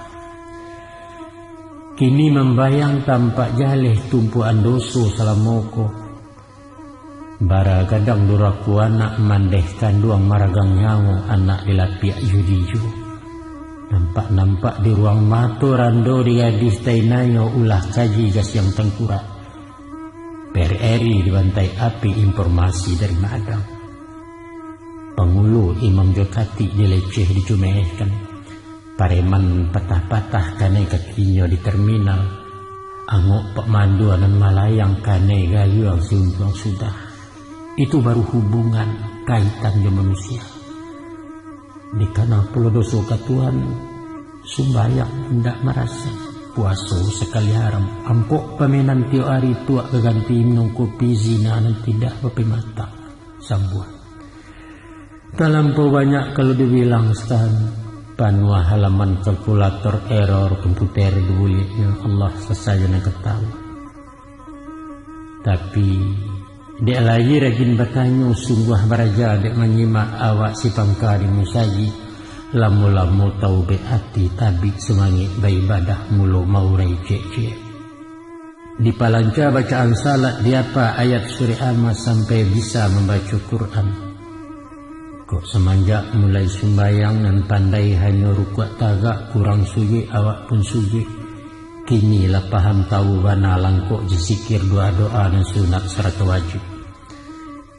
Kini mambayang tampak jaleh tumpuakan doso salamo ko. Bara gadang durako anak, mandeh kanduang maragang nyawo, anak dilapiak iyo dijo. Nampak-nampak di ruang mato, rando di gadih tainanyo, ulah kaji gasiang tangkurak. P R R I dibantai api, informasi dari Mak Adang. Pangulu imam jo katik dileceh dicumehkan. Pareman patah-patah kanai kakinyo di terminal. Angok Pak Mandua nan malayang kanai gayuang si untuang sudah. Itu baru hubungan, kaitan jo manusia. Dikana pulo doso ka Tuhan, sumbayang indak marasa, puaso sakali haram, ampok pamenan tiok ari tuak baganti minum kopi, zina nan tidak bapemata. Sambuah. Talampau banyak kalau dibilang, Ustaz. Panuah halaman kalkulator, error komputer dibuliaknyo. Allah sasajo nan ka tahu. Tapi, dek lai rajin batanyo, sungguah baraja dek manyimak awak si pangka di musajik. Lamo-lamo taubek ati, tabik sumangek baibadah, mulo maurai ciek-ciek. Dipalanca bacaan salat, diapa ayat surek Amma sampai bisa mambaco Quran. Kok samanjak mulai sumbayang nan pandai hanyo rukuak tagak, kurang sujuik awak pun sujuik. Kini lah paham tawu bana langkok jizikir doa-doa nan sunat sarato wajib.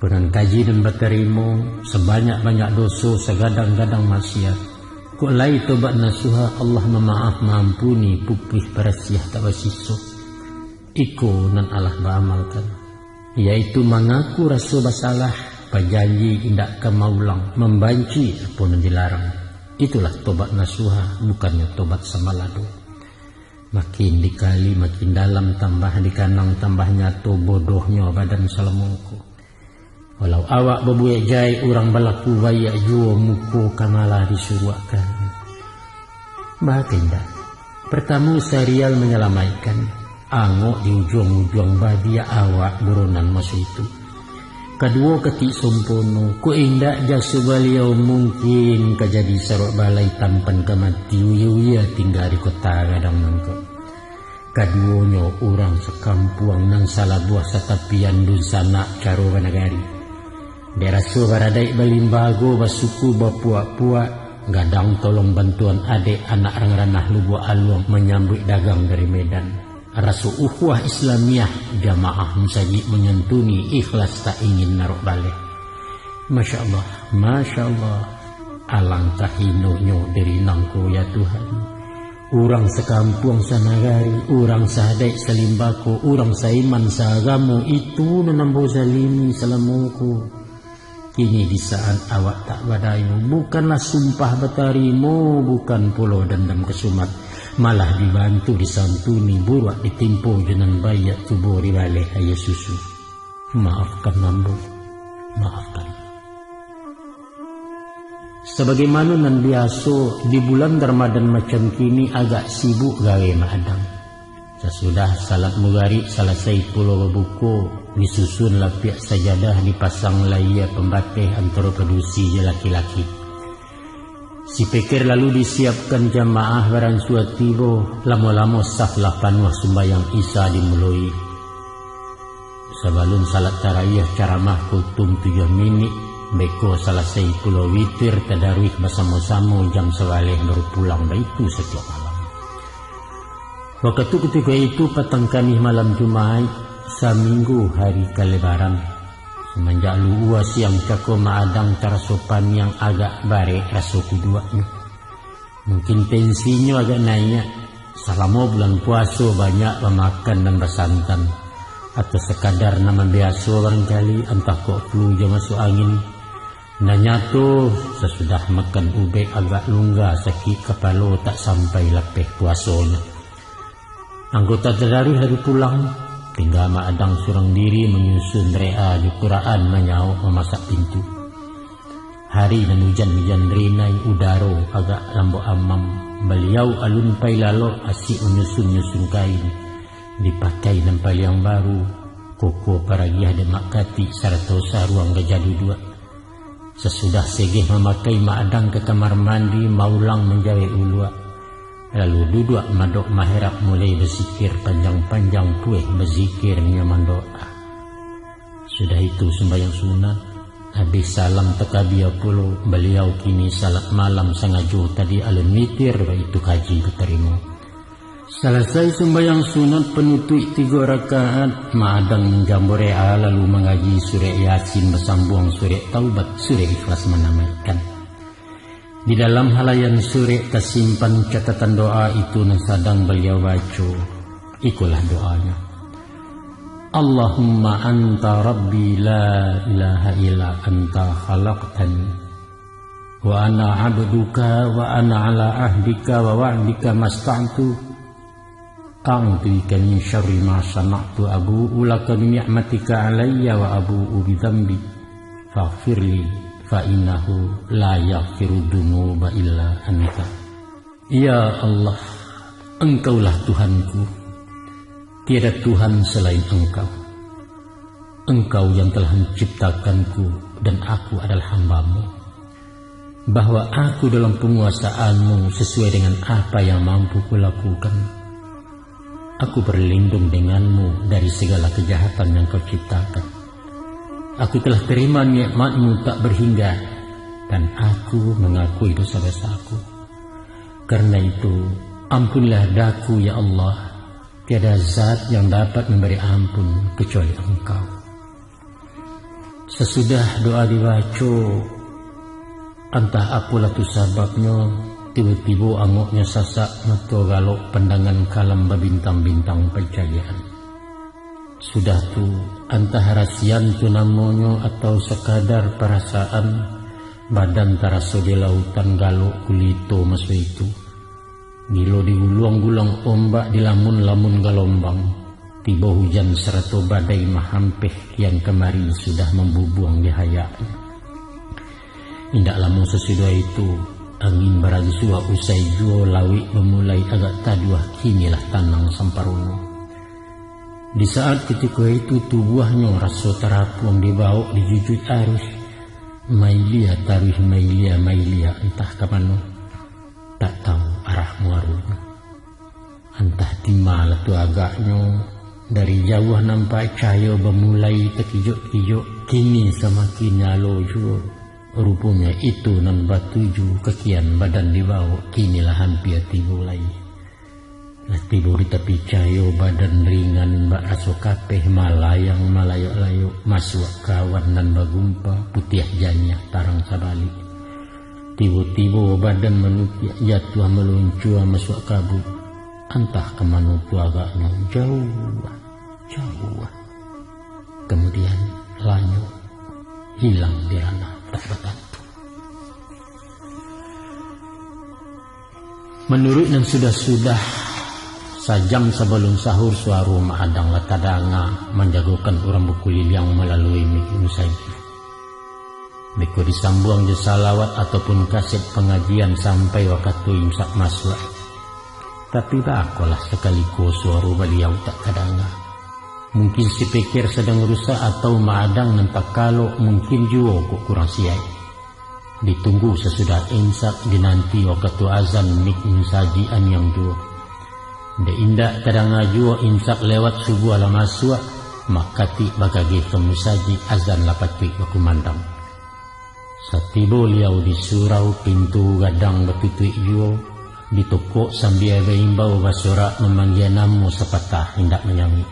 Ko nan kaji nan batarimo, sabanyak-banyak doso, sagadang-gadang maksiat. Kok lai tobat nasuha, Allah mamaaf maampuni, pupuih parasiah tak basiso. Iko nan alah baamalkan, yaitu mangaku raso basalah, bajanji indak ka maulang, mambanci apo nan dilarang. Itulah tobat nasuha, bukannyo tobat sambalado. Makin dikali makin dalam, tambah dikanang tambah nyato bodohnyo badan salamo ko. Walau awak babuek jahek, urang balaku baiak juo, muko ka malah disuruakkan. Baa indak? Partamo, sarial manyalamaikkan, angok di ujuang-ujuang badia awak buronan maso itu. Kaduo, katik sompono, kok indak jaso baliau, mungkin ka jadi sarok balai, tampan ka mati, uya-uya tingga di kota gadang nangko. Kaduonyo urang sakampuang nan salabuah satapian, dunsanak caro banagari. Dek raso baradaik balimbago, basuku bapuak-puak, gadang tolong bantuan adek, anak rang ranah Lubuak Aluang manyambuik dagang dari Medan. Raso ukhuwah Islamiah, jamaah musajik manyantuni, ikhlas tak ingin narok baleh. Masya Allah, Masya Allah. Alangkah hinonyo diri nangko, ya Tuhan. Urang sakampuang sanagari, urang saadaik salimbako, urang saiman saagamo, itu nan ambo zalimi salamo ko. Kini di saat awak tak badayo, bukanlah sumpah batarimo, bukan pulo dandam kasumat, malah dibantu disantuni, buruak ditimpo jo nan baiak, tubo dibaleh aia susu. Maafkan ambo, maafkan. Sabagaimano nan biaso, di bulan Ramadan macam kini agak sibuk gawe Mak Adang. Sasudah salat mugarik salasai pulo babuko, disusun lapiak sajadah, dipasang layia pambateh antaro padusi jo laki-laki. Speaker lalu disiapkan, jamaah baransua tibo, lamo-lamo saf lah panuah, sumbayang Isya dimuloi. Sabalun salat tarawih, caramah kutum tujuah minik, beko salasai pulo witir, tadaruih basamo-samo jam sabaleh baru pulang, baitu satiok malam. Wakatu kutiko itu patang Kamih malam Jumaik, saminggu hari kalebaran. Samanjak luhua siang cako Mak Adang taraso paniang, agak barek raso kuduaknyo. Mungkin tensinyo agak naiak. Salamo bulan puaso banyak bamakan nan basantan, atau sakadar nan mambiaso barangkali, antah kok flu jo masuak angin. Nan nyato, sasudah makan ubek agak lungga, sakik kapalo tak sampai lapeh puasonyo. Anggota tadaruih lalu pulang, tingga Mak Adang surang diri manyusun doa jo Quran, manyaok mamasak pintu. Hari nan ujan-ujan rinai, udaro agak lambok amam, baliau alun pai lalok, asik manyusun-nyusun kain, dipakai nan paliang baru, koko paragiah dek Mak Katik sarato saruang gajah duduak. Sasudah segeh mamakai, Mak Adang ka kamar mandi, maulang manjawek uluak. Lalu duduak madok maherap, mulai bazikir panjang-panjang, pueh bazikir nyo mandoa. Sudah itu sumbayang sunat, abih salam takabia pulo, baliau kini salat malam sangajo, tadi alun witir, baitu kaji batarimo. Salasai sumbayang sunat panutuik tigo rakaat, Mak Adang manjambo doa lalu mangaji surek Yasin basambuang surek Taubat, surek Ikhlas manamaikan. Di dalam halayan surek tasimpan catatan doa itu nan sadang baliau baco. Ikolah doanyo. Allahumma anta rabbi la ilaha illa anta khalaqtani. Wa ana abduka wa ana ala ahdika wa wa'dika masta'tu. A'udzubika min syarri ma sana'tu, abu'u laka bi ni'matika alayya wa abu'u bi dzambi. Faghfirli fa innahu la yaghfiru dzunuba illa anta. Ya Allah, Engkaulah Tuhanku. Tiada Tuhan selain Engkau. Engkau yang telah menciptakanku dan aku adalah hamba-Mu. Bahwa aku dalam penguasaan-Mu sesuai dengan apa yang mampu kulakukan. Aku berlindung dengan-Mu dari segala kejahatan yang Kau ciptakan. Aku telah terima nikmat-Mu tak berhingga. dan aku mangakui dosa-dosaku. Karena itu, ampunlah daku, ya Allah, tiada zat yang dapat mambari ampun kecuali Engkau. Sasudah doa dibaco, antah apolah tu sababnyo, tibo-tibo angoknyo sasak mato galok pandangan kalam babintang-bintang pancaliakan. Sudah tu, antah rasian tu namonyo atau sakadar parasaan, badan taraso di lautan galok gulito maso itu. Gilo diguluang-guluang ombak, dilamun-lamun galombang, tibo hujan sarato badai mahampeh kian kamari sudah mambubuang di hayak. Indak lamo sasudah itu, angin barasuah usai juo lauik bamulai agak taduah, kini lah tanang samparono. Di saat kutiko itu tubuahnyo raso tarapuang dibawok dijujuik aruih, mailia taruih mailia, mailia antah ka mano. Tak tahu arah muaronyo. Antah di ma lah tu agaknyo, dari jauah nampak cayo bamulai takijok-kijok, kini samakin nyalo juo. Ruponyo itu nan batuju ka kian badan dibawok, kini lah hampia tibo lai. Lah tibo di tapi cayo, badan ringan bak raso kapeh, malayang malayok-layok, masuak ka awan nan bagumpa, putiah janiah tarang sabalik. Tibo-tibo badan manutiak, jatuah maluncua masuak kabua. Antah ka mano tu agaknyo, jauah, jauah. Kamudian, lanyok, hilang di ranah tak batantu. Manuruik nan sudah-sudah, sajam sabalun sahur, suaro Mak Adang lah tadanga manjagokan urang bakuliliang malalui mik musajik. Beko disambuang jo salawat ataupun kaset pangajian sampai wakatu imsak masuak. Tapi, baa kolah sakali ko suaro baliau tak tadanga. Mungkin sipikir sadang rusak atau Mak Adang nan takalok, mungkin juo kok kurang siaik. Ditunggu sasudah imsak, dinanti wakatu azan mik musajik aniang juo. Dek indak tadanga juo, imsak lewat, subuah lah masuak, Mak Katik bagageh ka musajik, azan lah patuik bakumandang. Satibo liau di surau, pintu gadang batutuik juo, ditokok sambia baimbau, basorak mamanggia namo, sapatah indak manyauik.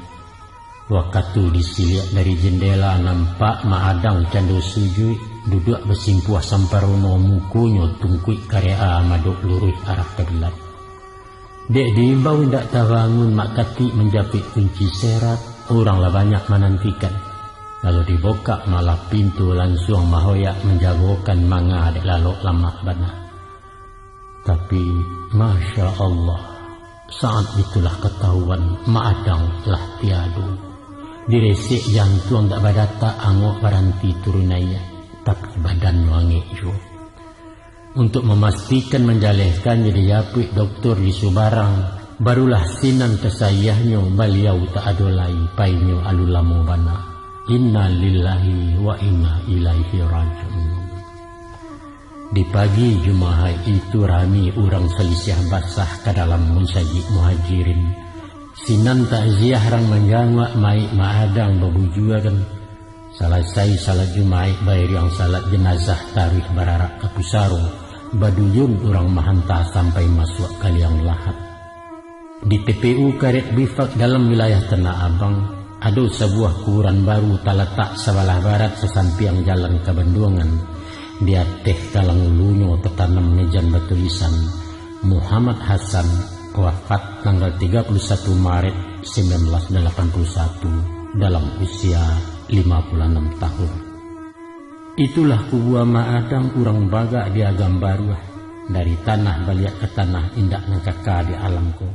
Wakatu disiliak dari jendela, nampak Mak Adang cando sujuik, duduak basimpuah samparono, mukonyo tungkuik karek a, madok luruih arah kiblat. Dek diimbau indak tabangun, Mak Katik manjapuik kunci serak, urang lah banyak manantikan. Lalu dibukak malah pintu, lansuang mahoyak manjagokan manga dek lalok lamak bana. Tapi, Masya Allah, saat itulah katahuan Mak Adang lah tiado. Diresek jantuang dak badatak, angok baranti turun naiak, tapi badannyo angek juo. Untuak mamastikan manjalehkannyo dijapuik doktor di Subarang, barulah sinan ka sayahnyo baliau tak ado lai, painyo alun lamo bana. Inna lillahi wa inna ilaihi raji'un. Di pagi Jumahaik itu rami urang salisiah basah ka dalam musajik Muhajirin. Sinan takziah rang manjanguak maik Mak Adang babujuakan. Salasai salat Jumaik, bairiang salat jenazah taruih bararak ka pusaro, baduyun urang mahanta sampai masuak ka liang lahat. Di T P U Karet Bifak dalam wilayah Tanah Abang, ado sabuah kuburan baru talatak sabalah barat sasampiang jalan ka Banduangan. Di ateh kalang ulunyo tatanam mejan batulisan, Muhammad Hasan, wafat tanggal tiga puluh satu Maret sembilan belas delapan puluh satu, dalam usia lima puluh enam tahun. Itulah kubua Mak Adang urang bagak di Agam Baruah, dari tanah baliak ka tanah indak nan kaka di alam ko.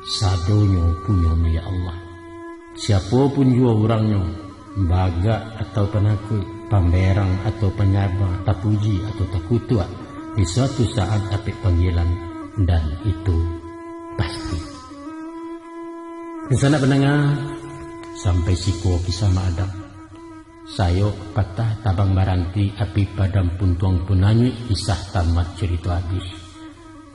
Sadonyo punyo milik Allah. Siapo pun juo urangnyo, bagak atau panakuik, pamberang atau panyaba, tapuji atau takutuak, di suatu saat dapek panggilan, dan itu pasti. Dunsanak pandanga, sampai siko kisah Mak Adang. Sayok patah tabang baranti, api padam puntuang pun anyuik, kisah tamat carito abih.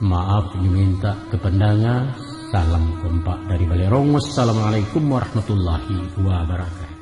Maaf dimintak ka pandanga. Salam kompak dari Balerong. Wassalamualaikum warahmatullahi wabarakatuh.